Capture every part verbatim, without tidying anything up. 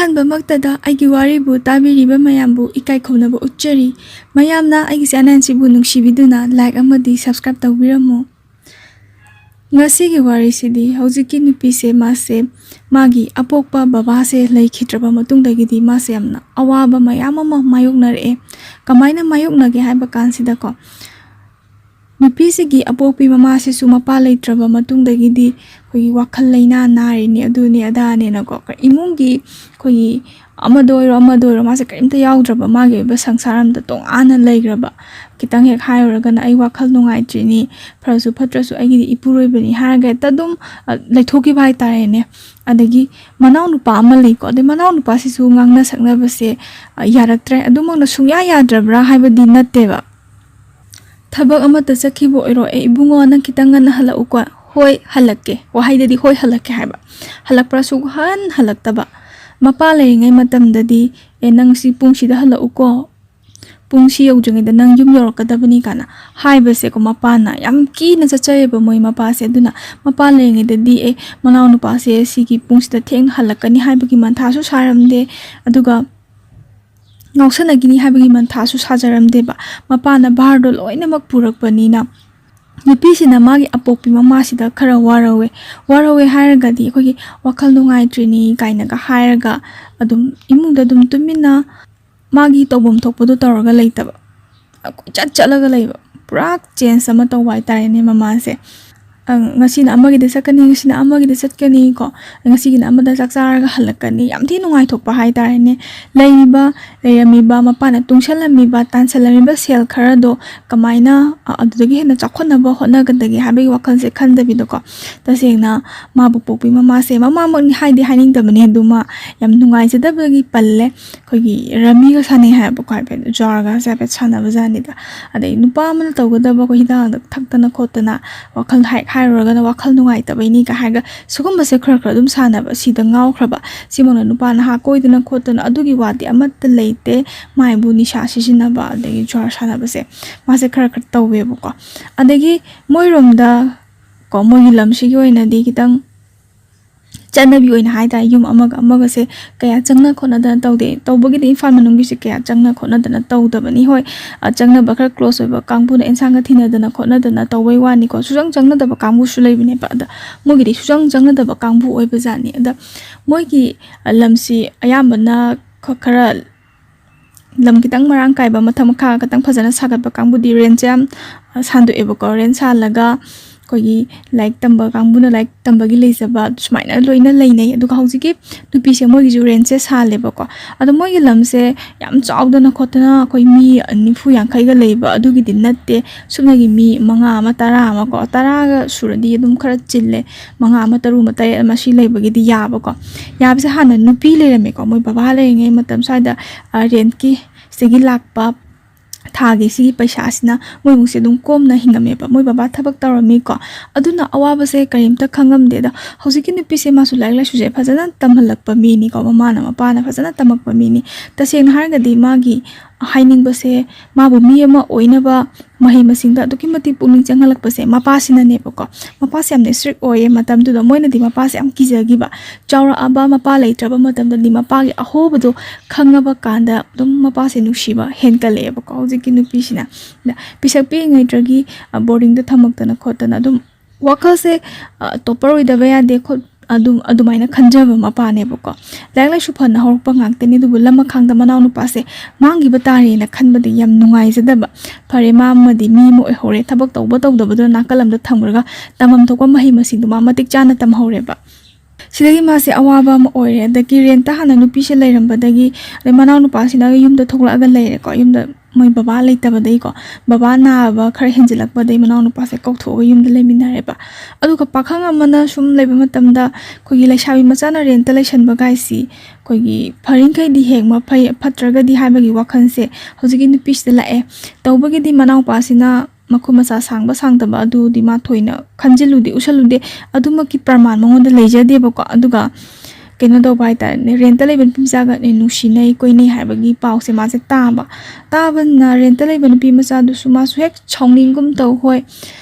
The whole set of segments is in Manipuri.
ꯑꯍꯥꯟꯕꯃꯛꯇꯗ ꯑꯩꯒꯤ ꯋꯥꯔꯤꯕꯨ ꯇꯥꯕꯤꯔꯤꯕ ꯃꯌꯥꯝꯕꯨ ꯏꯀꯥꯏ ꯈꯨꯝꯅꯕ ꯎꯠꯆꯔꯤ꯫ ꯃꯌꯥꯝꯅ ꯑꯩꯒꯤ ꯆꯦꯅꯦꯜꯁꯤꯕꯨ ꯅꯨꯡꯁꯤꯕꯤꯗꯨꯅ ꯂꯥꯏꯛ ꯑꯃꯗꯤ ꯁꯕꯁꯀ꯭ꯔꯥꯏꯕ ꯇꯧꯕꯤꯔꯝꯃꯨ꯫ ꯉꯁꯤꯒꯤ ꯋꯥꯔꯤꯁꯤꯗꯤ ꯍꯧꯖꯤꯛꯀꯤ ꯅꯨꯄꯤꯁꯦ, ꯃꯥꯁꯦ ꯃꯥꯒꯤ ꯑꯄꯣꯛꯄ ꯕꯕꯥꯁꯦ ꯂꯩꯈꯤꯗ꯭ꯔꯕ ꯃꯇꯨꯡꯗꯒꯤꯗꯤ ꯃꯥꯁꯦ ꯌꯥꯝꯅ ꯑꯋꯥꯕ ꯃꯌꯥꯝ ꯑꯃ ꯃꯥꯌꯣꯛꯅꯔꯛꯑꯦ꯫ ꯀꯃꯥꯏꯅ ꯃꯥꯌꯣꯛꯅꯒꯦ ꯍꯥꯏꯕ ꯀꯥꯟꯁꯤꯗꯀꯣ, ꯅꯨꯄꯤꯁꯤꯒꯤ ꯑꯄꯣꯛꯄꯤ ꯃꯃꯥꯁꯤꯁꯨ ꯃꯄꯥ ꯂꯩꯇ꯭ꯔꯕ ꯃꯇꯨꯡꯗꯒꯤꯗꯤ ꯑꯩꯈꯣꯏꯒꯤ ꯋꯥꯈꯜ ꯂꯩꯅꯥ ꯅꯥꯔꯤꯅꯤ, ꯑꯗꯨꯅꯤ ꯑꯗꯥꯅꯦꯅꯀꯣ, ꯏꯃꯨꯡꯒꯤ ꯑꯩꯈꯣꯏꯒꯤ ꯑꯃꯗ ꯑꯣꯏꯔꯣ ꯑꯃꯗ ꯑꯣꯏꯔꯣ ꯃꯥꯁꯦ ꯀꯔꯤꯝꯇ ꯌꯥꯎꯗ꯭ꯔꯕ, ꯃꯥꯒꯤ ꯑꯣꯏꯕ ꯁꯪꯁꯥꯔ ꯑꯃꯗ ꯇꯣꯉꯥꯟꯅ ꯂꯩꯈ꯭ꯔꯕ꯫ ꯈꯤꯇꯪ ꯍꯦꯛ ꯍꯥꯏꯔꯨꯔꯒꯅ, "ꯑꯩ ꯋꯥꯈꯜ ꯅꯨꯡꯉꯥꯏꯇ꯭ꯔꯤꯅꯤ, ꯐꯔꯁꯨ ꯐꯠꯇ꯭ꯔꯁꯨ ꯑꯩꯒꯤꯗꯤ ꯏꯄꯨꯔꯣꯏꯕꯅꯤ" ꯍꯥꯏꯔꯒ ꯍꯦꯛꯇ ꯑꯗꯨꯝ, ꯑ, ꯂꯩꯊꯣꯛꯈꯤꯕ ꯍꯥꯏꯇꯥꯔꯦꯅꯦ꯫ ꯑꯗꯒꯤ ꯃꯅꯥꯎꯅꯨꯄꯥ ꯑꯃ ꯂꯩꯀꯣ, ꯑꯗꯩ ꯃꯅꯥꯎꯅꯨꯄꯥꯁꯤꯁꯨ ꯉꯥꯡꯅ ꯁꯛꯅꯕꯁꯦ, ꯑ, ꯌꯥꯔꯛꯇ꯭ꯔꯦ꯫ ꯑꯗꯨꯃꯛꯅ ꯁꯨꯡꯌꯥ ꯌꯥꯗ꯭ꯔꯕ꯭ꯔꯥ ꯍꯥꯏꯕꯗꯤ ꯅꯠꯇꯦꯕ꯫ ꯊꯕꯛ ꯑꯃꯠꯇ ꯆꯠꯈꯤꯕ ꯑꯣꯏꯔꯣ, "ꯑꯦ ꯏꯕꯨꯡꯉꯣ, ꯅꯪ ꯈꯤꯇꯪ ꯉꯟꯅ ꯍꯜꯂꯛꯎꯀꯣ"꯫ "ꯍꯣꯏ, ꯍꯜꯂꯛꯀꯦ"꯫ ꯋꯥꯍꯩꯗꯗꯤ "ꯍꯣꯏ, ꯍꯜꯂꯛꯀꯦ" ꯍꯥꯏꯕ꯫ ꯍꯜꯂꯛꯄ꯭ꯔꯥ? ꯁꯨꯛꯍꯟ ꯍꯜꯂꯛꯇꯕ꯫ ꯃꯄꯥ ꯂꯩꯔꯤꯉꯩ ꯃꯇꯝꯗꯗꯤ, "ꯑꯦ, ꯅꯪ ꯁꯤ ꯄꯨꯡꯁꯤꯗ ꯍꯜꯂꯛꯎꯀꯣ, ꯄꯨꯡ ꯁꯤ ꯌꯧꯗ꯭ꯔꯤꯉꯩꯗ ꯅꯪ ꯌꯨꯝ ꯌꯧꯔꯛꯀꯗꯕꯅꯤ" ꯀꯥꯏꯅ ꯍꯥꯏꯕꯁꯦꯀꯣ, ꯃꯄꯥꯅ ꯌꯥꯝ ꯀꯤꯅ ꯆꯠꯆꯩꯌꯦꯕ ꯃꯣꯏ ꯃꯄꯥꯁꯦ꯫ ꯑꯗꯨꯅ ꯃꯄꯥ ꯂꯩꯔꯤꯉꯩꯗꯗꯤ, ꯑꯦ, ꯃꯅꯥꯎ ꯅꯨꯄꯥꯁꯦ ꯁꯤꯒꯤ ꯄꯨꯡꯁꯤꯗ ꯊꯦꯡꯅ ꯍꯜꯂꯛꯀꯅꯤ ꯍꯥꯏꯕꯒꯤ ꯃꯟꯊꯥꯁꯨ ꯁꯥꯔꯝꯗꯦ, ꯑꯗꯨꯒ ꯉꯥꯎꯁꯟꯅꯈꯤꯅꯤ ꯍꯥꯏꯕꯒꯤ ꯃꯟꯊꯥꯁꯨ ꯁꯥꯖꯔꯝꯗꯦꯕ꯫ ꯃꯄꯥꯅ ꯚꯥꯔꯗꯣ ꯂꯣꯏꯅꯃꯛ ꯄꯨꯔꯛꯄꯅꯤꯅ ꯅꯨꯄꯤꯁꯤꯅ ꯃꯥꯒꯤ ꯑꯄꯣꯛꯄꯤ ꯃꯃꯥꯁꯤꯗ ꯈꯔ ꯋꯥꯔꯧꯋꯦ꯫ ꯋꯥꯔꯧꯋꯦ ꯍꯥꯏꯔꯒꯗꯤ ꯑꯩꯈꯣꯏꯒꯤ ꯋꯥꯈꯜ ꯅꯨꯡꯉꯥꯏꯇ꯭ꯔꯤꯅꯤ ꯀꯥꯏꯅꯒ ꯍꯥꯏꯔꯒ ꯑꯗꯨꯝ ꯏꯃꯨꯡꯗ ꯑꯗꯨꯝ ꯇꯨꯃꯤꯟꯅ ꯃꯥꯒꯤ ꯇꯧꯐꯝ ꯊꯣꯛꯄꯗꯣ ꯇꯧꯔꯒ ꯂꯩꯇꯕ, ꯀꯣꯏꯆꯠ ꯆꯠꯂꯒ ꯂꯩꯕ, ꯄꯨꯔꯥ ꯆꯦꯟꯖ ꯑꯃ ꯇꯧꯕ ꯍꯥꯏꯇꯥꯔꯦꯅꯦ ꯃꯃꯥꯁꯦ꯫ ꯑ, ꯉꯁꯤꯅ ꯑꯃꯒꯤꯗ ꯆꯠꯀꯅꯤ, ꯉꯁꯤꯅ ꯑꯃꯒꯤꯗ ꯆꯠꯀꯅꯤ ꯀꯣ, ꯉꯁꯤꯒꯤꯅ ꯑꯃꯗ ꯆꯥꯛ ꯆꯥꯔꯒ ꯍꯜꯂꯛꯀꯅꯤ, ꯌꯥꯝ ꯊꯤ ꯅꯨꯡꯉꯥꯏꯊꯣꯛꯄ ꯍꯥꯏꯇꯥꯔꯦꯅꯦ꯫ ꯂꯩꯔꯤꯕ, ꯂꯩꯔꯝꯃꯤꯕ, ꯃꯄꯥꯅ ꯇꯨꯡꯁꯜꯂꯝꯃꯤꯕ, ꯇꯥꯟꯁꯜꯂꯝꯃꯤꯕ ꯁꯦꯜ ꯈꯔꯗꯣ ꯀꯃꯥꯏꯅ, ꯑ, ꯑꯗꯨꯗꯒꯤ ꯍꯦꯟꯅ ꯆꯥꯎꯈꯠꯅꯕ ꯍꯣꯠꯅꯒꯗꯒꯦ ꯍꯥꯏꯕꯒꯤ ꯋꯥꯈꯜꯁꯦ ꯈꯟꯗꯕꯤꯗꯀꯣ, ꯇꯁꯦꯡꯅ ꯃꯥꯕꯨ ꯄꯣꯛꯄꯤ ꯃꯃꯥꯁꯦ, ꯃꯃꯥꯃꯛꯅꯤ ꯍꯥꯏꯗꯤ ꯍꯥꯏꯅꯤꯡꯗꯕꯅꯦ, ꯑꯗꯨ ꯃꯥ ꯌꯥꯝ ꯅꯨꯡꯉꯥꯏꯖꯗꯕꯒꯤ ꯄꯜꯂꯦ꯫ ꯑꯩꯈꯣꯏꯒꯤ ꯔꯝꯃꯤꯒ ꯁꯥꯟꯅꯩ ꯍꯥꯏꯕꯀꯣ, ꯍꯥꯏꯐꯦꯠ ꯖ꯭ꯋꯥꯔꯒꯁꯦ ꯍꯥꯏꯐꯦꯠ ꯁꯥꯟꯅꯕ ꯖꯥꯠꯅꯤꯗ꯫ ꯑꯗꯩ ꯅꯨꯄꯥ ꯑꯃꯅ ꯇꯧꯒꯗꯕ ꯑꯩꯈꯣꯏ ꯍꯤꯗꯥꯛ ꯂꯥꯡꯊꯛ ꯊꯛꯇꯅ ꯈꯣꯠꯇꯅ, ꯋꯥꯈꯜ ꯍꯦꯛ ꯍꯥꯏꯔꯨꯔꯒꯅ ꯋꯥꯈꯜ ꯅꯨꯡꯉꯥꯏꯇꯕꯩꯅꯤꯒ ꯍꯥꯏꯔꯒ ꯁꯤꯒꯨꯝꯕꯁꯦ ꯈꯔ ꯈꯔ ꯑꯗꯨꯝ ꯁꯥꯟꯅꯕ, ꯁꯤꯗ ꯉꯥꯎꯈ꯭ꯔꯕ꯫ ꯁꯤꯃꯛꯅ ꯅꯨꯄꯥ ꯅꯍꯥ ꯀꯣꯏꯗꯅ ꯈꯣꯠꯇꯅ ꯑꯗꯨꯒꯤ ꯋꯥꯗꯤ ꯑꯃꯠꯇ ꯂꯩꯇꯦ꯫ ꯃꯥꯏꯕꯨ ꯅꯤꯁꯥ ꯁꯤꯖꯤꯟꯅꯕ ꯑꯗꯒꯤ ꯖ꯭ꯋꯥꯔ ꯁꯥꯟꯅꯕꯁꯦ ꯃꯥꯁꯦ ꯈꯔ ꯈꯔ ꯇꯧꯋꯦꯕꯀꯣ꯫ ꯑꯗꯒꯤ ꯃꯣꯏꯔꯣꯝꯗ ꯀꯣ, ꯃꯣꯏꯒꯤ ꯂꯝꯁꯤꯒꯤ ꯑꯣꯏꯅꯗꯤ ꯈꯤꯇꯪ ꯆꯠꯅꯕꯤ ꯑꯣꯏꯅ ꯍꯥꯏꯇꯥꯔꯦ, ꯌꯨꯝ ꯑꯃꯒ ꯑꯃꯒꯁꯦ ꯀꯌꯥ ꯆꯪꯅ ꯈꯣꯠꯅꯗꯅ ꯇꯧꯗꯦ꯫ ꯇꯧꯕꯒꯤꯗꯤ ꯏꯝꯐꯥꯜ ꯃꯅꯨꯡꯒꯤꯁꯦ ꯀꯌꯥ ꯆꯪꯅ ꯈꯣꯠꯅꯗꯅ ꯇꯧꯗꯕꯅꯤ꯫ ꯍꯣꯏ, ꯑ, ꯆꯪꯅꯕ ꯈꯔ close ꯑꯣꯏꯕ ꯀꯥꯡꯕꯨꯅ ꯑꯦꯟꯁꯥꯡꯒ ꯊꯤꯅꯗꯅ ꯈꯣꯠꯅꯗꯅ ꯇꯧꯕꯩ ꯋꯥꯅꯤꯀꯣ, ꯁꯨꯆꯪ ꯆꯪꯅꯗꯕ ꯀꯥꯡꯕꯨꯁꯨ ꯂꯩꯕꯅꯦꯕ꯫ ꯑꯗ ꯃꯣꯏꯒꯤꯗꯤ ꯁꯨꯆꯪ ꯆꯪꯅꯗꯕ ꯀꯥꯡꯕꯨ ꯑꯣꯏꯕꯖꯥꯠꯅꯤ꯫ ꯑꯗ ꯃꯣꯏꯒꯤ, ꯑ, ꯂꯝꯁꯤ ꯑꯌꯥꯝꯕꯅ ꯈ-, ꯈꯔ ꯂꯝ ꯈꯤꯇꯪ ꯃꯔꯥꯡ ꯀꯥꯏꯕ, ꯃꯊꯛ ꯃꯈꯥ ꯈꯤꯇꯪ ꯐꯖꯅ ꯁꯥꯒꯠꯄ ꯀꯥꯡꯕꯨꯗꯤ rentꯁꯦ ꯌꯥꯝ, ꯑ, ꯁꯥꯟꯗꯣꯛꯑꯦꯕꯀꯣ꯫ Rent ꯁꯥꯜꯂꯒ ꯑꯩꯈꯣꯏꯒꯤ ꯂꯥꯏꯔꯤꯛ ꯇꯝꯕ ꯀꯥꯡꯕꯨꯅ ꯂꯥꯏꯔꯤꯛ ꯇꯝꯕꯒꯤ ꯂꯩꯖꯕ, ꯁꯨꯃꯥꯏꯅ ꯂꯣꯏꯅ ꯂꯩꯅꯩ꯫ ꯑꯗꯨꯒ ꯍꯧꯖꯤꯛꯀꯤ ꯅꯨꯄꯤꯁꯦ ꯃꯣꯏꯒꯤꯁꯨ rentꯁꯦ ꯁꯥꯜꯂꯦꯕꯀꯣ꯫ ꯑꯗꯣ ꯃꯣꯏꯒꯤ ꯂꯝꯁꯦ ꯌꯥꯝ ꯆꯥꯎꯗꯅ ꯈꯣꯠꯇꯅ ꯑꯩꯈꯣꯏ ꯃꯤ ꯅꯤꯐꯨ ꯌꯥꯡꯈꯩꯒ ꯂꯩꯕ ꯑꯗꯨꯒꯤꯗꯤ ꯅꯠꯇꯦ꯫ ꯁꯨꯞꯅꯒꯤ ꯃꯤ ꯃꯉꯥ ꯑꯃ, ꯇꯔꯥ ꯑꯃ ꯀꯣ, ꯇꯔꯥꯒ ꯁꯨꯔꯗꯤ ꯑꯗꯨꯝ ꯈꯔ ꯆꯤꯜꯂꯦ꯫ ꯃꯉꯥ ꯑꯃ, ꯇꯔꯨꯛ ꯑꯃ, ꯇꯔꯦꯠ ꯑꯃ ꯁꯤ ꯂꯩꯕꯒꯤꯗꯤ ꯌꯥꯕꯀꯣ꯫ ꯌꯥꯕꯁꯦ ꯍꯥꯟꯅ ꯅꯨꯄꯤ ꯂꯩꯔꯝꯃꯦꯀꯣ, ꯃꯣꯏ ꯕꯕꯥ ꯂꯩꯔꯤꯉꯩ ꯃꯇꯝ ꯁ꯭ꯋꯥꯏꯗ, ꯑ, rentꯀꯤ ꯁꯤꯗꯒꯤ ꯂꯥꯛꯄ ꯊꯥꯒꯤ ꯁꯤꯒꯤ ꯄꯩꯁꯥꯁꯤꯅ ꯃꯣꯏ ꯏꯃꯨꯡꯁꯦ ꯑꯗꯨꯝ ꯀꯣꯝꯅ ꯍꯤꯡꯉꯝꯃꯦꯕ꯫ ꯃꯣꯏ ꯕꯕꯥ ꯊꯕꯛ ꯇꯧꯔꯝꯃꯤꯀꯣ, ꯑꯗꯨꯅ ꯑꯋꯥꯕꯁꯦ ꯀꯔꯤꯝꯇ ꯈꯪꯉꯝꯗꯦ꯫ ꯑꯗꯣ ꯍꯧꯖꯤꯛꯀꯤ ꯅꯨꯄꯤꯁꯦ ꯃꯥꯁꯨ ꯂꯥꯏꯔꯤꯛ ꯂꯥꯏꯁꯨꯁꯦ ꯐꯖꯅ ꯇꯝꯍꯜꯂꯛꯄ ꯃꯤꯅꯤꯀꯣ, ꯃꯃꯥꯅ ꯃꯄꯥꯅ ꯐꯖꯅ ꯇꯝꯃꯛꯄ ꯃꯤꯅꯤ꯫ ꯇꯁꯦꯡꯅ ꯍꯥꯏꯔꯒꯗꯤ ꯃꯥꯒꯤ ꯍꯥꯏꯅꯤꯡꯕꯁꯦ ꯃꯥꯕꯨ ꯃꯤ ꯑꯃ ꯑꯣꯏꯅꯕ ꯃꯍꯩ ꯃꯁꯤꯡꯗ ꯑꯗꯨꯛꯀꯤ ꯃꯇꯤꯛ ꯄꯨꯛꯅꯤꯡ ꯆꯪꯍꯜꯂꯛꯄꯁꯦ ꯃꯄꯥꯁꯤꯅꯅꯦꯕꯀꯣ꯫ ꯃꯄꯥꯁꯦ ꯌꯥꯝꯅ strict ꯑꯣꯏꯌꯦ ꯃꯇꯝꯗꯨꯗ꯫ ꯃꯣꯏꯅꯗꯤ ꯃꯄꯥꯁꯦ ꯌꯥꯝ ꯀꯤꯖꯈꯤꯕ꯫ ꯆꯥꯎꯔꯛꯑꯕ ꯃꯄꯥ ꯂꯩꯇ꯭ꯔꯕ ꯃꯇꯝꯗꯗꯤ ꯃꯄꯥꯒꯤ ꯑꯍꯣꯕꯗꯣ ꯈꯪꯉꯕ ꯀꯥꯟꯗ ꯑꯗꯨꯝ ꯃꯄꯥꯁꯦ ꯅꯨꯡꯁꯤꯕ ꯍꯦꯟꯒꯠꯂꯛꯑꯦꯕꯀꯣ ꯍꯧꯖꯤꯛꯀꯤ ꯅꯨꯄꯤꯁꯤꯅ꯫ ꯑꯗ ꯄꯤꯁꯛ ꯄꯤꯛꯏꯉꯩꯗꯒꯤ, ꯑ, boardingꯗ ꯊꯝꯃꯛꯇꯅ ꯈꯣꯠꯇꯅ ꯑꯗꯨꯝ ꯋꯥꯈꯜꯁꯦ, ꯑ, topper ꯑꯣꯏꯗꯕ ꯌꯥꯗꯦ ꯈꯣꯠ-, ꯑꯗꯨꯝ ꯑꯗꯨꯃꯥꯏꯅ ꯈꯟꯖꯕ ꯃꯄꯥꯅꯦꯕꯀꯣ꯫ ꯂꯥꯏꯔꯤꯛ ꯂꯥꯏꯁꯨ ꯐꯅ ꯍꯧꯔꯛꯄ ꯉꯥꯛꯇꯅꯤ, ꯑꯗꯨꯕꯨ ꯂꯃꯈꯥꯡꯗ ꯃꯅꯥꯎ ꯅꯨꯄꯥꯁꯦ ꯃꯥꯡꯈꯤꯕ ꯇꯥꯔꯦꯅ ꯈꯟꯕꯗ ꯌꯥꯝ ꯅꯨꯡꯉꯥꯏꯖꯗꯕ꯫ ꯐꯔꯦ, ꯃꯥ ꯑꯃꯗꯤ ꯃꯤ ꯑꯃ ꯑꯣꯏꯍꯧꯔꯦ, ꯊꯕꯛ ꯇꯧꯕ ꯇꯧꯗꯕꯗꯨꯅ ꯅꯥꯀꯜ ꯑꯃꯗ ꯊꯝꯈ꯭ꯔꯒ ꯇꯝꯐꯝ ꯊꯣꯛꯄ ꯃꯍꯩ ꯃꯁꯤꯡꯗꯣ ꯃꯥ ꯃꯇꯤꯛ ꯆꯥꯅ ꯇꯝꯍꯧꯔꯦꯕ꯫ ꯁꯤꯗꯒꯤ ꯃꯥꯁꯦ ꯑꯋꯥꯕ ꯑꯃ ꯑꯣꯏꯔꯦ꯫ ꯑꯗꯒꯤ rentꯇ ꯍꯥꯟꯅ ꯅꯨꯄꯤꯁꯦ ꯂꯩꯔꯝꯕꯗꯒꯤ, ꯑꯗꯩ ꯃꯅꯥꯎ ꯅꯨꯄꯥꯁꯤꯅ ꯌꯨꯝꯗ ꯊꯣꯛꯂꯛꯑꯒ ꯂꯩꯔꯦꯀꯣ, ꯌꯨꯝꯗ ꯃꯣꯏ ꯕꯕꯥ ꯂꯩꯇꯕꯗꯒꯤꯀꯣ, ꯕꯕꯥ ꯅꯥꯕ ꯈꯔ ꯍꯦꯟꯖꯤꯜꯂꯛꯄꯗꯒꯤ ꯃꯅꯥꯎ ꯅꯨꯄꯥꯁꯦ ꯀꯧꯊꯣꯛꯑꯒ ꯌꯨꯝꯗ ꯂꯩꯃꯤꯟꯅꯔꯦꯕ꯫ ꯑꯗꯨꯒ ꯄꯥꯈꯪ ꯑꯃꯅ ꯁꯨꯝ ꯂꯩꯕ ꯃꯇꯝꯗ ꯑꯩꯈꯣꯏꯒꯤ ꯂꯩꯁꯥꯕꯤ ꯃꯆꯥꯅ rentꯇ ꯂꯩꯁꯟꯕ ꯀꯥꯏꯁꯤ ꯑꯩꯈꯣꯏꯒꯤ ꯐꯔꯤꯡꯈꯩꯗꯤ ꯍꯦꯛ ꯃꯐꯩ, ꯐꯠꯇ꯭ꯔꯒꯗꯤ ꯍꯥꯏꯕꯒꯤ ꯋꯥꯈꯜꯁꯦ ꯍꯧꯖꯤꯛꯀꯤ ꯅꯨꯄꯤꯁꯤꯗ ꯂꯥꯛꯑꯦ꯫ ꯇꯧꯕꯒꯤꯗꯤ ꯃꯅꯥꯎꯄꯥꯁꯤꯅ ꯃꯈꯨꯠ ꯃꯁꯥ ꯁꯥꯡꯕ ꯁꯥꯡꯗꯕ ꯑꯗꯨꯗꯤ ꯃꯥ ꯊꯣꯏꯅ ꯈꯟꯖꯤꯜꯂꯨꯗꯦ, ꯎꯁꯜꯂꯨꯗꯦ꯫ ꯑꯗꯨꯃꯛꯀꯤ ꯄ꯭ꯔꯃꯥꯟ ꯃꯉꯣꯟꯗ ꯂꯩꯖꯗꯦꯕꯀꯣ꯫ ꯑꯗꯨꯒ ꯀꯩꯅꯣ ꯇꯧꯕ ꯍꯥꯏꯇꯥꯔꯦꯅꯦ, rentꯇ ꯂꯩꯕ ꯅꯨꯄꯤ ꯃꯆꯥꯒ ꯅꯨꯡꯁꯤꯅꯩ, ꯀꯣꯏꯅꯩ ꯍꯥꯏꯕꯒꯤ ꯄꯥꯎꯁꯦ ꯃꯥꯁꯦ ꯇꯥꯕ꯫ ꯇꯥꯕꯅ rentꯇ ꯂꯩꯕ ꯅꯨꯄꯤ ꯃꯆꯥꯗꯨꯁꯨ ꯃꯥꯁꯨ ꯍꯦꯛ ꯁꯥꯎꯅꯤꯡꯒꯨꯝ ꯇꯧ꯫ ꯍꯣꯏ,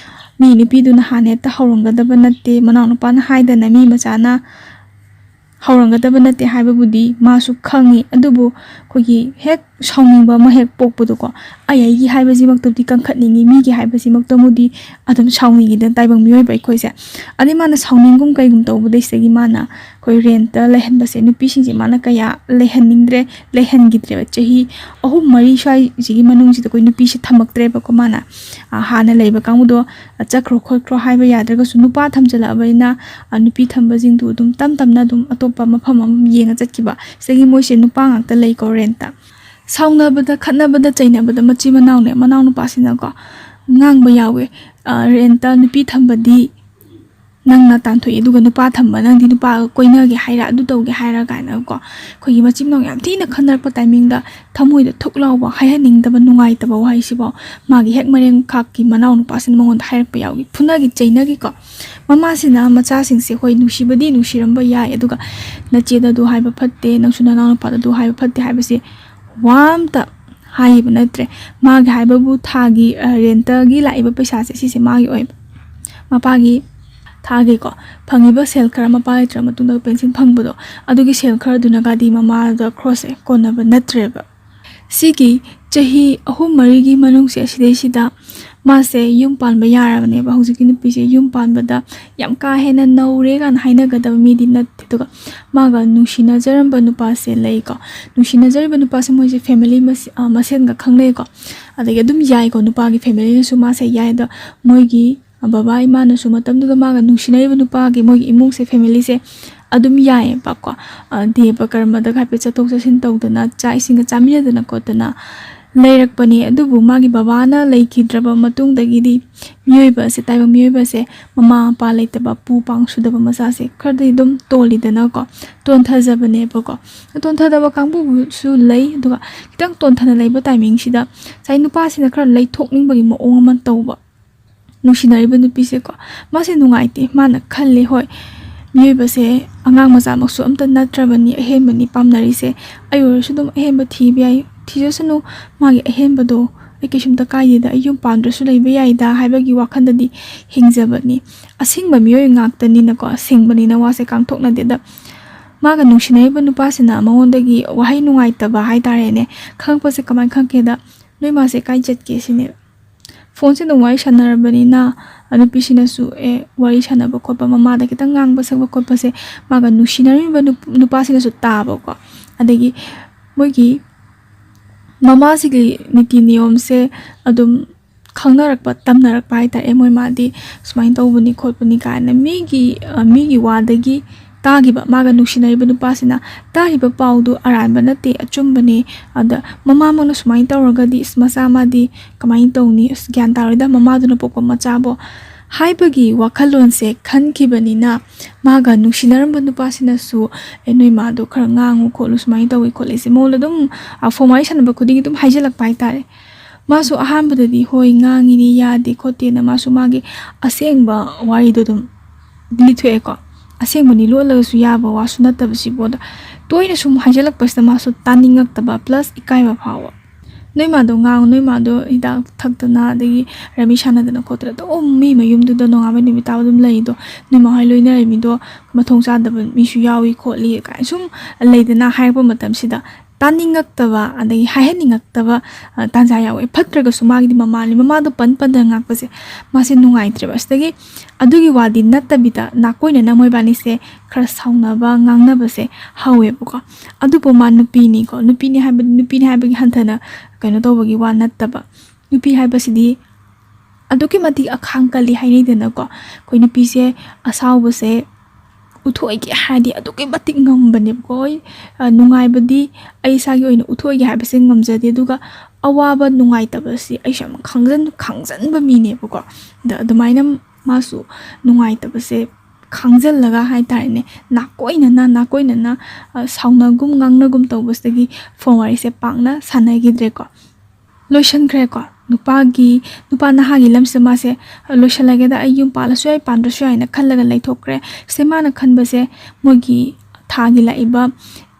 ꯃꯤ ꯅꯨꯄꯤꯗꯨꯅ ꯍꯥꯟꯅ ꯍꯦꯛꯇ ꯍꯧꯔꯝꯒꯗꯕ ꯅꯠꯇꯦ, ꯃꯅꯥꯎꯅꯨꯄꯥꯅ ꯍꯥꯏꯗꯅ ꯃꯤ ꯃꯆꯥꯅ ꯍꯧꯔꯝꯒꯗꯕ ꯅꯠꯇꯦ ꯍꯥꯏꯕꯕꯨꯗꯤ ꯃꯥꯁꯨ ꯈꯪꯉꯤ, ꯑꯗꯨꯕꯨ ꯑꯩꯈꯣꯏꯒꯤ ꯍꯦꯛ ꯁꯥꯎꯅꯤꯡꯕ ꯑꯃ ꯍꯦꯛ ꯄꯣꯛꯄꯗꯣꯀꯣ, ꯑꯩ ꯑꯩꯒꯤ ꯍꯥꯏꯕꯁꯤꯃꯛꯇꯕꯨꯗꯤ ꯀꯟꯈꯠꯅꯤꯡꯉꯤ, ꯃꯤꯒꯤ ꯍꯥꯏꯕꯁꯤꯃꯛꯇꯕꯨꯗꯤ ꯑꯗꯨꯝ ꯁꯥꯎꯅꯤꯡꯉꯤꯗꯅ ꯇꯥꯏꯕꯪ ꯃꯤꯑꯣꯏꯕ ꯑꯩꯈꯣꯏꯁꯦ꯫ ꯑꯗꯩ ꯃꯥꯅ ꯁꯥꯎꯅꯤꯡꯒꯨꯝ ꯀꯩꯒꯨꯝ ꯇꯧꯕꯗꯩ ꯁꯤꯗꯒꯤ ꯃꯥꯅ ꯑꯩꯈꯣꯏ ꯔꯦꯟꯠꯇ ꯂꯩꯍꯟꯕꯁꯦ ꯅꯨꯄꯤꯁꯤꯡꯁꯦ ꯃꯥꯅ ꯀꯌꯥ ꯂꯩꯍꯟꯅꯤꯡꯗ꯭ꯔꯦ, ꯂꯩꯍꯟꯈꯤꯗ꯭ꯔꯦꯕ꯫ ꯆꯍꯤ ꯑꯍꯨꯝ ꯃꯔꯤ ꯁ꯭ꯋꯥꯏꯁꯤꯒꯤ ꯃꯅꯨꯡꯁꯤꯗ ꯑꯩꯈꯣꯏ ꯅꯨꯄꯤꯁꯦ ꯊꯝꯃꯛꯇ꯭ꯔꯦꯕꯀꯣ꯫ ꯃꯥꯅ, ꯑ, ꯍꯥꯟꯅ ꯂꯩꯕ ꯀꯥꯡꯕꯨꯗꯣ, ꯑ, ꯆꯠꯈ꯭ꯔꯣ ꯈꯣꯠꯈ꯭ꯔꯣ ꯍꯥꯏꯕ ꯌꯥꯗ꯭ꯔꯒꯁꯨ, ꯅꯨꯄꯥ ꯊꯝꯖꯤꯜꯂꯛꯑꯕꯅꯤꯅ, ꯑ, ꯅꯨꯄꯤ ꯊꯝꯕꯁꯤꯡꯗꯨ ꯑꯗꯨꯝ ꯇꯞ ꯇꯞꯅ ꯑꯗꯨꯝ ꯑꯇꯣꯞꯄ ꯃꯐꯝ ꯑꯃ ꯌꯦꯡꯉ ꯆꯠꯈꯤꯕ꯫ ꯁꯤꯗꯒꯤ ꯃꯣꯏꯁꯦ ꯅꯨꯄꯥ ꯉꯥꯛꯇ ꯂꯩꯀꯣ ꯔꯦꯟꯠꯇ꯫ ꯁꯥꯎꯅꯕꯗ, ꯈꯠꯅꯕꯗ, ꯆꯩꯅꯕꯗ ꯃꯆꯤꯟ ꯃꯅꯥꯎꯅꯦ, ꯃꯅꯥꯎ ꯅꯨꯄꯥꯁꯤꯅꯀꯣ ꯉꯥꯡꯕ ꯌꯥꯎꯋꯦ, ꯑ, "ꯔꯦꯟꯠꯇ ꯅꯨꯄꯤ ꯊꯝꯕꯗꯤ ꯅꯪꯅ ꯇꯥꯟꯊꯣꯛꯏ, ꯑꯗꯨꯒ ꯅꯨꯄꯥ ꯊꯝꯕ ꯅꯪꯗꯤ ꯅꯨꯄꯥꯒ ꯀꯣꯏꯅꯒꯦ ꯍꯥꯏꯔ, ꯑꯗꯨ ꯇꯧꯒꯦ ꯍꯥꯏꯔ?" ꯀꯥꯏꯅꯀꯣ꯫ ꯑꯩꯈꯣꯏꯒꯤ ꯃꯆꯤꯟ ꯃꯅꯥꯎ ꯌꯥꯝ ꯊꯤꯅ ꯈꯟꯅꯔꯛꯄ ꯇꯥꯏꯃꯤꯡꯗ ꯊꯃꯣꯏꯗ ꯊꯨꯛ ꯂꯥꯎꯕ, ꯍꯥꯏꯍꯟꯅꯤꯡꯗꯕ, ꯅꯨꯡꯉꯥꯏꯇꯕ ꯋꯥꯍꯩꯁꯤꯐꯥꯎ ꯃꯥꯒꯤ ꯍꯦꯛ ꯃꯔꯦꯡꯈꯥꯛꯀꯤ ꯃꯅꯥꯎ ꯅꯨꯄꯥꯁꯤꯅ ꯃꯉꯣꯟꯗ ꯍꯥꯏꯔꯛꯄ ꯌꯥꯎꯏ꯫ ꯐꯨꯅꯈꯤ ꯆꯩꯅꯈꯤꯀꯣ꯫ ꯃꯃꯥꯁꯤꯅ ꯃꯆꯥꯁꯤꯡꯁꯦ ꯍꯣꯏ ꯅꯨꯡꯁꯤꯕꯗꯤ ꯅꯨꯡꯁꯤꯔꯝꯕ ꯌꯥꯏ, ꯑꯗꯨꯒ "ꯅꯆꯦꯗ ꯑꯗꯨ ꯍꯥꯏꯕ ꯐꯠꯇꯦ, ꯅꯪꯁꯨ ꯅꯅꯥꯎ ꯅꯨꯄꯥꯗ ꯑꯗꯨ ꯍꯥꯏꯕ ꯐꯠꯇꯦ" ꯍꯥꯏꯕꯁꯦ ꯋꯥ ꯑꯝꯇ ꯍꯥꯏꯈꯤꯕ ꯅꯠꯇ꯭ꯔꯦ꯫ ꯃꯥꯒꯤ ꯍꯥꯏꯕꯕꯨ ꯊꯥꯒꯤ, ꯑ, ꯔꯦꯟꯠꯇꯒꯤ ꯂꯥꯛꯏꯕ ꯄꯩꯁꯥꯁꯦ ꯁꯤꯁꯦ ꯃꯥꯒꯤ ꯑꯣꯏꯕ꯫ ꯃꯄꯥꯒꯤ ꯊꯥꯒꯤꯀꯣ ꯐꯪꯉꯤꯕ ꯁꯦꯜ ꯈꯔ, ꯃꯄꯥ ꯂꯩꯇ꯭ꯔ ꯃꯇꯨꯡꯗ ꯄꯦꯟꯁꯤꯟ ꯐꯪꯕꯗꯣ, ꯑꯗꯨꯒꯤ ꯁꯦꯜ ꯈꯔꯗꯨꯅꯒꯗꯤ ꯃꯃꯥꯗ ꯈ꯭ꯔꯣꯁꯁꯦ ꯀꯣꯟꯅꯕ ꯅꯠꯇ꯭ꯔꯦꯕ꯫ ꯁꯤꯒꯤ ꯆꯍꯤ ꯑꯍꯨꯝ ꯃꯔꯤꯒꯤ ꯃꯅꯨꯡꯁꯦ, ꯑꯁꯤꯗꯩꯁꯤꯗ ꯃꯥꯁꯦ ꯌꯨꯝ ꯄꯥꯟꯕ ꯌꯥꯔꯕꯅꯦꯕ꯫ ꯍꯧꯖꯤꯛꯀꯤ ꯅꯨꯄꯤꯁꯦ ꯌꯨꯝ ꯄꯥꯟꯕꯗ ꯌꯥꯝ ꯀꯥ ꯍꯦꯟꯅ ꯅꯧꯔꯦ ꯀꯥꯏꯅ ꯍꯥꯏꯅꯒꯗꯕ ꯃꯤꯗꯤ ꯅꯠꯇꯦ꯫ ꯑꯗꯨꯒ ꯃꯥꯒ ꯅꯨꯡꯁꯤꯅꯖꯔꯝꯕ ꯅꯨꯄꯥꯁꯦ ꯂꯩꯀꯣ꯫ ꯅꯨꯡꯁꯤꯅꯖꯔꯤꯕ ꯅꯨꯄꯥꯁꯦ ꯃꯣꯏꯁꯦ ꯐꯦꯃꯤꯂꯤ ꯃꯁꯦ-, ꯑ, ꯃꯁꯦꯟꯒ ꯈꯪꯅꯩꯀꯣ꯫ ꯑꯗꯒꯤ ꯑꯗꯨꯝ ꯌꯥꯏꯀꯣ, ꯅꯨꯄꯥꯒꯤ ꯐꯦꯃꯤꯂꯤꯅꯁꯨ ꯃꯥꯁꯦ ꯌꯥꯏ꯫ ꯑꯗꯣ ꯃꯣꯏꯒꯤ ꯕꯕꯥ ꯏꯃꯥꯅꯁꯨ ꯃꯇꯝꯗꯨꯗ ꯃꯥꯒ ꯅꯨꯡꯁꯤꯅꯔꯤꯕ ꯅꯨꯄꯥꯒꯤ ꯃꯣꯏꯒꯤ ꯏꯃꯨꯡꯁꯦ, ꯐꯦꯃꯤꯂꯤꯁꯦ ꯑꯗꯨꯝ ꯌꯥꯏꯌꯦꯕꯀꯣ꯫ ꯑ, ꯗꯦꯕ ꯀꯔꯃꯗ ꯍꯥꯏꯐꯦꯠ ꯆꯠꯊꯣꯛ ꯆꯠꯁꯤꯟ ꯇꯧꯗꯅ, ꯆꯥꯛ ꯏꯁꯤꯡꯒ ꯆꯥꯃꯤꯟꯅꯗꯅ ꯈꯣꯠꯇꯅ ꯂꯩꯔꯛꯄꯅꯤ꯫ ꯑꯗꯨꯕꯨ ꯃꯥꯒꯤ ꯕꯕꯥꯅ ꯂꯩꯈꯤꯗ꯭ꯔꯕ ꯃꯇꯨꯡꯗꯒꯤꯗꯤ ꯃꯤꯑꯣꯏꯕ ꯑꯁꯦ, ꯇꯥꯏꯕꯪ ꯃꯤꯑꯣꯏꯕ ꯑꯁꯦ, ꯃꯃꯥ ꯃꯄꯥ ꯂꯩꯇꯕ, ꯄꯨ ꯄꯥꯡ ꯁꯨꯗꯕ ꯃꯆꯥꯁꯦ ꯈꯔꯗꯤ ꯑꯗꯨꯝ ꯇꯣꯜꯂꯤꯗꯅꯀꯣ, ꯇꯣꯟꯊꯖꯕꯅꯦꯕꯀꯣ꯫ ꯇꯣꯟꯊꯗꯕ ꯀꯥꯡꯕꯨꯁꯨ ꯂꯩ꯫ ꯑꯗꯨꯒ ꯈꯤꯇꯪ ꯇꯣꯟꯊꯅ ꯂꯩꯕ ꯇꯥꯏꯃꯤꯡꯁꯤꯗ ꯉꯁꯥꯏ ꯅꯨꯄꯥꯁꯤꯅ ꯈꯔ ꯂꯩꯊꯣꯛꯅꯤꯡꯕꯒꯤ ꯃꯑꯣꯡ ꯑꯃ ꯇꯧꯕ꯫ ꯅꯨꯡꯁꯤꯅꯔꯤꯕ ꯅꯨꯄꯤꯁꯦꯀꯣ, ꯃꯥꯁꯦ ꯅꯨꯡꯉꯥꯏꯇꯦ꯫ ꯃꯥꯅ ꯈꯜꯂꯦ, "ꯍꯣꯏ, ꯃꯤꯑꯣꯏꯕꯁꯦ ꯑꯉꯥꯡ ꯃꯆꯥꯃꯛꯁꯨ ꯑꯝꯇ ꯅꯠꯇ꯭ꯔꯕꯅꯤ, ꯑꯍꯦꯟꯕꯅꯤ ꯄꯥꯝꯅꯔꯤꯁꯦ꯫ ꯑꯩ ꯑꯣꯏꯔꯁꯨ ꯑꯗꯨꯝ ꯑꯍꯦꯟꯕ ꯊꯤꯕ ꯌꯥꯏ, ꯊꯤꯖꯁꯅꯨ, ꯃꯥꯒꯤ ꯑꯍꯦꯟꯕꯗꯣ ꯑꯩ ꯀꯩꯁꯨꯝꯇ ꯀꯥꯏꯗꯦꯗ, ꯑꯩ ꯌꯨꯝ ꯄꯥꯟꯗ꯭ꯔꯁꯨ ꯂꯩꯕ ꯌꯥꯏꯗ" ꯍꯥꯏꯕꯒꯤ ꯋꯥꯈꯜꯗꯗꯤ ꯍꯤꯡꯖꯕꯅꯤ꯫ ꯑꯁꯤꯡꯕ ꯃꯤꯑꯣꯏ ꯉꯥꯛꯇꯅꯤꯅꯀꯣ, ꯑꯁꯤꯡꯕꯅꯤꯅ ꯋꯥꯁꯦ ꯀꯥꯡꯊꯣꯛꯅꯗꯦꯗ꯫ ꯃꯥꯒ ꯅꯨꯡꯁꯤꯅꯔꯤꯕ ꯅꯨꯄꯥꯁꯤꯅ ꯃꯉꯣꯟꯗꯒꯤ ꯋꯥꯍꯩ ꯅꯨꯡꯉꯥꯏꯇꯕ ꯍꯥꯏꯇꯥꯔꯦꯅꯦ, ꯈꯪꯉꯛꯄꯁꯦ ꯀꯃꯥꯏꯅ ꯈꯪꯒꯦꯗ, "ꯅꯣꯏ ꯃꯥꯁꯦ ꯀꯥꯏ ꯆꯠꯀꯦ?" ꯁꯤꯅꯦ꯫ ꯐꯣꯟꯁꯦ ꯑꯗꯨꯝ ꯋꯥꯔꯤ ꯁꯥꯟꯅꯔꯕꯅꯤꯅ, ꯑ, ꯅꯨꯄꯤꯁꯤꯅꯁꯨ, ꯑꯦ, ꯋꯥꯔꯤ ꯁꯥꯟꯅꯕ ꯈꯣꯠꯄ, ꯃꯃꯥꯗ ꯈꯤꯇꯪ ꯉꯥꯡꯕ ꯁꯛꯄ ꯈꯣꯠꯄꯁꯦ ꯃꯥꯒ ꯅꯨꯡꯁꯤꯅꯔꯤꯕ ꯅꯨꯞ-, ꯅꯨꯄꯥꯁꯤꯅꯁꯨ ꯇꯥꯕꯀꯣ꯫ ꯑꯗꯒꯤ ꯃꯣꯏꯒꯤ ꯃꯃꯥꯁꯤꯒꯤ ꯅꯤꯇꯤ ꯅꯤꯌꯣꯝꯁꯦ ꯑꯗꯨꯝ ꯈꯪꯅꯔꯛꯄ, ꯇꯝꯅꯔꯛꯄ ꯍꯥꯏꯇꯥꯔꯦ꯫ "ꯃꯣꯏ ꯃꯥꯗꯤ ꯁꯨꯃꯥꯏꯅ ꯇꯧꯕꯅꯤ ꯈꯣꯠꯄꯅꯤ" ꯀꯥꯏꯅ ꯃꯤꯒꯤ, ꯑ, ꯃꯤꯒꯤ ꯋꯥꯗꯒꯤ ꯇꯥꯈꯤꯕ, ꯃꯥꯒ ꯅꯨꯡꯁꯤꯅꯔꯤꯕ ꯅꯨꯄꯥꯁꯤꯅ ꯇꯥꯔꯤꯕ ꯄꯥꯎꯗꯨ ꯑꯔꯥꯟꯕ ꯅꯠꯇꯦ, ꯑꯆꯨꯝꯕꯅꯤ꯫ ꯑꯗ ꯃꯃꯥꯃꯛꯅ ꯁꯨꯃꯥꯏꯅ ꯇꯧꯔꯒꯗꯤ, ꯑꯁ, ꯃꯆꯥ ꯃꯥꯗꯤ ꯀꯃꯥꯏꯅ ꯇꯧꯅꯤ? ꯑꯁ, ꯒ꯭ꯌꯥꯟ ꯇꯥꯔꯣꯏꯗ, ꯃꯃꯥꯗꯨꯅ ꯄꯣꯛꯄ ꯃꯆꯥꯕꯣ ꯍꯥꯏꯕꯒꯤ ꯋꯥꯈꯜꯂꯣꯟꯁꯦ ꯈꯟꯈꯤꯕꯅꯤꯅ, ꯃꯥꯒ ꯅꯨꯡꯁꯤꯅꯔꯝꯕ ꯅꯨꯄꯥꯁꯤꯅꯁꯨ, "ꯑꯦ, ꯅꯣꯏ ꯃꯥꯗꯣ ꯈꯔ ꯉꯥꯡꯉꯨ ꯈꯣꯠꯂꯨ, ꯁꯨꯃꯥꯏꯅ ꯇꯧꯏ ꯈꯣꯠꯂꯤꯁꯦ", ꯃꯉꯣꯟꯗ ꯑꯗꯨꯝ, ꯑ, ꯐꯣꯟ ꯋꯥꯔꯤ ꯁꯥꯟꯅꯕ ꯈꯨꯗꯤꯡꯒꯤ ꯑꯗꯨꯝ ꯍꯥꯏꯖꯤꯜꯂꯛꯄ ꯍꯥꯏꯇꯥꯔꯦ꯫ ꯃꯥꯁꯨ ꯑꯍꯥꯟꯕꯗꯗꯤ ꯍꯣꯏ, ꯉꯥꯡꯉꯤꯅꯤ, ꯌꯥꯗꯦ ꯈꯣꯠꯇꯦꯅ ꯃꯥꯁꯨ ꯃꯥꯒꯤ ꯑꯁꯦꯡꯕ ꯋꯥꯔꯤꯗꯣ ꯑꯗꯨꯝ ꯂꯤꯊꯣꯛꯑꯦꯀꯣ꯫ ꯑꯁꯦꯡꯕꯅꯤ, ꯂꯣꯠꯂꯒꯁꯨ ꯌꯥꯕ ꯋꯥꯁꯨ ꯅꯠꯇꯕꯁꯤꯕꯨ꯫ ꯑꯗ ꯇꯣꯏꯅ ꯁꯨꯝ ꯍꯥꯏꯖꯤꯜꯂꯛꯄꯁꯤꯗ ꯃꯥꯁꯨ ꯇꯥꯅꯤꯡꯉꯛꯇꯕ, plus ꯏꯀꯥꯏꯕ ꯐꯥꯎꯕ꯫ "ꯅꯣꯏ ꯃꯥꯗꯣ ꯉꯥꯡꯉꯨ, ꯅꯣꯏ ꯃꯥꯗꯣ ꯍꯤꯗꯥꯛ ꯊꯛꯇꯅ ꯑꯗꯒꯤ ꯔꯃꯤ ꯁꯥꯟꯅꯗꯅ ꯈꯣꯠꯇꯅ ꯑꯗꯨꯝ ꯃꯤ ꯃꯌꯨꯝꯗꯨꯗ ꯅꯣꯡꯉꯥꯟꯕ ꯅꯨꯃꯤꯠ ꯇꯥꯕ ꯑꯗꯨꯝ ꯂꯩꯗꯣ, ꯅꯣꯏ ꯃꯥ ꯍꯣꯏ ꯂꯣꯏꯅꯔꯝꯃꯤꯗꯣ ꯃꯊꯣꯡ ꯆꯥꯗꯕ ꯃꯤꯁꯨ ꯌꯥꯎꯏ ꯈꯣꯠꯂꯤ" ꯀꯥꯏꯅ ꯁꯨꯝ ꯂꯩꯗꯅ ꯍꯥꯏꯔꯛꯄ ꯃꯇꯝꯁꯤꯗ, ꯇꯥꯅꯤꯡꯉꯛꯇꯕ ꯑꯗꯒꯤ ꯍꯥꯏꯍꯟꯅꯤꯡꯉꯛꯇꯕ, ꯑ, ꯇꯥꯟꯖꯥ ꯌꯥꯎꯋꯦ꯫ ꯐꯠꯇ꯭ꯔꯒꯁꯨ ꯃꯥꯒꯤꯗꯤ ꯃꯃꯥꯅꯤ, ꯃꯃꯥꯗꯣ ꯄꯟ ꯄꯟꯗꯅ ꯉꯥꯛꯄꯁꯦ ꯃꯥꯁꯦ ꯅꯨꯡꯉꯥꯏꯇ꯭ꯔꯦꯕ꯫ ꯑꯁꯤꯗꯒꯤ ꯑꯗꯨꯒꯤ ꯋꯥꯗꯤ ꯅꯠꯇꯕꯤꯗ ꯅꯥꯀꯣꯏꯅꯅ ꯃꯣꯏꯕꯥꯅꯤꯁꯦ ꯈꯔ ꯁꯥꯎꯅꯕ, ꯉꯥꯡꯅꯕꯁꯦ ꯍꯧꯋꯦꯕꯀꯣ꯫ ꯑꯗꯨꯕꯨ ꯃꯥ ꯅꯨꯄꯤꯅꯤꯀꯣ, ꯅꯨꯄꯤꯅꯤ ꯍꯥꯏꯕ, ꯅꯨꯄꯤꯅꯤ ꯍꯥꯏꯕꯒꯤ ꯍꯟꯊꯅ ꯀꯩꯅꯣ ꯇꯧꯕꯒꯤ ꯋꯥ ꯅꯠꯇꯕ꯫ ꯅꯨꯄꯤ ꯍꯥꯏꯕꯁꯤꯗꯤ ꯑꯗꯨꯛꯀꯤ ꯃꯇꯤꯛ ꯑꯈꯥꯡ ꯀꯜꯂꯤ ꯍꯥꯏꯅꯩꯗꯅꯀꯣ꯫ ꯑꯩꯈꯣꯏ ꯅꯨꯄꯤꯁꯦ ꯑꯁꯥꯎꯕꯁꯦ ꯎꯠꯊꯣꯛꯑꯒꯦ ꯍꯥꯏꯔꯗꯤ ꯑꯗꯨꯛꯀꯤ ꯃꯇꯤꯛ ꯉꯝꯕꯅꯦꯕꯀꯣ꯫ ꯑꯩ, ꯑ, ꯅꯨꯡꯉꯥꯏꯕꯗꯤ ꯑꯩ ꯏꯁꯥꯒꯤ ꯑꯣꯏꯅ ꯎꯠꯊꯣꯛꯑꯒꯦ ꯍꯥꯏꯕꯁꯦ ꯉꯝꯖꯗꯦ, ꯑꯗꯨꯒ ꯑꯋꯥꯕ ꯅꯨꯡꯉꯥꯏꯇꯕꯁꯤ ꯑꯩꯁꯨ ꯌꯥꯝ ꯈꯪꯖꯟ-, ꯈꯪꯖꯟꯕ ꯃꯤꯅꯦꯕꯀꯣ꯫ ꯑꯗ ꯑꯗꯨꯃꯥꯏꯅ ꯃꯥꯁꯨ ꯅꯨꯡꯉꯥꯏꯇꯕꯁꯦ ꯈꯥꯡꯖꯜꯂꯒ ꯍꯥꯏꯇꯥꯔꯦꯅꯦ, ꯅꯥꯀꯣꯏꯅꯅ, ꯅꯥꯀꯣꯏꯅꯅ, ꯑ, ꯁꯥꯎꯅꯒꯨꯝ ꯉꯥꯡꯅꯒꯨꯝ ꯇꯧꯕꯁꯤꯗꯒꯤ ꯐꯣꯟ ꯋꯥꯔꯤꯁꯦ ꯄꯥꯛꯅ ꯁꯥꯟꯅꯈꯤꯗ꯭ꯔꯦꯀꯣ꯫ ꯂꯣꯏꯁꯟꯈ꯭ꯔꯦꯀꯣ꯫ ꯅꯨꯄꯥꯒꯤ, ꯅꯨꯄꯥ ꯅꯍꯥꯒꯤ ꯂꯝꯁꯤꯗ ꯃꯥꯁꯦ, ꯑ, "ꯂꯣꯏꯁꯜꯂꯒꯦꯗ, ꯑꯩ ꯌꯨꯝ ꯄꯥꯜꯂꯁꯨ ꯌꯥꯏ, ꯄꯥꯟꯗ꯭ꯔꯁꯨ ꯌꯥꯏꯅ" ꯈꯜꯂꯒ ꯂꯩꯊꯣꯛꯈ꯭ꯔꯦ꯫ ꯁꯤꯗ ꯃꯥꯅ ꯈꯟꯕꯁꯦ, ꯃꯣꯏꯒꯤ ꯊꯥꯒꯤ ꯂꯥꯛꯏꯕ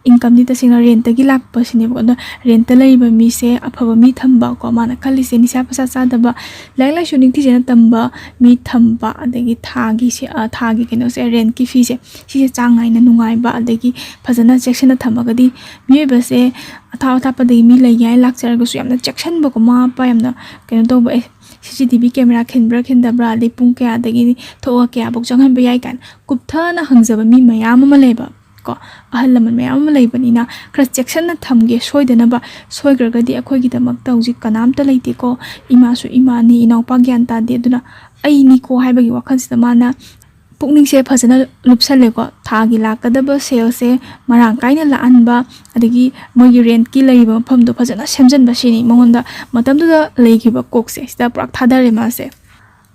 incomeꯗꯤ ꯇꯁꯦꯡꯅ rentꯇꯒꯤ ꯂꯥꯛꯄꯁꯤꯅꯦꯕꯀꯣ꯫ ꯑꯗꯣ rentꯇ ꯂꯩꯔꯤꯕ ꯃꯤꯁꯦ ꯑꯐꯕ ꯃꯤ ꯊꯝꯕ ꯀꯣ, ꯃꯥꯅ ꯈꯜꯂꯤꯁꯦ ꯅꯤꯁꯥ ꯄꯁꯥ ꯆꯥꯗꯕ, ꯂꯥꯏꯔꯤꯛ ꯂꯥꯏꯁꯨ ꯅꯤꯡꯊꯤꯖꯅ ꯇꯝꯕ ꯃꯤ ꯊꯝꯕ, ꯑꯗꯒꯤ ꯊꯥꯒꯤ ꯁꯦ-, ꯑ, ꯊꯥꯒꯤ ꯀꯩꯅꯣꯁꯦ, rentꯀꯤ feeꯁꯦ, ꯁꯤꯁꯦ ꯆꯥꯡ ꯅꯥꯏꯅ ꯅꯨꯡꯉꯥꯏꯕ, ꯑꯗꯒꯤ ꯐꯖꯅ ꯆꯦꯛꯁꯤꯟꯅ ꯊꯝꯃꯒꯗꯤ ꯃꯤꯑꯣꯏꯕꯁꯦ ꯑꯊꯥꯞ ꯑꯊꯥꯞꯄꯗꯒꯤ ꯃꯤ ꯂꯩꯒꯦ ꯍꯥꯏꯅ ꯂꯥꯛꯆꯔꯒꯁꯨ ꯌꯥꯝꯅ ꯆꯦꯛꯁꯤꯟꯕꯀꯣ, ꯃꯃꯥ ꯃꯄꯥ ꯌꯥꯝꯅ ꯀꯩꯅꯣ ꯇꯧꯕ, ꯑꯦ, CCTV camera ꯈꯤꯟꯕ꯭ꯔꯥ ꯈꯤꯟꯗꯕ꯭ꯔꯥ, ꯑꯗꯩ ꯄꯨꯡ ꯀꯌꯥꯗꯒꯤ ꯊꯣꯛꯑꯒ ꯀꯌꯥꯐꯧ ꯆꯪꯍꯟꯕ ꯌꯥꯏ ꯀꯥꯏꯅ ꯀꯨꯞꯊꯅ ꯍꯪꯖꯕ ꯃꯤ ꯃꯌꯥꯝ ꯑꯃ ꯂꯩꯕ ꯀꯣ, ꯑꯍꯜ ꯂꯃꯟ ꯃꯌꯥꯝ ꯑꯃ ꯂꯩꯕꯅꯤꯅ ꯈꯔ ꯆꯦꯛꯁꯤꯟꯅ ꯊꯝꯒꯦ, ꯁꯣꯏꯗꯅꯕ꯫ ꯁꯣꯏꯈ꯭ꯔꯒꯗꯤ ꯑꯩꯈꯣꯏꯒꯤꯗꯃꯛꯇ ꯍꯧꯖꯤꯛ ꯀꯅꯥꯝꯇ ꯂꯩꯇꯦꯀꯣ, ꯏꯃꯥꯁꯨ ꯏꯃꯥꯅꯤ, ꯏꯅꯥꯎꯄꯥ ꯒ꯭ꯌꯥꯟ ꯇꯥꯗꯦ, ꯑꯗꯨꯅ ꯑꯩꯅꯤꯀꯣ ꯍꯥꯏꯕꯒꯤ ꯋꯥꯈꯜꯁꯤꯗ ꯃꯥꯅ ꯄꯨꯛꯅꯤꯡꯁꯦ ꯐꯖꯅ ꯂꯨꯞꯁꯜꯂꯦꯀꯣ꯫ ꯊꯥꯒꯤ ꯂꯥꯛꯀꯗꯕ ꯁꯦꯜꯁꯦ ꯃꯔꯥꯡ ꯀꯥꯏꯅ ꯂꯥꯛꯍꯟꯕ, ꯑꯗꯒꯤ ꯃꯣꯏꯒꯤ rentꯀꯤ ꯂꯩꯔꯤꯕ ꯃꯐꯝꯗꯣ ꯐꯖꯅ ꯁꯦꯝꯖꯤꯟꯕ, ꯁꯤꯅꯤ ꯃꯉꯣꯟꯗ ꯃꯇꯝꯗꯨꯗ ꯂꯩꯈꯤꯕ ꯀꯣꯛꯁꯦ, ꯁꯤꯗ ꯄꯨꯔꯥ ꯊꯥꯗꯔꯦ ꯃꯥꯁꯦ꯫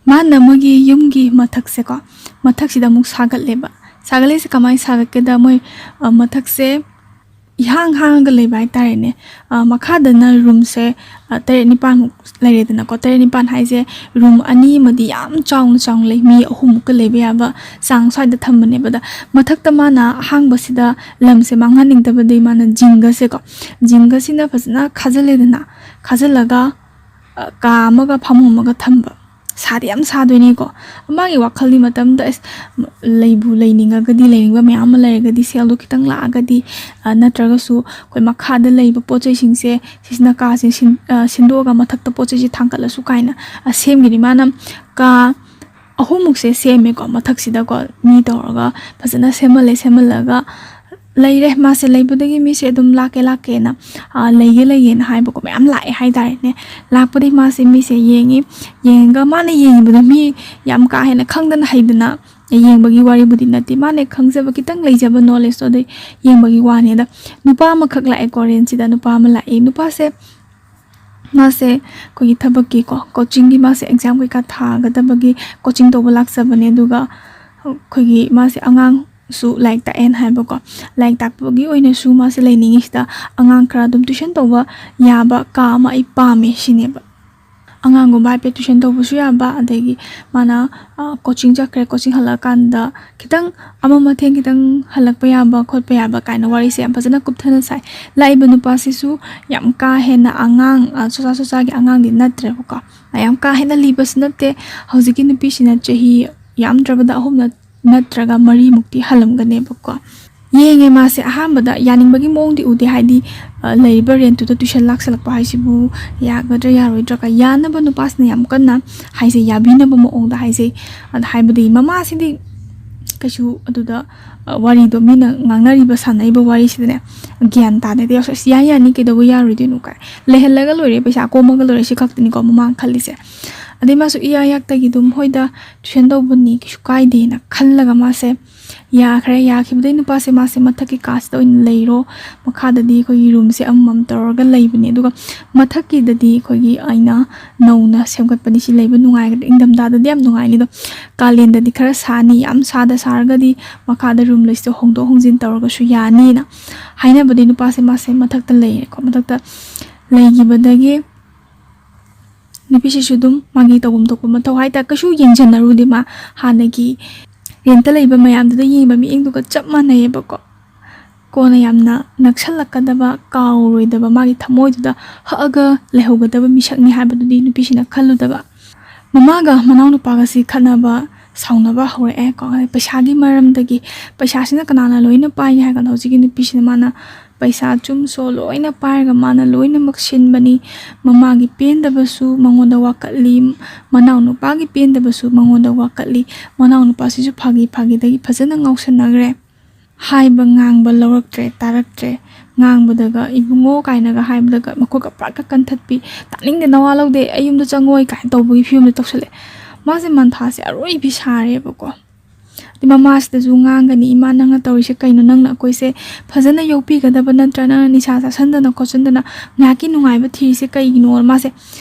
ꯃꯥꯅ ꯃꯣꯏꯒꯤ ꯌꯨꯝꯒꯤ ꯃꯊꯛꯁꯦꯀꯣ, ꯃꯊꯛꯁꯤꯗ ꯑꯃꯨꯛ ꯁꯥꯒꯠꯂꯦꯕ꯫ ꯁꯥꯒꯠꯂꯤꯁꯦ ꯀꯃꯥꯏꯅ ꯁꯥꯒꯠꯀꯦꯗ, ꯃꯣꯏ, ꯑ, ꯃꯊꯛꯁꯦ ꯏꯍꯥꯡ ꯍꯥꯡꯉꯒ ꯂꯩꯕ ꯍꯥꯏꯇꯥꯔꯦꯅꯦ꯫ ꯑ, ꯃꯈꯥꯗꯅ roomꯁꯦ, ꯑ, ꯇꯔꯦꯠ ꯅꯤꯄꯥꯟꯃꯨꯛ ꯂꯩꯔꯦꯗꯅꯀꯣ꯫ ꯇꯔꯦꯠ ꯅꯤꯄꯥꯟ ꯍꯥꯏꯁꯦ room ꯑꯅꯤ ꯑꯃꯗꯤ ꯌꯥꯝ ꯆꯥꯎꯅ ꯆꯥꯎꯅ ꯂꯩ, ꯃꯤ ꯑꯍꯨꯝꯃꯨꯛꯀ ꯂꯩꯕ ꯌꯥꯕ ꯆꯥꯡ ꯁ꯭ꯋꯥꯏꯗ ꯊꯝꯕꯅꯦꯕ꯫ ꯑꯗ ꯃꯊꯛꯇ ꯃꯥꯅ ꯑꯍꯥꯡꯕꯁꯤꯗ ꯂꯝꯁꯦ ꯃꯥꯡꯍꯟꯅꯤꯡꯗꯕꯗꯒꯤ ꯃꯥꯅ ꯖꯤꯡꯒꯁꯦꯀꯣ, ꯖꯤꯡꯒꯁꯤꯅ ꯐꯖꯅ ꯈꯥꯖꯤꯜꯂꯦꯗꯅ, ꯈꯥꯖꯤꯜꯂꯒ, ꯑ, ꯀꯥ ꯑꯃꯒ ꯐꯃꯨꯡ ꯑꯃꯒ ꯊꯝꯕ꯫ ꯁꯥꯗꯤ ꯌꯥꯝ ꯁꯥꯗꯣꯏꯅꯤꯀꯣ꯫ ꯃꯥꯒꯤ ꯋꯥꯈꯜꯒꯤ ꯃꯇꯝꯗ ꯑꯁ, ꯂꯩꯕꯨ ꯂꯩꯅꯤꯡꯉꯒꯗꯤ, ꯂꯩꯅꯤꯡꯕ ꯃꯌꯥꯝ ꯑꯃ ꯂꯩꯔꯒꯗꯤ, ꯁꯦꯜꯗꯣ ꯈꯤꯇꯪ ꯂꯥꯛꯑꯒꯗꯤ, ꯑ, ꯅꯠꯇ꯭ꯔꯒꯁꯨ ꯑꯩꯈꯣꯏ ꯃꯈꯥꯗ ꯂꯩꯕ ꯄꯣꯠ ꯆꯩꯁꯤꯡꯁꯦ ꯁꯤꯁꯤꯅ ꯀꯥꯁꯦ ꯁꯤꯟ-, ꯑ, ꯁꯤꯟꯗꯣꯛꯑꯒ ꯃꯊꯛꯇ ꯄꯣꯠ ꯆꯩꯁꯦ ꯊꯥꯡꯀꯠꯂꯁꯨ ꯀꯥꯏꯅ, ꯑ, ꯁꯦꯝꯒꯅꯤ꯫ ꯃꯥꯅ ꯀꯥ ꯑꯍꯨꯝꯃꯨꯛꯁꯦ ꯁꯦꯝꯃꯦꯀꯣ, ꯃꯊꯛꯁꯤꯗꯀꯣ, ꯃꯤ ꯇꯧꯔꯒ ꯐꯖꯅ ꯁꯦꯝꯍꯜꯂꯦ꯫ ꯁꯦꯝꯍꯜꯂꯒ ꯂꯩꯔꯦ꯫ ꯃꯥꯁꯦ ꯂꯩꯕꯗꯒꯤ ꯃꯤꯁꯦ ꯑꯗꯨꯝ ꯂꯥꯛꯀꯦ ꯂꯥꯛꯀꯦꯅ, ꯑ, ꯂꯩꯒꯦ ꯂꯩꯒꯦꯅ ꯍꯥꯏꯕꯀꯣ, ꯃꯌꯥꯝ ꯂꯥꯛꯑꯦ ꯍꯥꯏꯇꯥꯔꯦꯅꯦ꯫ ꯂꯥꯛꯄꯗꯒꯤ ꯃꯥꯁꯦ ꯃꯤꯁꯦ ꯌꯦꯡꯉꯤ꯫ ꯌꯦꯡꯉꯒ ꯃꯥꯅ ꯌꯦꯡꯉꯤꯕꯗꯣ ꯃꯤ ꯌꯥꯝ ꯀꯥ ꯍꯦꯟꯅ ꯈꯪꯗꯅ ꯍꯩꯗꯅ ꯌꯦꯡꯕꯒꯤ ꯋꯥꯔꯤꯕꯨꯗꯤ ꯅꯠꯇꯦ, ꯃꯥꯅ ꯈꯪꯖꯕ ꯈꯤꯇꯪ ꯂꯩꯖꯕ knowledgeꯇꯣ ꯑꯗꯨ ꯌꯦꯡꯕꯒꯤ ꯋꯥꯅꯤ꯫ ꯑꯗ ꯅꯨꯄꯥ ꯑꯃꯈꯛ ꯂꯥꯛꯑꯦꯀꯣ, rentꯁꯤꯗ ꯅꯨꯄꯥ ꯑꯃ ꯂꯥꯛꯑꯦ꯫ ꯅꯨꯄꯥꯁꯦ, ꯃꯥꯁꯦ ꯑꯩꯈꯣꯏꯒꯤ ꯊꯕꯛꯀꯤꯀꯣ, coachingꯒꯤ ꯃꯥꯁꯦ exam ꯀꯩꯀꯥ ꯊꯥꯒꯗꯕꯒꯤ coaching ꯇꯧꯕ ꯂꯥꯛꯆꯕꯅꯦ꯫ ꯑꯗꯨꯒ ꯑꯩꯈꯣꯏꯒꯤ ꯃꯥꯁꯦ ꯑꯉꯥꯡꯁꯨ ꯂꯥꯏꯔꯤꯛ ꯇꯥꯛꯑꯦꯅ ꯍꯥꯏꯕꯀꯣ, ꯂꯥꯏꯔꯤꯛ ꯇꯥꯛꯄꯒꯤ ꯑꯣꯏꯅꯁꯨ ꯃꯥꯁꯦ ꯂꯩꯅꯤꯡꯉꯤꯁꯤꯗ ꯑꯉꯥꯡ ꯈꯔ ꯑꯗꯨꯝ tuition ꯇꯧꯕ ꯌꯥꯕ ꯀꯥ ꯑꯃ ꯑꯩ ꯄꯥꯝꯃꯦ ꯁꯤꯅꯦꯕ꯫ ꯑꯉꯥꯡꯒꯨꯝꯕ ꯍꯥꯏꯐꯦꯠ ꯇ꯭ꯌꯨꯁꯟ ꯇꯧꯕꯁꯨ ꯌꯥꯕ, ꯑꯗꯒꯤ ꯃꯥꯅ ꯀꯣꯆꯤꯡ ꯆꯠꯈ꯭ꯔꯦ, ꯀꯣꯆꯤꯡ ꯍꯜꯂꯛꯑꯀꯥꯟꯗ ꯈꯤꯇꯪ ꯑꯃ ꯃꯊꯦꯡ ꯈꯤꯇꯪ ꯍꯜꯂꯛꯄ ꯌꯥꯕ ꯈꯣꯠꯄ ꯌꯥꯕ ꯀꯥꯏꯅ ꯋꯥꯔꯤꯁꯦ ꯌꯥꯝ ꯐꯖꯅ ꯀꯨꯞꯊꯅ ꯁꯥꯏ꯫ ꯂꯥꯛꯏꯕ ꯅꯨꯄꯥꯁꯤꯁꯨ ꯌꯥꯝ ꯀꯥ ꯍꯦꯟꯅ ꯑꯉꯥꯡ, ꯆꯣꯆꯥ ꯆꯣꯆꯥꯒꯤ ꯑꯉꯥꯡꯗꯤ ꯅꯠꯇ꯭ꯔꯦꯕꯀꯣ꯫ ꯌꯥꯝ ꯀꯥ ꯍꯦꯟꯅ ꯂꯤꯕꯁꯨ ꯅꯠꯇꯦ꯫ ꯍꯧꯖꯤꯛꯀꯤ ꯅꯨꯄꯤꯁꯤꯅ ꯆꯍꯤ ꯌꯥꯝꯗ꯭ꯔꯕꯗ ꯑꯍꯨꯝ ꯅꯠꯇ꯭ꯔꯒ ꯃꯔꯤꯃꯨꯛꯇꯤ ꯍꯜꯂꯝꯒꯅꯦꯕꯀꯣ꯫ ꯌꯦꯡꯉꯦ, ꯃꯥꯁꯦ ꯑꯍꯥꯟꯕꯗ ꯌꯥꯅꯤꯡꯕꯒꯤ ꯃꯑꯣꯡꯗꯤ ꯎꯗꯦ, ꯍꯥꯏꯗꯤ ꯂꯩꯔꯤꯕ ꯔꯦꯟꯠꯇꯨꯗ ꯇ꯭ꯌꯨꯁꯟ ꯂꯥꯛꯁꯜꯂꯛꯄ ꯍꯥꯏꯁꯤꯕꯨ ꯌꯥꯒꯗ꯭ꯔꯥ ꯌꯥꯔꯣꯏꯗ꯭ꯔꯥ ꯀꯥꯏ꯫ ꯌꯥꯅꯕ ꯅꯨꯄꯥꯁꯤꯅ ꯌꯥꯝ ꯀꯟꯅ ꯍꯥꯏꯁꯦ, ꯌꯥꯕꯤꯅꯕ ꯃꯑꯣꯡꯗ ꯍꯥꯏꯁꯦ꯫ ꯑꯗ ꯍꯥꯏꯕꯗꯤ ꯃꯃꯥꯁꯤꯗꯤ ꯀꯩꯁꯨ ꯑꯗꯨꯗ ꯋꯥꯔꯤꯗꯣ, ꯃꯤꯅ ꯉꯥꯡꯅꯔꯤꯕ ꯁꯥꯟꯅꯔꯤꯕ ꯋꯥꯔꯤꯁꯤꯗꯅꯦ ꯒ꯭ꯌꯥꯟ ꯇꯥꯗꯦ꯫ ꯑꯁ, ꯌꯥꯏ ꯌꯥꯅꯤ, ꯀꯩꯗꯧꯕ ꯌꯥꯔꯣꯏꯗꯣꯏꯅꯣ ꯀꯥꯏ, ꯂꯩꯍꯜꯂꯒ ꯂꯣꯏꯔꯦ, ꯄꯩꯁꯥ ꯀꯣꯝꯃꯒ ꯂꯣꯏꯔꯦ, ꯁꯤ ꯈꯛꯇꯅꯤꯀꯣ ꯃꯃꯥꯅ ꯈꯜꯂꯤꯁꯦ꯫ ꯑꯗꯩ ꯃꯥꯁꯨ ꯏꯌꯥ ꯌꯥꯛꯇꯒꯤ ꯑꯗꯨꯝ ꯍꯣꯏꯗ ꯇ꯭ꯌꯨꯁꯟ ꯇꯧꯕꯅꯤ, ꯀꯩꯁꯨ ꯀꯥꯏꯗꯦꯅ ꯈꯜꯂꯒ ꯃꯥꯁꯦ ꯌꯥꯈ꯭ꯔꯦ꯫ ꯌꯥꯈꯤꯕꯗꯩ ꯅꯨꯄꯥꯁꯦ ꯃꯥꯁꯦ ꯃꯊꯛꯀꯤ ꯀꯥꯁꯤꯗ ꯑꯣꯏꯅ ꯂꯩꯔꯣ, ꯃꯈꯥꯗꯗꯤ ꯑꯩꯈꯣꯏꯒꯤ ꯔꯨꯝꯁꯦ ꯑꯃꯃꯝ ꯇꯧꯔꯒ ꯂꯩꯕꯅꯦ꯫ ꯑꯗꯨꯒ ꯃꯊꯛꯀꯤꯗꯗꯤ ꯑꯩꯈꯣꯏꯒꯤ ꯑꯩꯅ ꯅꯧꯅ ꯁꯦꯝꯒꯠꯄꯅꯤ, ꯁꯤ ꯂꯩꯕ ꯅꯨꯡꯉꯥꯏꯒꯗ꯭ꯔꯥ, ꯏꯪꯊꯝꯊꯥꯗꯗꯤ ꯌꯥꯝ ꯅꯨꯡꯉꯥꯏꯅꯤ, ꯑꯗꯣ ꯀꯥꯂꯦꯟꯗꯗꯤ ꯈꯔ ꯁꯥꯅꯤ, ꯌꯥꯝ ꯁꯥꯗ ꯁꯥꯔꯒꯗꯤ ꯃꯈꯥꯗ ꯔꯨꯝ ꯂꯩꯁꯤꯗ ꯍꯣꯡꯗꯣꯛ ꯍꯣꯡꯖꯤꯟ ꯇꯧꯔꯒꯁꯨ ꯌꯥꯅꯤꯅ ꯍꯥꯏꯅꯕꯗꯤ ꯅꯨꯄꯥꯁꯦ ꯃꯥꯁꯦ ꯃꯊꯛꯇ ꯂꯩꯔꯦꯀꯣ꯫ ꯃꯊꯛꯇ ꯂꯩꯈꯤꯕꯗꯒꯤ ꯅꯨꯄꯤꯁꯤꯁꯨ ꯑꯗꯨꯝ ꯃꯥꯒꯤ ꯇꯧꯐꯝ ꯊꯣꯛꯄ ꯃꯊꯧ ꯍꯥꯏꯇꯥꯔꯦ, ꯀꯩꯁꯨ ꯌꯦꯡꯁꯤꯟꯅꯔꯨꯗꯦ꯫ ꯃꯥ ꯍꯥꯟꯅꯒꯤ ꯔꯦꯟꯠꯇ ꯂꯩꯕ ꯃꯌꯥꯝꯗꯨꯗ ꯌꯦꯡꯕ ꯃꯤꯠꯌꯦꯡꯗꯨꯒ ꯆꯞ ꯃꯥꯟꯅꯩꯌꯦꯕꯀꯣ꯫ ꯀꯣꯟꯅ ꯌꯥꯝꯅ ꯅꯛꯁꯜꯂꯛꯀꯗꯕ, ꯀꯥꯎꯔꯣꯏꯗꯕ, ꯃꯥꯒꯤ ꯊꯃꯣꯏꯗꯨꯗ ꯍꯛꯑꯒ ꯂꯩꯍꯧꯒꯗꯕ ꯃꯤꯁꯛꯅꯤ ꯍꯥꯏꯕꯗꯨꯗꯤ ꯅꯨꯄꯤꯁꯤꯅ ꯈꯜꯂꯨꯗꯕ꯫ ꯃꯃꯥꯒ ꯃꯅꯥꯎꯅꯨꯄꯥꯒꯁꯤ ꯈꯠꯅꯕ, ꯁꯥꯎꯅꯕ ꯍꯧꯔꯛꯑꯦ ꯀꯣ꯫ ꯄꯩꯁꯥꯒꯤ ꯃꯔꯝꯗꯒꯤ, ꯄꯩꯁꯥꯁꯤꯅ ꯀꯅꯥꯅ ꯂꯣꯏꯅ ꯄꯥꯏꯒꯦ ꯍꯥꯏ ꯀꯥꯟꯗ, ꯍꯧꯖꯤꯛꯀꯤ ꯅꯨꯄꯤꯁꯤꯅ ꯃꯥꯅ ꯄꯩꯁꯥ ꯆꯨꯝꯁꯣ ꯂꯣꯏꯅ ꯄꯥꯏꯔꯒ ꯃꯥꯅ ꯂꯣꯏꯅꯃꯛ ꯁꯤꯟꯕꯅꯤ꯫ ꯃꯃꯥꯒꯤ ꯄꯦꯟꯗꯕꯁꯨ ꯃꯉꯣꯟꯗ ꯋꯥꯀꯠꯂꯤ, ꯃꯅꯥꯎꯅꯨꯄꯥꯒꯤ ꯄꯦꯟꯗꯕꯁꯨ ꯃꯉꯣꯟꯗ ꯋꯥꯀꯠꯂꯤ꯫ ꯃꯅꯥꯎꯅꯨꯄꯥꯁꯤꯁꯨ ꯐꯥꯒꯤ ꯐꯥꯒꯤꯗꯒꯤ ꯐꯖꯅ ꯉꯥꯎꯁꯟꯅꯈ꯭ꯔꯦ꯫ ꯍꯥꯏꯕ ꯉꯥꯡꯕ ꯂꯧꯔꯛꯇ꯭ꯔꯦ, ꯇꯥꯔꯛꯇ꯭ꯔꯦ꯫ ꯉꯥꯡꯕꯗꯒ "ꯏꯕꯨꯡꯉꯣ" ꯀꯥꯏꯅꯒ ꯍꯥꯏꯕꯗꯒ ꯃꯈꯨꯠꯀ ꯄꯨꯔꯥ ꯀꯟꯊꯠꯄꯤ꯫ "ꯇꯥꯅꯤꯡꯗꯦ, ꯅꯋꯥ ꯂꯧꯗꯦ, ꯑꯩ ꯌꯨꯝꯗ ꯆꯪꯉꯣꯏ" ꯀꯥꯏꯅ ꯇꯧꯕꯒꯤ ꯐꯤꯕꯝꯗ ꯇꯧꯁꯜꯂꯛꯑꯦ꯫ ꯃꯥꯁꯦ ꯃꯟꯊꯥꯁꯦ ꯑꯔꯣꯏꯕꯤ ꯁꯥꯔꯦꯕꯀꯣ꯫ ꯑꯗꯩ ꯃꯃꯥꯁꯤꯗꯁꯨ ꯉꯥꯡꯒꯅꯤ, "ꯏꯃꯥ, ꯅꯪꯅ ꯇꯧꯔꯤꯁꯦ ꯀꯩꯅꯣ? ꯅꯪꯅ ꯑꯩꯈꯣꯏꯁꯦ ꯐꯖꯅ ꯌꯣꯛꯄꯤꯒꯗꯕ ꯅꯠꯇ꯭ꯔꯥ? ꯅꯪꯅ ꯅꯤꯁꯥ ꯆꯥꯁꯟꯗꯅ ꯈꯣꯠꯆꯟꯗꯅ ꯉꯥꯏꯍꯥꯛꯀꯤ ꯅꯨꯡꯉꯥꯏꯕ ꯊꯤꯔꯤꯁꯦ ꯀꯩꯒꯤꯅꯣ?" ꯃꯥꯁꯦ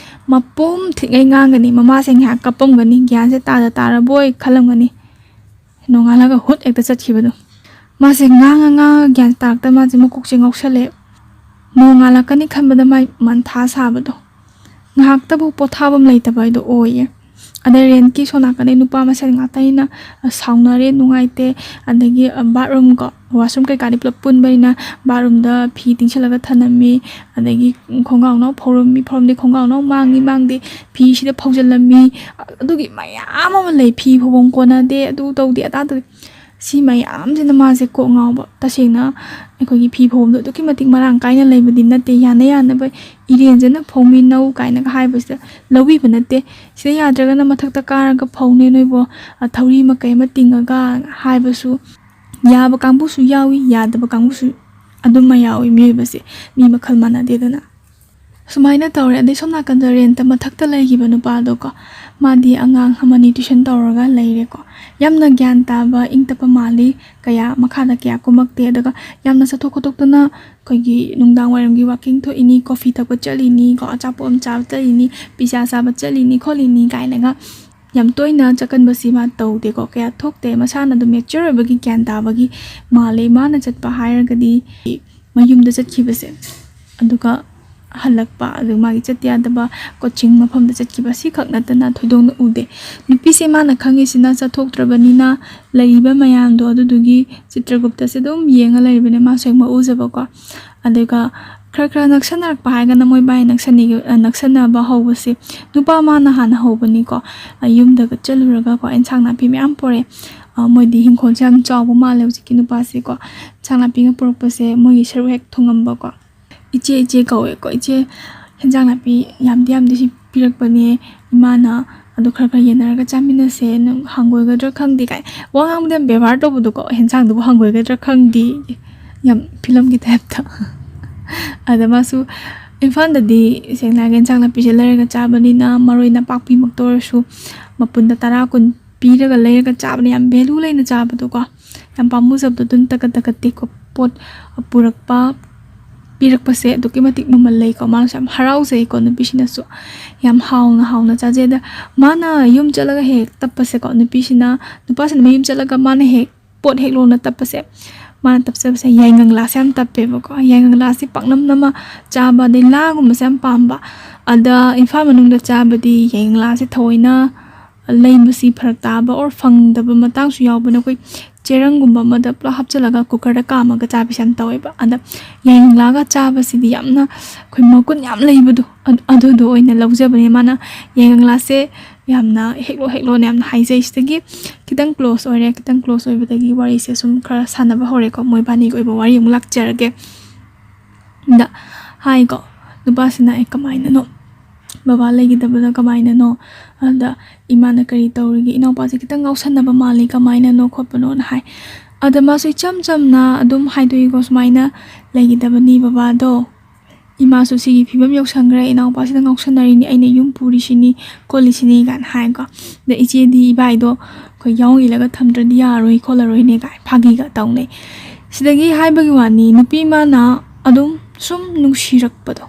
ꯃꯄꯨꯝ ꯊꯤꯉꯩ ꯉꯥꯡꯒꯅꯤ꯫ ꯃꯃꯥꯁꯦ ꯉꯥꯏꯍꯥꯛ ꯀꯞꯄꯝꯒꯅꯤ, ꯒ꯭ꯌꯥꯟꯁꯦ ꯇꯥꯗ ꯇꯥꯔꯕꯣꯏ ꯈꯜꯂꯝꯒꯅꯤ꯫ ꯅꯣꯡꯉꯥꯜꯂꯒ ꯍꯨꯠ ꯍꯦꯛꯇ ꯆꯠꯈꯤꯕꯗꯣ꯫ ꯃꯥꯁꯦ ꯉꯥꯡꯉ ꯉꯥꯡꯉ ꯒ꯭ꯌꯥꯟ ꯇꯥꯔꯛꯇ ꯃꯥꯁꯦ ꯃꯀꯣꯛꯁꯦ ꯉꯥꯎꯁꯜꯂꯦ꯫ ꯅꯣꯡꯉꯥꯜꯂꯛꯀꯅꯤ ꯈꯟꯕꯗ ꯃꯥꯏ ꯃꯟꯊꯥ ꯁꯥꯕꯗꯣ꯫ ꯉꯥꯏꯍꯥꯛꯇꯕꯨ ꯄꯣꯊꯥꯐꯝ ꯂꯩꯇꯕ ꯍꯥꯏꯗꯣ ꯑꯣꯏꯌꯦ꯫ ꯑꯗꯩ ꯔꯦꯟꯠꯀꯤ ꯁꯣꯝ ꯅꯥꯀꯟꯗꯩ ꯅꯨꯄꯥ ꯃꯁꯦꯟ ꯉꯥꯛꯇꯅꯤꯅ, ꯑ, ꯁꯥꯎꯅꯔꯦ, ꯅꯨꯡꯉꯥꯏꯇꯦ꯫ ꯑꯗꯒꯤ, ꯑ, ꯕꯥꯠꯔꯨꯝ ꯀꯣ, ꯋꯥꯁꯔꯨꯝ ꯀꯩꯀꯥꯗꯤ ꯄꯨꯂꯞ ꯄꯨꯟꯕꯅꯤꯅ ꯕꯥꯠꯔꯨꯝꯗ ꯐꯤ ꯇꯤꯡꯁꯤꯜꯂꯒ ꯊꯅꯝꯃꯤ꯫ ꯑꯗꯒꯤ ꯈꯣꯡꯒ꯭ꯔꯥꯎꯅ ꯐꯧꯔꯝꯃꯤ, ꯐꯧꯔꯝꯗꯦ, ꯈꯣꯡꯒ꯭ꯔꯥꯎꯅ ꯃꯥꯡꯉꯤ, ꯃꯥꯡꯗꯦ, ꯐꯤꯁꯤꯗ ꯐꯧꯖꯤꯜꯂꯝꯃꯤ꯫ ꯑꯗꯨꯒꯤ ꯃꯌꯥꯝ ꯑꯃ ꯂꯩ, ꯐꯤ ꯐꯧꯐꯝ ꯀꯣꯟꯅꯗꯦ, ꯑꯗꯨ ꯇꯧꯗꯦ, ꯑꯗꯥ ꯇꯧꯗꯦ꯫ ꯁꯤ ꯃꯌꯥꯝꯁꯤꯅ ꯃꯥꯁꯦ ꯀꯣꯛ ꯉꯥꯎꯕ꯫ ꯇꯁꯦꯡꯅ ꯑꯩꯈꯣꯏꯒꯤ ꯐꯤ ꯐꯧꯐꯝꯗꯣ ꯑꯗꯨꯛꯀꯤ ꯃꯇꯤꯛ ꯃꯔꯥꯡ ꯀꯥꯏꯅ ꯂꯩꯕꯗꯤ ꯅꯠꯇꯦ, ꯌꯥꯅ ꯌꯥꯅꯕ ꯏꯔꯦꯟꯖꯅ ꯐꯧꯃꯤꯟꯅꯧ ꯀꯥꯏꯅꯒ ꯍꯥꯏꯕꯁꯤꯗ ꯂꯧꯕꯤꯕ ꯅꯠꯇꯦ꯫ ꯁꯤꯗ ꯌꯥꯗ꯭ꯔꯒꯅ ꯃꯊꯛꯇ ꯀꯥꯔꯒ ꯐꯧꯅꯦ ꯅꯣꯏꯕꯣ, ꯑ, ꯊꯧꯔꯤ ꯑꯃ ꯀꯩ ꯑꯃ ꯇꯤꯡꯉꯒ ꯍꯥꯏꯕꯁꯨ ꯌꯥꯕ ꯀꯥꯡꯕꯨꯁꯨ ꯌꯥꯎꯏ, ꯌꯥꯗꯕ ꯀꯥꯡꯕꯨꯁꯨ ꯑꯗꯨꯝ ꯌꯥꯎꯏ꯫ ꯃꯤꯑꯣꯏꯕꯁꯦ ꯃꯤ ꯃꯈꯜ ꯃꯥꯟꯅꯗꯦꯗꯅ꯫ ꯁꯨꯃꯥꯏꯅ ꯇꯧꯔꯦ꯫ ꯑꯗꯩ ꯁꯣꯝ ꯅꯥꯀꯟꯗ ꯔꯦꯟꯠꯇ ꯃꯊꯛꯇ ꯂꯩꯈꯤꯕ ꯅꯨꯄꯥꯗꯣꯀꯣ, ꯃꯥꯗꯤ ꯑꯉꯥꯡ ꯑꯃꯅꯤ ꯇ꯭ꯌꯨꯁꯟ ꯇꯧꯔꯒ ꯂꯩꯔꯦꯀꯣ꯫ ꯌꯥꯝꯅ ꯒ꯭ꯌꯥꯟ ꯇꯥꯕ, ꯏꯪ ꯇꯞꯄ ꯃꯥꯜꯂꯤ꯫ ꯀꯌꯥ, ꯃꯈꯥꯗ ꯀꯌꯥ ꯀꯨꯝꯃꯛꯇꯦ꯫ ꯑꯗꯨꯒ ꯌꯥꯝꯅ ꯆꯠꯊꯣꯛ ꯈꯣꯠꯇꯣꯛꯇꯅ ꯑꯩꯈꯣꯏꯒꯤ ꯅꯨꯡꯗꯥꯡ ꯋꯥꯏꯔꯝꯒꯤ ꯋꯥꯀꯤꯡ ꯊꯣꯛꯏꯅꯤ, ꯀꯣꯐꯤ ꯊꯛꯄ ꯆꯠꯂꯤꯅꯤ ꯀꯣ, ꯑꯆꯥꯄꯣꯠ ꯑꯃ ꯆꯥꯕ ꯆꯠꯂꯤꯅꯤ, ꯄꯤꯖꯥ ꯆꯥꯕ ꯆꯠꯂꯤꯅꯤ ꯈꯣꯠꯂꯤꯅꯤ ꯀꯥꯏꯅꯒ ꯌꯥꯝ ꯇꯣꯏꯅ ꯆꯠꯀꯟꯕꯁꯤ ꯃꯥ ꯇꯧꯗꯦꯀꯣ, ꯀꯌꯥ ꯊꯣꯛꯇꯦ꯫ ꯃꯁꯥꯅ ꯑꯗꯨꯝ ꯃꯦꯆ꯭ꯌꯣꯔ ꯑꯣꯏꯕꯒꯤ, ꯒ꯭ꯌꯥꯟ ꯇꯥꯕꯒꯤ ꯃꯥꯜꯂꯦ꯫ ꯃꯥꯅ ꯆꯠꯄ ꯍꯥꯏꯔꯒꯗꯤ ꯃꯌꯨꯝꯗ ꯆꯠꯈꯤꯕꯁꯦ, ꯑꯗꯨꯒ ꯍꯜꯂꯛꯄ, ꯑꯗꯨ ꯃꯥꯒꯤ ꯆꯠꯇ ꯌꯥꯗꯕ ꯀꯣꯆꯤꯡ ꯃꯐꯝꯗ ꯆꯠꯈꯤꯕ, ꯁꯤꯈꯛ ꯅꯠꯇꯅ ꯊꯣꯏꯗꯣꯛꯅ ꯎꯗꯦ꯫ ꯅꯨꯄꯤꯁꯦ ꯃꯥꯅ ꯈꯪꯉꯤꯁꯤꯅ ꯆꯠꯊꯣꯛꯇ꯭ꯔꯕꯅꯤꯅ ꯂꯩꯔꯤꯕ ꯃꯌꯥꯝꯗꯣ ꯑꯗꯨꯗꯨꯒꯤ ꯆꯤꯇ꯭ꯔꯒꯨꯞꯇꯁꯦ ꯑꯗꯨꯝ ꯌꯦꯡꯉ ꯂꯩꯔꯤꯕꯅꯦ, ꯃꯥꯁꯨ ꯍꯦꯛ ꯃꯎꯖꯕꯀꯣ꯫ ꯑꯗꯨꯒ ꯈꯔ ꯈꯔ ꯅꯛꯁꯟꯅꯔꯛꯄ ꯍꯥꯏꯔꯒꯅ ꯃꯣꯏ ꯕꯥꯏ ꯅꯛꯁꯟꯅꯤꯒ-, ꯑ, ꯅꯛꯁꯟꯅꯕ ꯍꯧꯕꯁꯦ ꯅꯨꯄꯥ ꯃꯥꯅ ꯍꯥꯟꯅ ꯍꯧꯕꯅꯤꯀꯣ꯫ ꯑ, ꯌꯨꯝꯗꯒ ꯆꯠꯂꯨꯔꯒꯀꯣ, ꯑꯦꯟꯁꯥꯡ ꯅꯥꯄꯤ ꯃꯌꯥꯝ ꯄꯨꯔꯛꯑꯦ꯫ ꯑ, ꯃꯣꯏꯗꯤ ꯍꯤꯡꯈꯣꯜꯁꯦ ꯌꯥꯝ ꯆꯥꯎꯕ ꯃꯥꯜꯂꯦ ꯍꯧꯖꯤꯛꯀꯤ ꯅꯨꯄꯥꯁꯦꯀꯣ꯫ ꯑꯦꯟꯁꯥꯡ ꯅꯥꯄꯤꯒ ꯄꯨꯔꯛꯄꯁꯦ ꯃꯣꯏꯒꯤ ꯁꯔꯨꯛ ꯍꯦꯛ ꯊꯨꯡꯉꯝꯕꯀꯣ꯫ "ꯏꯆꯦ, ꯏꯆꯦ" ꯀꯧꯋꯦꯀꯣ꯫ "ꯏꯆꯦ, ꯍꯦꯟꯖꯥꯡ ꯅꯥꯄꯤ ꯌꯥꯝꯗꯤ ꯌꯥꯝꯗꯤ ꯁꯤ ꯄꯤꯔꯛꯄꯅꯦ ꯏꯃꯥꯅ, ꯑꯗꯣ ꯈꯔ ꯈꯔ ꯌꯦꯟꯅꯔꯒ ꯆꯥꯃꯤꯟꯅꯁꯦ, ꯅꯪ ꯍꯪꯒꯣꯏꯒꯗ꯭ꯔꯥ ꯈꯪꯗꯦ" ꯀꯥꯏ꯫ ꯋꯥ ꯉꯥꯡꯕꯗ ꯌꯥꯝ ꯕꯦꯕꯥꯔ ꯇꯧꯕꯗꯣꯀꯣ, ꯍꯦꯟꯖꯥꯡꯗꯨꯕꯨ ꯍꯪꯒꯣꯏꯒꯗ꯭ꯔꯥ ꯈꯪꯗꯦ꯫ ꯌꯥꯝ ꯐꯤꯂꯝꯒꯤ ꯇꯥꯏꯞꯇ꯫ ꯑꯗ ꯃꯥꯁꯨ ꯏꯝꯐꯥꯜꯗꯗꯤ ꯁꯦꯡꯅ ꯍꯥꯏꯔꯒ ꯏꯟꯁꯥꯡ ꯅꯥꯄꯤꯁꯦ ꯂꯩꯔꯒ ꯆꯥꯕꯅꯤꯅ, ꯃꯔꯣꯏ ꯅꯄꯥꯛꯄꯤꯃꯛꯇ ꯑꯣꯏꯔꯁꯨ ꯃꯄꯨꯟꯗ ꯇꯔꯥ ꯀꯨꯟ ꯄꯤꯔꯒ ꯂꯩꯔꯒ ꯆꯥꯕꯅ ꯌꯥꯝ ꯚꯦꯂꯨ ꯂꯩꯅ ꯆꯥꯕꯗꯣꯀꯣ꯫ ꯌꯥꯝ ꯄꯥꯝꯃꯨꯖꯕꯗꯣ, ꯑꯗꯨꯅ ꯇꯒꯠ ꯇꯒꯠ ꯇꯦꯛꯄ ꯄꯣꯠ ꯄꯨꯔꯛꯄ, ꯄꯤꯔꯛꯄꯁꯦ ꯑꯗꯨꯛꯀꯤ ꯃꯇꯤꯛ ꯃꯃꯜ ꯂꯩꯀꯣ꯫ ꯃꯥꯅꯁꯨ ꯌꯥꯝ ꯍꯔꯥꯎꯖꯩꯀꯣ, ꯅꯨꯄꯤꯁꯤꯅꯁꯨ ꯌꯥꯝ ꯍꯥꯎꯅ ꯍꯥꯎꯅ ꯆꯥꯖꯩ꯫ ꯑꯗ ꯃꯥꯅ ꯌꯨꯝ ꯆꯠꯂꯒ ꯍꯦꯛ ꯇꯞꯄꯁꯦꯀꯣ, ꯅꯨꯄꯤꯁꯤꯅ, ꯅꯨꯄꯥꯁꯤꯅ ꯃꯌꯨꯝ ꯆꯠꯂꯒ ꯃꯥꯅ ꯍꯦꯛ ꯄꯣꯠ ꯍꯦꯛ ꯂꯣꯟꯅ ꯇꯞꯄꯁꯦ, ꯃꯥꯅ ꯇꯞꯆꯕꯁꯦ ꯌꯥꯏꯉꯪꯂꯥꯁꯦ ꯌꯥꯝ ꯇꯞꯄꯦꯕꯀꯣ꯫ ꯌꯥꯏꯉꯪꯂꯥꯁꯦ ꯄꯥꯛꯅꯝ ꯅꯝꯃ ꯆꯥꯕ, ꯑꯗꯩ ꯂꯥꯒꯨꯝꯕꯁꯦ ꯌꯥꯝ ꯄꯥꯝꯕ꯫ ꯑꯗ ꯏꯝꯐꯥꯜ ꯃꯅꯨꯡꯗ ꯆꯥꯕꯗꯤ ꯌꯥꯏꯉꯪꯂꯥꯁꯦ ꯊꯑꯣꯏꯅ ꯂꯩꯕꯁꯤ ꯐꯔꯛ ꯇꯥꯕ or ꯐꯪꯗꯕ ꯃꯇꯥꯡꯁꯨ ꯌꯥꯎꯕꯅ ꯑꯩꯈꯣꯏ ꯆꯦꯔꯪꯒꯨꯝꯕ ꯑꯃꯗ ꯄꯨꯂꯞ ꯍꯥꯞꯆꯤꯜꯂꯒ cooker ꯗ ꯀꯥꯝꯃꯒ ꯆꯥꯕꯁꯦ ꯌꯥꯝ ꯇꯧꯋꯦꯕ꯫ ꯑꯗ ꯌꯥꯏꯉꯪꯂꯥꯒ ꯆꯥꯕꯁꯤꯗꯤ ꯌꯥꯝꯅ ꯑꯩꯈꯣꯏ ꯃꯒꯨꯟ ꯌꯥꯝ ꯂꯩꯕꯗꯣ, ꯑꯗꯨ- ꯑꯗꯨꯗꯣ ꯑꯣꯏꯅ ꯂꯧꯖꯕꯅꯦ꯫ ꯃꯥꯅ ꯌꯥꯏꯉꯪꯂꯥꯁꯦ ꯌꯥꯝꯅ ꯍꯦꯛꯂꯣ ꯍꯦꯛꯂꯣꯅ ꯌꯥꯝꯅ ꯍꯥꯏꯖꯩ꯫ ꯁꯤꯗꯒꯤ ꯈꯤꯇꯪ close ꯑꯣꯏꯔꯦ꯫ ꯈꯤꯇꯪ close ꯑꯣꯏꯕꯗꯒꯤ ꯋꯥꯔꯤꯁꯦ ꯁꯨꯝ ꯈꯔ ꯁꯥꯟꯅꯕ ꯍꯧꯔꯦꯀꯣ꯫ ꯃꯣꯏꯕꯥꯅꯤꯒꯤ ꯑꯣꯏꯕ ꯋꯥꯔꯤ ꯑꯃꯨꯛ ꯂꯥꯛꯆꯔꯒꯦ꯫ ꯗ ꯍꯥꯏꯀꯣ, ꯅꯨꯄꯥꯁꯤꯅ, "ꯑꯦ, ꯀꯃꯥꯏꯅꯅꯣ? ꯕꯕꯥ ꯂꯩꯈꯤꯗꯕꯗ ꯀꯃꯥꯏꯅꯅꯣ?" ꯑꯗ ꯏꯃꯥꯅ, "ꯀꯔꯤ ꯇꯧꯔꯤꯒꯦ? ꯏꯅꯥꯎꯄꯥꯁꯦ ꯈꯤꯇꯪ ꯉꯥꯎꯁꯟꯅꯕ ꯃꯥꯜꯂꯤ, ꯀꯃꯥꯏꯅꯅꯣ ꯈꯣꯠꯄꯅꯣꯅ?" ꯍꯥꯏ꯫ ꯑꯗ ꯃꯥꯁꯨ ꯏꯆꯝ ꯆꯝꯅ ꯑꯗꯨꯝ ꯍꯥꯏꯗꯣꯛꯏꯀꯣ, ꯁꯨꯃꯥꯏꯅ, "ꯂꯩꯈꯤꯗꯕꯅꯤ ꯕꯕꯥꯗꯣ, ꯏꯃꯥꯁꯨ ꯁꯤꯒꯤ ꯐꯤꯕꯝ ꯌꯧꯁꯟꯈ꯭ꯔꯦ, ꯏꯅꯥꯎꯄꯥꯁꯤꯗ ꯉꯥꯎꯁꯟꯅꯔꯤꯅꯤ, ꯑꯩꯅ ꯌꯨꯝ ꯄꯨꯔꯤꯁꯤꯅꯤ ꯈꯣꯠꯂꯤꯁꯤꯅꯤ" ꯀꯥꯏꯅ ꯍꯥꯏꯀꯣ꯫ ꯑꯗ ꯏꯆꯦꯗꯤ ꯏꯕꯥꯏꯗꯣ ꯑꯩꯈꯣꯏ ꯌꯥꯎ ꯏꯜꯂꯒ ꯊꯝꯗ꯭ꯔꯗꯤ ꯌꯥꯔꯣꯏ ꯈꯣꯠꯂꯔꯣꯏꯅꯦ ꯀꯥꯏ ꯐꯥꯒꯤꯒ ꯇꯧꯅꯩ꯫ ꯁꯤꯗꯒꯤ ꯍꯥꯏꯕꯒꯤ ꯋꯥꯅꯤ, ꯅꯨꯄꯤ ꯃꯥꯅ ꯑꯗꯨꯝ ꯁꯨꯝ ꯅꯨꯡꯁꯤꯔꯛꯄꯗꯣ,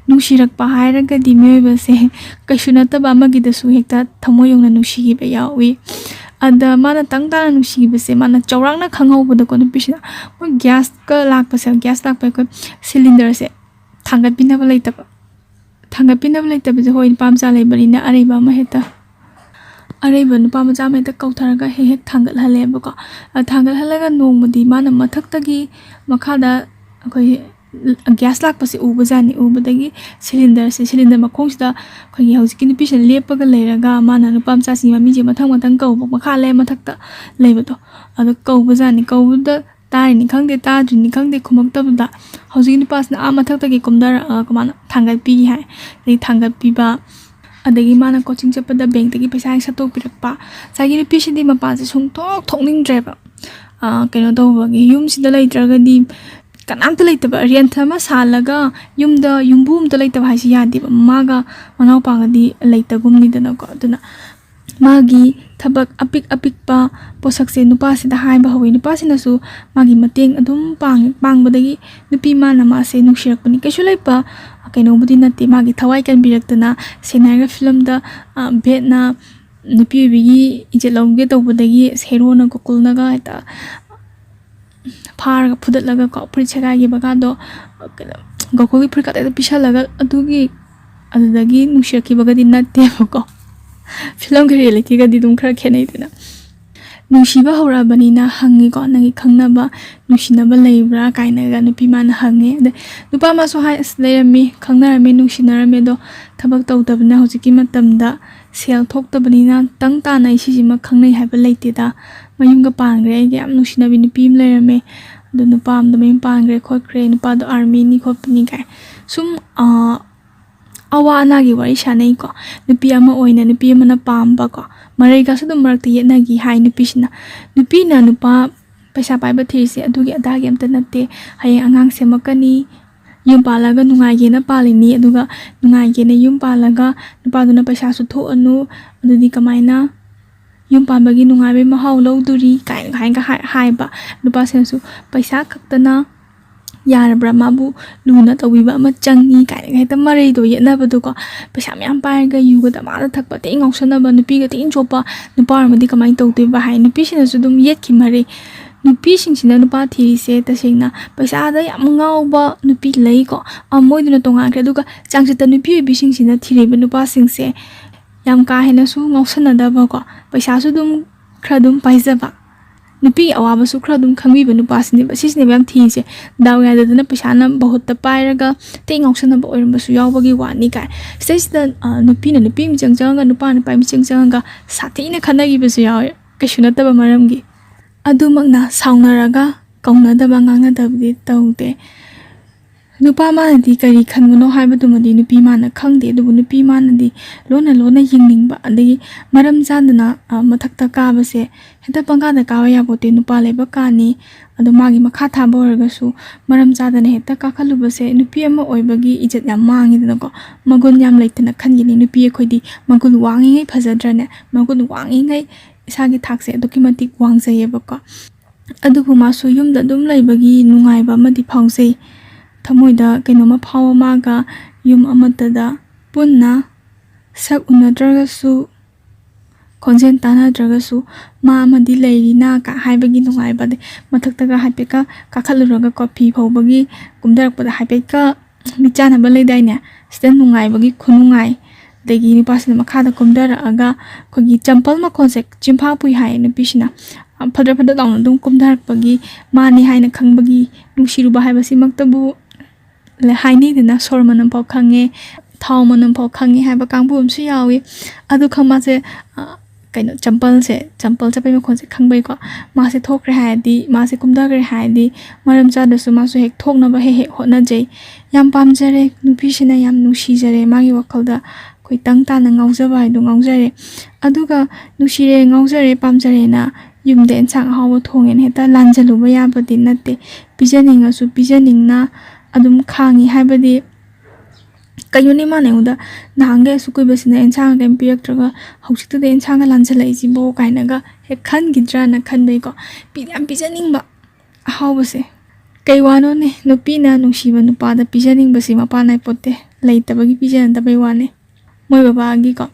ꯅꯨꯡꯁꯤꯔꯛꯄ ꯍꯥꯏꯔꯒꯗꯤ ꯃꯤꯑꯣꯏꯕꯁꯦ ꯀꯩꯁꯨ ꯅꯠꯇꯕ ꯑꯃꯒꯤꯗꯁꯨ ꯍꯦꯛꯇ ꯊꯃꯣꯏ ꯌꯧꯅ ꯅꯨꯡꯁꯤꯈꯤꯕ ꯌꯥꯎꯏ꯫ ꯑꯗ ꯃꯥꯅ ꯇꯪ ꯇꯥꯅ ꯅꯨꯡꯁꯤꯈꯤꯕꯁꯦ ꯃꯥꯅ ꯆꯥꯎꯔꯥꯛꯅ ꯈꯪꯍꯧꯕꯗꯀꯣ, ꯅꯨꯄꯤꯁꯤꯅ ꯃꯣꯏ ꯒ꯭ꯌꯥꯁꯀ ꯂꯥꯛꯄꯁꯦ, ꯒ꯭ꯌꯥꯁ ꯂꯥꯛꯄ ꯑꯩꯈꯣꯏ ꯁꯤꯂꯤꯟꯗꯔꯁꯦ ꯊꯥꯡꯒꯠꯄꯤꯅꯕ ꯂꯩꯇꯕ, ꯊꯥꯡꯒꯠꯄꯤꯅꯕ ꯂꯩꯇꯕꯁꯦ, ꯍꯣꯏ, ꯅꯨꯄꯥ ꯃꯆꯥ ꯂꯩꯕꯅꯤꯅ ꯑꯔꯩꯕ ꯑꯃ ꯍꯦꯛꯇ, ꯑꯔꯩꯕ ꯅꯨꯄꯥ ꯃꯆꯥ ꯑꯃ ꯍꯦꯛꯇ ꯀꯧꯊꯔꯒ ꯍꯦꯛ ꯍꯦꯛ ꯊꯥꯡꯒꯠꯍꯜꯂꯦꯕꯀꯣ꯫ ꯑ, ꯊꯥꯡꯒꯠꯍꯜꯂꯒ ꯅꯣꯡꯃꯗꯤ ꯃꯥꯅ ꯃꯊꯛꯇꯒꯤ ꯃꯈꯥꯗ ꯑꯩꯈꯣꯏ ꯒ꯭ꯌꯥꯁ ꯂꯥꯛꯄꯁꯦ ꯎꯕꯖꯥꯠꯅꯤ꯫ ꯎꯕꯗꯒꯤ ꯁꯤꯂꯤꯟꯗꯔꯁꯦ, ꯁꯤꯂꯤꯟꯗꯔ ꯃꯈꯣꯡꯁꯤꯗ ꯑꯩꯈꯣꯏꯒꯤ ꯍꯧꯖꯤꯛꯀꯤ ꯅꯨꯄꯤꯁꯤꯅ ꯂꯦꯞꯄꯒ ꯂꯩꯔꯒ ꯃꯥꯅ ꯅꯨꯄꯥ ꯃꯆꯥꯁꯤꯡꯒꯤ ꯃꯃꯤꯡꯁꯦ ꯃꯊꯪ ꯃꯊꯪ ꯀꯧꯕ, ꯃꯈꯥ ꯂꯩ ꯃꯊꯛꯇ ꯂꯩꯕꯗꯣ, ꯑꯗꯨ ꯀꯧꯕꯖꯥꯠꯅꯤ꯫ ꯀꯧꯕꯗ ꯇꯥꯔꯤꯅꯤ ꯈꯪꯗꯦ, ꯇꯥꯗ꯭ꯔꯤꯅꯤ ꯈꯪꯗꯦ, ꯈꯨꯝꯃꯛꯇꯕꯗ ꯍꯧꯖꯤꯛꯀꯤ ꯅꯨꯄꯥꯁꯤꯅ ꯑꯥ ꯃꯊꯛꯇꯒꯤ ꯀꯨꯝꯊꯔꯛꯑꯒ ꯃꯥꯅ ꯊꯥꯡꯒꯠꯄꯤꯒꯦ ꯍꯥꯏ꯫ ꯑꯗꯩ ꯊꯥꯡꯒꯠꯄꯤꯕ, ꯑꯗꯒꯤ ꯃꯥꯅ ꯀꯣꯆꯤꯡ ꯆꯠꯄꯗ ꯕꯦꯡꯛꯇꯒꯤ ꯄꯩꯁꯥ ꯍꯦꯛ ꯁꯠꯇꯣꯛꯄꯤꯔꯛꯄ꯫ ꯉꯁꯥꯏꯒꯤ ꯅꯨꯄꯤꯁꯤꯗꯤ ꯃꯄꯥꯟꯁꯦ ꯁꯨꯡꯊꯣꯛ ꯊꯣꯛꯅꯤꯡꯗ꯭ꯔꯦꯕ꯫ ꯑꯥ, ꯀꯩꯅꯣ ꯇꯧꯕꯒꯤ, ꯌꯨꯝꯁꯤꯗ ꯂꯩꯇ꯭ꯔꯒꯗꯤ ꯀꯅꯥꯝꯇ ꯂꯩꯇꯕ, ꯔꯦꯟꯠ ꯑꯃ ꯁꯥꯜꯂꯒ ꯌꯨꯝꯗ ꯌꯨꯝꯕꯨ ꯑꯝꯇ ꯂꯩꯇꯕ ꯍꯥꯏꯁꯤ ꯌꯥꯗꯦꯕ꯫ ꯃꯃꯥꯒ ꯃꯅꯥꯎꯄꯥꯒꯗꯤ ꯂꯩꯇꯒꯨꯝꯅꯤꯗꯅꯀꯣ꯫ ꯑꯗꯨꯅ ꯃꯥꯒꯤ ꯊꯕꯛ ꯑꯄꯤꯛ ꯑꯄꯤꯛꯄ ꯄꯣꯠꯁꯛꯁꯦ ꯅꯨꯄꯥꯁꯤꯗ ꯍꯥꯏꯕ ꯍꯧꯋꯤ꯫ ꯅꯨꯄꯥꯁꯤꯅꯁꯨ ꯃꯥꯒꯤ ꯃꯇꯦꯡ ꯑꯗꯨꯝ ꯄꯥꯡꯉꯤ꯫ ꯄꯥꯡꯕꯗꯒꯤ ꯅꯨꯄꯤ ꯃꯥꯅ ꯃꯥꯁꯦ ꯅꯨꯡꯁꯤꯔꯛꯄꯅꯤ꯫ ꯀꯩꯁꯨ ꯂꯩꯕ ꯀꯩꯅꯣꯕꯨꯗꯤ ꯅꯠꯇꯦ꯫ ꯃꯥꯒꯤ ꯊꯋꯥꯏ ꯀꯟꯕꯤꯔꯛꯇꯅ, ꯁꯦꯡꯅ ꯍꯥꯏꯔꯒ ꯐꯤꯂꯝꯗ, ꯑ, ꯕꯦꯠꯅ ꯅꯨꯄꯤ ꯑꯣꯏꯕꯤꯒꯤ ꯏꯖꯠ ꯂꯧꯒꯦ ꯇꯧꯕꯗꯒꯤ ꯍꯦꯔꯣꯅ ꯒꯣꯀꯨꯜꯅꯒ ꯍꯦꯛꯇ ꯐꯥꯔꯒ ꯐꯨꯗꯠꯂꯒ ꯀꯣ, ꯐꯨꯔꯤꯠ ꯁꯦꯒꯥꯏꯈꯤꯕꯒꯗꯣ, ꯀꯩꯅꯣ, ꯒꯣꯀꯨꯜꯒꯤ ꯐꯨꯔꯤꯠ ꯈꯛꯇ ꯄꯤꯁꯜꯂꯒ ꯑꯗꯨꯒꯤ, ꯑꯗꯨꯗꯒꯤ ꯅꯨꯡꯁꯤꯔꯛꯈꯤꯕꯒꯗꯤ ꯅꯠꯇꯦꯕꯀꯣ꯫ ꯐꯤꯂꯝꯒꯤ ꯔꯤꯌꯦꯂꯤꯇꯤꯒꯗꯤ ꯑꯗꯨꯝ ꯈꯔ ꯈꯦꯠꯅꯩꯗꯅ꯫ "ꯅꯨꯡꯁꯤꯕ ꯍꯧꯔꯛꯑꯕꯅꯤꯅ ꯍꯪꯉꯤꯀꯣ, ꯅꯪꯒꯤ ꯈꯪꯅꯕ, ꯅꯨꯡꯁꯤꯅꯕ ꯂꯩꯕ꯭ꯔꯥ?" ꯀꯥꯏꯅꯒ ꯅꯨꯄꯤ ꯃꯥꯅ ꯍꯪꯉꯦ꯫ ꯑꯗꯩ ꯅꯨꯄꯥ ꯃꯥꯁꯨ ꯍꯥꯏ, "ꯑꯁ, ꯂꯩꯔꯝꯃꯤ, ꯈꯪꯅꯔꯝꯃꯤ, ꯅꯨꯡꯁꯤꯅꯔꯝꯃꯦ, ꯑꯗꯣ ꯊꯕꯛ ꯇꯧꯗꯕꯅꯤꯅ ꯍꯧꯖꯤꯛꯀꯤ ꯃꯇꯝꯗ ꯁꯦꯜ ꯊꯣꯛꯇꯕꯅꯤꯅ ꯇꯪ ꯇꯥꯅ ꯑꯩ ꯁꯤꯁꯤꯃ ꯈꯪꯅꯩ ꯍꯥꯏꯕ ꯂꯩꯇꯦꯗ꯫ ꯃꯌꯨꯝꯒ ꯄꯥꯟꯈ꯭ꯔꯦ, ꯑꯩꯒꯤ ꯌꯥꯝ ꯅꯨꯡꯁꯤꯅꯕꯤ ꯅꯨꯄꯤ ꯑꯃ ꯂꯩꯔꯝꯃꯦ, ꯑꯗꯨ ꯅꯨꯄꯥ ꯑꯃꯗ ꯃꯌꯨꯝ ꯄꯥꯟꯈ꯭ꯔꯦ ꯈꯣꯠꯈ꯭ꯔꯦ, ꯅꯨꯄꯥꯗꯣ ꯑꯥꯔꯃꯤꯅꯤ ꯈꯣꯠꯄꯅꯤ" ꯀꯥꯏ꯫ ꯁꯨꯝ, ꯑꯥ, ꯑꯋꯥ ꯑꯅꯥꯒꯤ ꯋꯥꯔꯤ ꯁꯥꯟꯅꯩꯀꯣ꯫ ꯅꯨꯄꯤ ꯑꯃ ꯑꯣꯏꯅ ꯅꯨꯄꯤ ꯑꯃꯅ ꯄꯥꯝꯕꯀꯣ, ꯃꯔꯩꯒꯁꯨ ꯑꯗꯨꯝ ꯃꯔꯛꯇ ꯌꯦꯠꯅꯈꯤ ꯍꯥꯏ ꯅꯨꯄꯤꯁꯤꯅ꯫ ꯅꯨꯄꯤꯅ ꯅꯨꯄꯥ ꯄꯩꯁꯥ ꯄꯥꯏꯕ ꯊꯤꯔꯤꯁꯦ ꯑꯗꯨꯒꯤ ꯑꯗꯥꯒꯤ ꯑꯝꯇ ꯅꯠꯇꯦ꯫ ꯍꯌꯦꯡ ꯑꯉꯥꯡ ꯁꯦꯝꯃꯛꯀꯅꯤ, ꯌꯨꯝ ꯄꯥꯜꯂꯒ ꯅꯨꯡꯉꯥꯏꯒꯦꯅ ꯄꯥꯜꯂꯤꯅꯤ, ꯑꯗꯨꯒ ꯅꯨꯡꯉꯥꯏꯒꯦꯅ ꯌꯨꯝ ꯄꯥꯜꯂꯒ ꯅꯨꯄꯥꯗꯨꯅ ꯄꯩꯁꯥꯁꯨ ꯊꯣꯛꯑꯅꯨ, ꯑꯗꯨꯗꯤ ꯀꯃꯥꯏꯅ ꯌꯨꯝ ꯄꯥꯟꯕꯒꯤ ꯅꯨꯡꯉꯥꯏꯕꯒꯤ ꯃꯍꯥꯎ ꯂꯧꯗꯣꯔꯤ ꯀꯥꯏꯅ, ꯀꯥꯏꯅꯒ ꯍꯥꯏ-, ꯍꯥꯏꯕ꯫ ꯅꯨꯄꯥꯁꯤꯅꯁꯨ ꯄꯩꯁꯥ ꯈꯛꯇꯅ ꯌꯥꯔꯕ꯭ꯔꯥ, ꯃꯥꯕꯨ ꯂꯨꯅ ꯇꯧꯕꯤꯕ ꯑꯃ ꯆꯪꯉꯤ ꯀꯥꯏꯅꯒ ꯍꯦꯛꯇ ꯃꯔꯩꯗꯣ ꯌꯦꯠꯅꯕꯗꯣꯀꯣ꯫ ꯄꯩꯁꯥ ꯃꯌꯥꯝ ꯄꯥꯏꯔꯒ ꯌꯨꯒ ꯗꯃꯥꯗ ꯊꯛꯄ, ꯊꯤ ꯉꯥꯎꯁꯟꯅꯕ, ꯅꯨꯄꯤꯒ ꯊꯤ ꯆꯣꯞꯄ ꯅꯨꯄꯥ ꯑꯣꯏꯔꯝꯃꯗꯤ ꯀꯃꯥꯏꯅ ꯇꯧꯗꯣꯏꯕ ꯍꯥꯏ꯫ ꯅꯨꯄꯤꯁꯤꯅꯁꯨ ꯑꯗꯨꯝ ꯌꯦꯠꯈꯤ ꯃꯔꯩ꯫ ꯅꯨꯄꯤꯁꯤꯡꯁꯤꯅ ꯅꯨꯄꯥ ꯊꯤꯔꯤꯁꯦ ꯇꯁꯦꯡꯅ ꯄꯩꯁꯥꯗ ꯌꯥꯝ ꯉꯥꯎꯕ ꯅꯨꯄꯤ ꯂꯩꯀꯣ, ꯑ, ꯃꯣꯏꯗꯨꯅ ꯇꯣꯉꯥꯟꯈ꯭ꯔꯦ꯫ ꯑꯗꯨꯒ ꯆꯥꯡꯆꯠꯇ ꯅꯨꯄꯤ ꯑꯣꯏꯕꯤꯁꯤꯡꯁꯤꯅ ꯊꯤꯔꯤꯕ ꯅꯨꯄꯥꯁꯤꯡꯁꯦ ꯌꯥꯝ ꯀꯥ ꯍꯦꯟꯅꯁꯨ ꯉꯥꯎꯁꯟꯅꯗꯕꯀꯣ, ꯄꯩꯁꯥꯁꯨ ꯑꯗꯨꯝ ꯈꯔ ꯑꯗꯨꯝ ꯄꯥꯏꯖꯕ, ꯅꯨꯄꯤꯒꯤ ꯑꯋꯥꯕꯁꯨ ꯈꯔ ꯑꯗꯨꯝ ꯈꯪꯕꯤꯕ ꯅꯨꯄꯥꯁꯤꯅꯦꯕ, ꯁꯤꯁꯤꯅꯦꯕ ꯌꯥꯝ ꯊꯤꯔꯤꯁꯦ꯫ ꯗꯥꯎ ꯌꯥꯗꯗꯅ ꯄꯩꯁꯥꯅ ꯃꯍꯨꯠꯇ ꯄꯥꯏꯔꯒ ꯇꯦꯛ ꯉꯥꯎꯁꯟꯅꯕ ꯑꯣꯏꯔꯝꯕꯁꯨ ꯌꯥꯎꯕꯒꯤ ꯋꯥꯅꯤ ꯀꯥꯏ꯫ ꯁꯤꯗꯩꯁꯤꯗ, ꯑ, ꯅꯨꯄꯤꯅ ꯅꯨꯄꯤ ꯃꯤꯆꯪ ꯆꯪꯉꯒ, ꯅꯨꯄꯥꯅ ꯅꯨꯄꯥ ꯃꯤꯆꯪ ꯆꯪꯉꯒ ꯁꯥꯊꯤꯅ ꯈꯠꯅꯈꯤꯕꯁꯨ ꯌꯥꯎꯋꯦ, ꯀꯩꯁꯨ ꯅꯠꯇꯕ ꯃꯔꯝꯒꯤ꯫ ꯑꯗꯨꯃꯛꯅ ꯁꯥꯎꯅꯔꯒ ꯀꯧꯅꯗꯕ, ꯉꯥꯡꯅꯗꯕꯗꯤ ꯇꯧꯗꯦ꯫ ꯅꯨꯄꯥ ꯃꯥꯅꯗꯤ ꯀꯔꯤ ꯈꯟꯕꯅꯣ ꯍꯥꯏꯕꯗꯨꯃꯗꯤ ꯅꯨꯄꯤ ꯃꯥꯅ ꯈꯪꯗꯦ, ꯑꯗꯨꯕꯨ ꯅꯨꯄꯤ ꯃꯥꯅꯗꯤ ꯂꯣꯟꯅ ꯂꯣꯟꯅ ꯌꯦꯡꯅꯤꯡꯕ, ꯑꯗꯒꯤ ꯃꯔꯝ ꯆꯥꯗꯅ, ꯑ, ꯃꯊꯛꯇ ꯀꯥꯕꯁꯦ ꯍꯦꯛꯇ ꯄꯪꯀꯥꯗ ꯀꯥꯕ ꯌꯥꯄꯣꯠꯇꯦ꯫ ꯅꯨꯄꯥ ꯂꯩꯕ ꯀꯥꯅꯤ, ꯑꯗꯣ ꯃꯥꯒꯤ ꯃꯈꯥ ꯊꯥꯕ ꯑꯣꯏꯔꯒꯁꯨ ꯃꯔꯝ ꯆꯥꯗꯅ ꯍꯦꯛꯇ ꯀꯥꯈꯠꯂꯨꯕꯁꯦ ꯅꯨꯄꯤ ꯑꯃ ꯑꯣꯏꯕꯒꯤ ꯏꯖꯠ ꯌꯥꯝ ꯃꯥꯡꯉꯤꯗꯅꯀꯣ꯫ ꯃꯒꯨꯟ ꯌꯥꯝ ꯂꯩꯇꯅ ꯈꯟꯒꯅꯤ꯫ ꯅꯨꯄꯤ ꯑꯩꯈꯣꯏꯗꯤ ꯃꯒꯨꯟ ꯋꯥꯡꯉꯤꯉꯩ ꯐꯖꯗ꯭ꯔꯅꯦ? ꯃꯒꯨꯟ ꯋꯥꯡꯉꯤꯉꯩ ꯏꯁꯥꯒꯤ ꯊꯥꯛꯁꯦ ꯑꯗꯨꯛꯀꯤ ꯃꯇꯤꯛ ꯋꯥꯡꯖꯩꯌꯦꯕꯀꯣ꯫ ꯑꯗꯨꯕꯨ ꯃꯥꯁꯨ ꯌꯨꯝꯗ ꯑꯗꯨꯝ ꯂꯩꯕꯒꯤ ꯅꯨꯡꯉꯥꯏꯕ ꯑꯃꯗꯤ ꯐꯥꯎꯖꯩ꯫ ꯊꯃꯣꯏꯗ ꯀꯩꯅꯣꯝꯃ ꯐꯥꯎꯕ ꯃꯥꯒ ꯌꯨꯝ ꯑꯃꯠꯇꯗ ꯄꯨꯟꯅ ꯁꯛ ꯎꯅꯗ꯭ꯔꯒꯁꯨ ꯈꯣꯟꯖꯦꯜ ꯇꯥꯟꯅꯗ꯭ꯔꯒꯁꯨ ꯃꯥ ꯑꯃꯗꯤ ꯂꯩꯔꯤꯅ ꯀ ꯍꯥꯏꯕꯒꯤ ꯅꯨꯡꯉꯥꯏꯕ, ꯑꯗꯩ ꯃꯊꯛꯇꯒ ꯍꯥꯏꯐꯦꯠꯀ ꯀꯥꯈꯠꯂꯨꯔꯒ ꯀꯣꯐꯤ ꯐꯧꯕꯒꯤ ꯀꯨꯝꯊꯔꯛꯄꯗ ꯍꯥꯏꯐꯦꯠꯀ ꯃꯤꯠ ꯆꯥꯟꯅꯕ ꯂꯩꯗꯥꯏꯅꯦ, ꯁꯤꯗ ꯅꯨꯡꯉꯥꯏꯕꯒꯤ ꯈꯨꯅꯨꯡꯉꯥꯏ꯫ ꯑꯗꯒꯤ ꯅꯨꯄꯥꯁꯤꯅ ꯃꯈꯥꯗ ꯀꯨꯝꯊꯔꯛꯑꯒ ꯑꯩꯈꯣꯏꯒꯤ ꯆꯝꯄꯜ ꯃꯈꯣꯟꯁꯦ ꯆꯤꯝꯐꯥ ꯄꯨꯏ ꯍꯥꯏꯌꯦ ꯅꯨꯄꯤꯁꯤꯅ꯫ ꯐꯗ꯭ꯔꯠ ꯐꯗ꯭ꯔꯠ ꯂꯥꯎꯅ ꯑꯗꯨꯝ ꯀꯨꯝꯊꯔꯛꯄꯒꯤ ꯃꯥꯅꯤ ꯍꯥꯏꯅ ꯈꯪꯕꯒꯤ ꯅꯨꯡꯁꯤꯔꯨꯕ ꯍꯥꯏꯕꯁꯤꯃꯛꯇꯕꯨ ꯍꯥꯏꯅꯩꯗꯅ, ꯁꯣꯔ ꯃꯅꯝ ꯐꯥꯎ ꯈꯪꯉꯦ, ꯊꯥꯎ ꯃꯅꯝ ꯐꯥꯎ ꯈꯪꯉꯦ ꯍꯥꯏꯕ ꯀꯥꯡꯕꯨ ꯑꯃꯁꯨ ꯌꯥꯎꯏ꯫ ꯑꯗꯨ ꯈꯪ ꯃꯥꯁꯦ, ꯑ, ꯀꯩꯅꯣ, ꯆꯝꯄꯜꯁꯦ, ꯆꯝꯄꯜ ꯆꯠꯄꯩ ꯃꯈꯣꯟꯁꯦ ꯈꯪꯕꯩꯀꯣ, ꯃꯥꯁꯦ ꯊꯣꯛꯈ꯭ꯔꯦ ꯍꯥꯏꯔꯗꯤ, ꯃꯥꯁꯦ ꯀꯨꯝꯊꯈ꯭ꯔꯦ ꯍꯥꯏꯔꯗꯤ, ꯃꯔꯝ ꯆꯥꯗ꯭ꯔꯁꯨ ꯃꯥꯁꯨ ꯍꯦꯛ ꯊꯣꯛꯅꯕ ꯍꯦꯛ ꯍꯦꯛ ꯍꯣꯠꯅꯖꯩ꯫ ꯌꯥꯝ ꯄꯥꯝꯖꯔꯦ, ꯅꯨꯄꯤꯁꯤꯅ ꯌꯥꯝ ꯅꯨꯡꯁꯤꯖꯔꯦ, ꯃꯥꯒꯤ ꯋꯥꯈꯜꯗ ꯑꯩꯈꯣꯏ ꯇꯪ ꯇꯥꯅ ꯉꯥꯎꯖꯕ ꯍꯥꯏꯗꯣ ꯉꯥꯎꯖꯔꯦ꯫ ꯑꯗꯨꯒ ꯅꯨꯡꯁꯤꯔꯦ, ꯉꯥꯎꯖꯔꯦ, ꯄꯥꯝꯖꯔꯦꯅ ꯌꯨꯝꯗ ꯑꯦꯟꯁꯥꯡ ꯑꯍꯥꯎꯕ ꯊꯣꯡꯉꯦꯅ ꯍꯦꯛꯇ ꯂꯥꯟꯖꯜꯂꯨꯕ ꯌꯥꯕꯗꯤ ꯅꯠꯇꯦ꯫ ꯄꯤꯖꯅꯤꯡꯉꯁꯨ ꯄꯤꯖꯅꯤꯡꯅ ꯑꯗꯨꯝ ꯈꯥꯡꯉꯤ꯫ ꯍꯥꯏꯕꯗꯤ ꯀꯩꯅꯣꯅꯦ, ꯃꯥꯅ ꯑꯩꯉꯣꯟꯗ ꯅꯍꯥꯟꯈꯩ ꯑꯁꯨꯛ ꯀꯨꯏꯕꯁꯤꯅ ꯑꯦꯟꯁꯥꯡ ꯀꯩꯝ ꯄꯤꯔꯛꯇ꯭ꯔꯒ ꯍꯧꯖꯤꯛꯇꯗ ꯑꯦꯟꯁꯥꯡꯒ ꯂꯥꯟꯖꯜꯂꯛꯏꯁꯤꯕꯣ ꯀꯥꯏꯅꯒ ꯍꯦꯛ ꯈꯟꯈꯤꯗ꯭ꯔꯅ ꯈꯟꯕꯩꯀꯣ꯫ ꯄꯤ-, ꯌꯥꯝ ꯄꯤꯖꯅꯤꯡꯕ ꯑꯍꯥꯎꯕꯁꯦ꯫ ꯀꯩ ꯋꯥꯅꯣꯅꯦ, ꯅꯨꯄꯤꯅ ꯅꯨꯡꯁꯤꯕ ꯅꯨꯄꯥꯗ ꯄꯤꯖꯅꯤꯡꯕꯁꯤ ꯃꯄꯥꯟ ꯅꯥꯏ ꯄꯣꯠꯇꯦ꯫ ꯂꯩꯇꯕꯒꯤ ꯄꯤꯖꯅꯗꯕꯩ ꯋꯥꯅꯦ꯫ ꯃꯣꯏ ꯕꯕꯥꯒꯤꯀꯣ,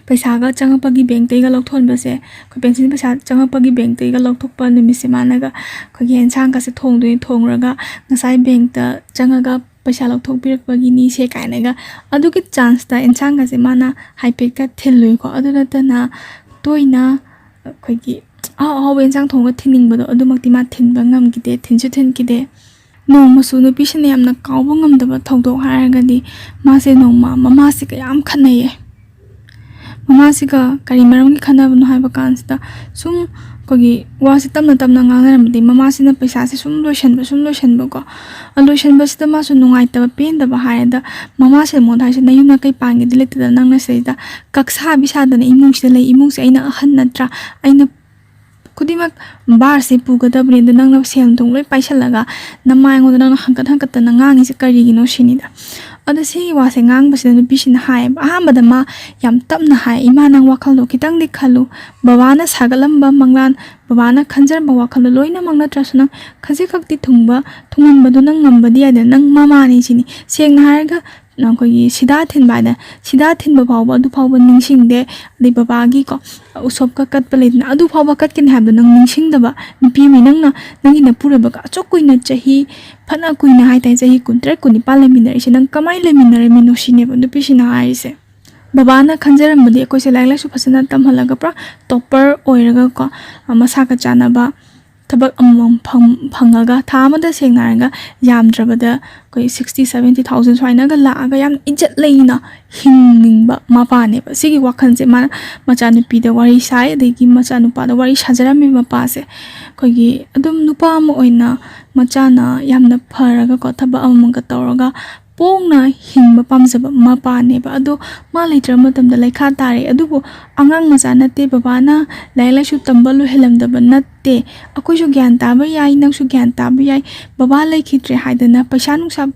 ꯄꯩꯁꯥꯒ ꯆꯪꯉꯛꯄꯒꯤ ꯕꯦꯡꯛꯇꯩꯒ ꯂꯧꯊꯣꯛꯍꯟꯕꯁꯦ, ꯑꯩꯈꯣꯏ ꯄꯦꯟꯁꯤꯟ ꯄꯩꯁꯥ ꯆꯪꯉꯛꯄꯒꯤ ꯕꯦꯡꯛꯇꯩꯒ ꯂꯧꯊꯣꯛꯄ ꯅꯨꯃꯤꯠꯁꯦ ꯃꯥꯅꯒ ꯑꯩꯈꯣꯏꯒꯤ ꯑꯦꯟꯁꯥꯡꯒꯁꯦ ꯊꯣꯡꯗꯣꯏꯅꯤ, ꯊꯣꯡꯉꯨꯔꯒ ꯉꯁꯥꯏ ꯕꯦꯡꯛꯇ ꯆꯪꯉꯒ ꯄꯩꯁꯥ ꯂꯧꯊꯣꯛꯄꯤꯔꯛꯄꯒꯤꯅꯤꯁꯦ ꯀꯥꯏꯅꯒ ꯑꯗꯨꯒꯤ ꯆꯥꯟꯁꯇ ꯑꯦꯟꯁꯥꯡꯒꯁꯦ ꯃꯥꯅ ꯍꯥꯏꯐꯦꯠꯀ ꯊꯤꯜꯂꯨꯏꯀꯣ꯫ ꯑꯗꯨ ꯅꯠꯇꯅ ꯇꯣꯏꯅ ꯑꯩꯈꯣꯏꯒꯤ ꯑꯍꯥꯎ ꯑꯍꯥꯎꯕ ꯑꯦꯟꯁꯥꯡ ꯊꯣꯡꯉꯒ ꯊꯤꯟꯅꯤꯡꯕꯗꯣ, ꯑꯗꯨꯃꯛꯇꯤ ꯃꯥ ꯊꯤꯟꯕ ꯉꯝꯈꯤꯗꯦ, ꯊꯤꯟꯁꯨ ꯊꯤꯟꯈꯤꯗꯦ꯫ ꯅꯣꯡꯃꯁꯨ ꯅꯨꯄꯤꯁꯤꯅ ꯌꯥꯝꯅ ꯀꯥꯎꯕ ꯉꯝꯗꯕ ꯊꯧꯗꯣꯛ ꯍꯥꯏꯔꯒꯗꯤ, ꯃꯥꯁꯦ ꯅꯣꯡꯃ ꯃꯃꯥꯁꯤꯒ ꯌꯥꯝ ꯈꯠꯅꯩꯌꯦ꯫ ꯃꯃꯥꯁꯤꯒ ꯀꯔꯤ ꯃꯔꯝꯒꯤ ꯈꯠꯅꯕꯅꯣ ꯍꯥꯏꯕ ꯀꯥꯟꯁꯤꯗ, ꯁꯨꯝ ꯑꯩꯈꯣꯏꯒꯤ ꯋꯥꯁꯦ ꯇꯞꯅ ꯇꯞꯅ ꯉꯥꯡꯅꯔꯝꯕꯗꯤ, ꯃꯃꯥꯁꯤꯅ ꯄꯩꯁꯥꯁꯦ ꯁꯨꯝ ꯂꯣꯏꯁꯟꯕ, ꯁꯨꯝ ꯂꯣꯏꯁꯟꯕꯀꯣ꯫ ꯑ, ꯂꯣꯏꯁꯟꯕꯁꯤꯗ ꯃꯥꯁꯨ ꯅꯨꯡꯉꯥꯏꯇꯕ, ꯄꯦꯟꯗꯕ ꯍꯥꯏꯔꯗ, ꯃꯃꯥꯁꯤꯅ ꯃꯉꯣꯟꯗ ꯍꯥꯏꯁꯦ, "ꯅꯌꯨꯝ ꯅꯀꯩ ꯄꯥꯟꯒꯦꯗꯤ ꯂꯩꯇꯗꯅ ꯅꯪꯅ ꯁꯤꯗꯩꯗ ꯀꯛꯁꯥꯕꯤ ꯁꯥꯗꯅ ꯏꯃꯨꯡꯁꯤꯗ ꯂꯩ, ꯏꯃꯨꯡꯁꯦ ꯑꯩꯅ ꯑꯍꯟ ꯅꯠꯇ꯭ꯔꯥ? ꯑꯩꯅ ꯈꯨꯗꯤꯡꯃꯛ ꯕꯥꯔꯁꯦ ꯄꯨꯒꯗꯕꯅꯤ, ꯑꯗꯣ ꯅꯪꯅ ꯁꯦꯜ ꯊꯨꯝ ꯂꯣꯏ ꯄꯥꯏꯁꯜꯂꯒ ꯅꯃꯥ ꯑꯩꯉꯣꯟꯗ ꯅꯪꯅ ꯍꯪꯀꯠ ꯍꯪꯀꯠꯇꯅ ꯉꯥꯡꯉꯤꯁꯦ ꯀꯔꯤꯒꯤꯅꯣ?" ꯁꯤꯅꯤꯗ꯫ ꯑꯗꯣ ꯁꯤꯒꯤ ꯋꯥꯁꯦ ꯉꯥꯡꯕꯁꯤꯗ ꯅꯨꯄꯤꯁꯤꯅ ꯍꯥꯏꯌꯦꯕ, ꯑꯍꯥꯟꯕꯗ ꯃꯥ ꯌꯥꯝ ꯇꯞꯅ ꯍꯥꯏ, "ꯏꯃꯥ, ꯅꯪ ꯋꯥꯈꯜꯗꯣ ꯈꯤꯇꯪꯗꯤ ꯈꯜꯂꯨ꯫ ꯕꯕꯥꯅ ꯁꯥꯒꯠꯂꯝꯕ ꯃꯪꯂꯥꯟ, ꯕꯕꯥꯅ ꯈꯟꯖꯔꯝꯕ ꯋꯥꯈꯜꯗꯣ ꯂꯣꯏꯅꯃꯛ ꯅꯠꯇ꯭ꯔꯁꯨ ꯅꯪ ꯈꯖꯤꯛꯈꯛꯇꯤ ꯊꯨꯡꯕ, ꯊꯨꯡꯍꯟꯕꯗꯣ ꯅꯪ ꯉꯝꯕꯗꯤ ꯌꯥꯏꯗꯅ, ꯅꯪ ꯃꯃꯥꯅꯤ ꯁꯤꯅꯤ꯫ ꯁꯦꯡꯅ ꯍꯥꯏꯔꯒ ꯑꯩꯈꯣꯏꯒꯤ ꯁꯤꯗꯥ ꯊꯤꯟꯕ ꯍꯥꯏꯅ, ꯁꯤꯗꯥ ꯊꯤꯟꯕ ꯐꯥꯎꯕ, ꯑꯗꯨ ꯐꯥꯎꯕ ꯅꯤꯡꯁꯤꯡꯗꯦ꯫ ꯑꯗꯩ ꯕꯕꯥꯒꯤꯀꯣ, ꯎꯁꯣꯞꯀ ꯀꯠꯄ ꯂꯩꯗꯅ, ꯑꯗꯨ ꯐꯥꯎꯕ ꯀꯠꯀꯅꯤ ꯍꯥꯏꯕꯗꯣ ꯅꯪ ꯅꯤꯡꯁꯤꯡꯗꯕ ꯅꯨꯄꯤ ꯑꯃꯅꯤ꯫ ꯅꯪꯅ, ꯅꯪꯒꯤ ꯅꯄꯨꯔꯣꯏꯕꯒ ꯑꯁꯨꯛ ꯀꯨꯏꯅ, ꯆꯍꯤ ꯐꯅ ꯀꯨꯏꯅ ꯍꯥꯏꯇꯥꯔꯦ, ꯆꯍꯤ ꯀꯨꯟꯇꯔꯦꯠ, ꯀꯨꯟꯅꯤꯄꯥꯜ ꯂꯩꯃꯤꯟꯅꯔꯤꯁꯦ, ꯅꯪ ꯀꯃꯥꯏꯅ ꯂꯩꯃꯤꯟꯅꯔꯝꯃꯤꯅꯣ ꯁꯤꯅꯦꯕ ꯅꯨꯄꯤꯁꯤꯅ ꯍꯥꯏꯔꯤꯁꯦ꯫ ꯕꯕꯥꯅ ꯈꯟꯖꯔꯝꯕꯗꯤ ꯑꯩꯈꯣꯏꯁꯦ ꯂꯥꯏꯔꯤꯛ ꯂꯥꯏꯁꯨ ꯐꯖꯅ ꯇꯝꯍꯜꯂꯒ, ꯄꯨꯔꯥ ꯇꯣꯞꯄꯔ ꯑꯣꯏꯔꯒꯀꯣ, ꯃꯁꯥꯒ ꯆꯥꯟꯅꯕ ꯊꯕꯛ ꯑꯃꯃꯝ ꯐꯪ-, ꯐꯪꯉꯒ, ꯊꯥ ꯑꯃꯗ ꯁꯦꯡꯅ ꯍꯥꯏꯔꯒ ꯌꯥꯝꯗ꯭ꯔꯕꯗ ꯑꯩꯈꯣꯏ sixty, seventy thousand ꯁꯨꯃꯥꯏꯅꯒ ꯂꯥꯛꯑꯒ ꯌꯥꯝ ꯏꯖꯠ ꯂꯩꯅ ꯍꯤꯡꯅꯤꯡꯕ ꯃꯄꯥꯅꯦꯕ꯫ ꯁꯤꯒꯤ ꯋꯥꯈꯜꯁꯦ ꯃꯥꯅ ꯃꯆꯥꯅꯨꯄꯤꯗ ꯋꯥꯔꯤ ꯁꯥꯏ, ꯑꯗꯒꯤ ꯃꯆꯥꯅꯨꯄꯥꯗ ꯋꯥꯔꯤ ꯁꯥꯖꯔꯝꯃꯤ ꯃꯄꯥꯁꯦ꯫ ꯑꯩꯈꯣꯏꯒꯤ ꯑꯗꯨꯝ ꯅꯨꯄꯥ ꯑꯃ ꯑꯣꯏꯅ ꯃꯆꯥꯅ ꯌꯥꯝꯅ ꯐꯔꯒꯀꯣ, ꯊꯕꯛ ꯑꯃꯃꯒ ꯇꯧꯔꯒ ꯄꯣꯡꯅ ꯍꯤꯡꯕ ꯄꯥꯝꯖꯕ ꯃꯄꯥꯅꯦꯕ꯫ ꯑꯗꯣ ꯃꯥ ꯂꯩꯇ꯭ꯔꯕ ꯃꯇꯝꯗ ꯂꯩꯈꯥ ꯇꯥꯔꯦ꯫ ꯑꯗꯨꯕꯨ ꯑꯉꯥꯡ ꯃꯆꯥ ꯅꯠꯇꯦ, ꯕꯕꯥꯅ ꯂꯥꯏꯔꯤꯛ ꯂꯥꯏꯁꯨ ꯇꯝꯕ ꯂꯣꯏꯍꯜꯂꯝꯗꯕ ꯅꯠꯇꯦ꯫ ꯑꯩꯈꯣꯏꯁꯨ ꯒ꯭ꯌꯥꯟ ꯇꯥꯕ ꯌꯥꯏ, ꯅꯪꯁꯨ ꯒ꯭ꯌꯥꯟ ꯇꯥꯕ ꯌꯥꯏ꯫ ꯕꯕꯥ ꯂꯩꯈꯤꯗ꯭ꯔꯦ ꯍꯥꯏꯗꯅ ꯄꯩꯁꯥ ꯅꯨꯡꯁꯥ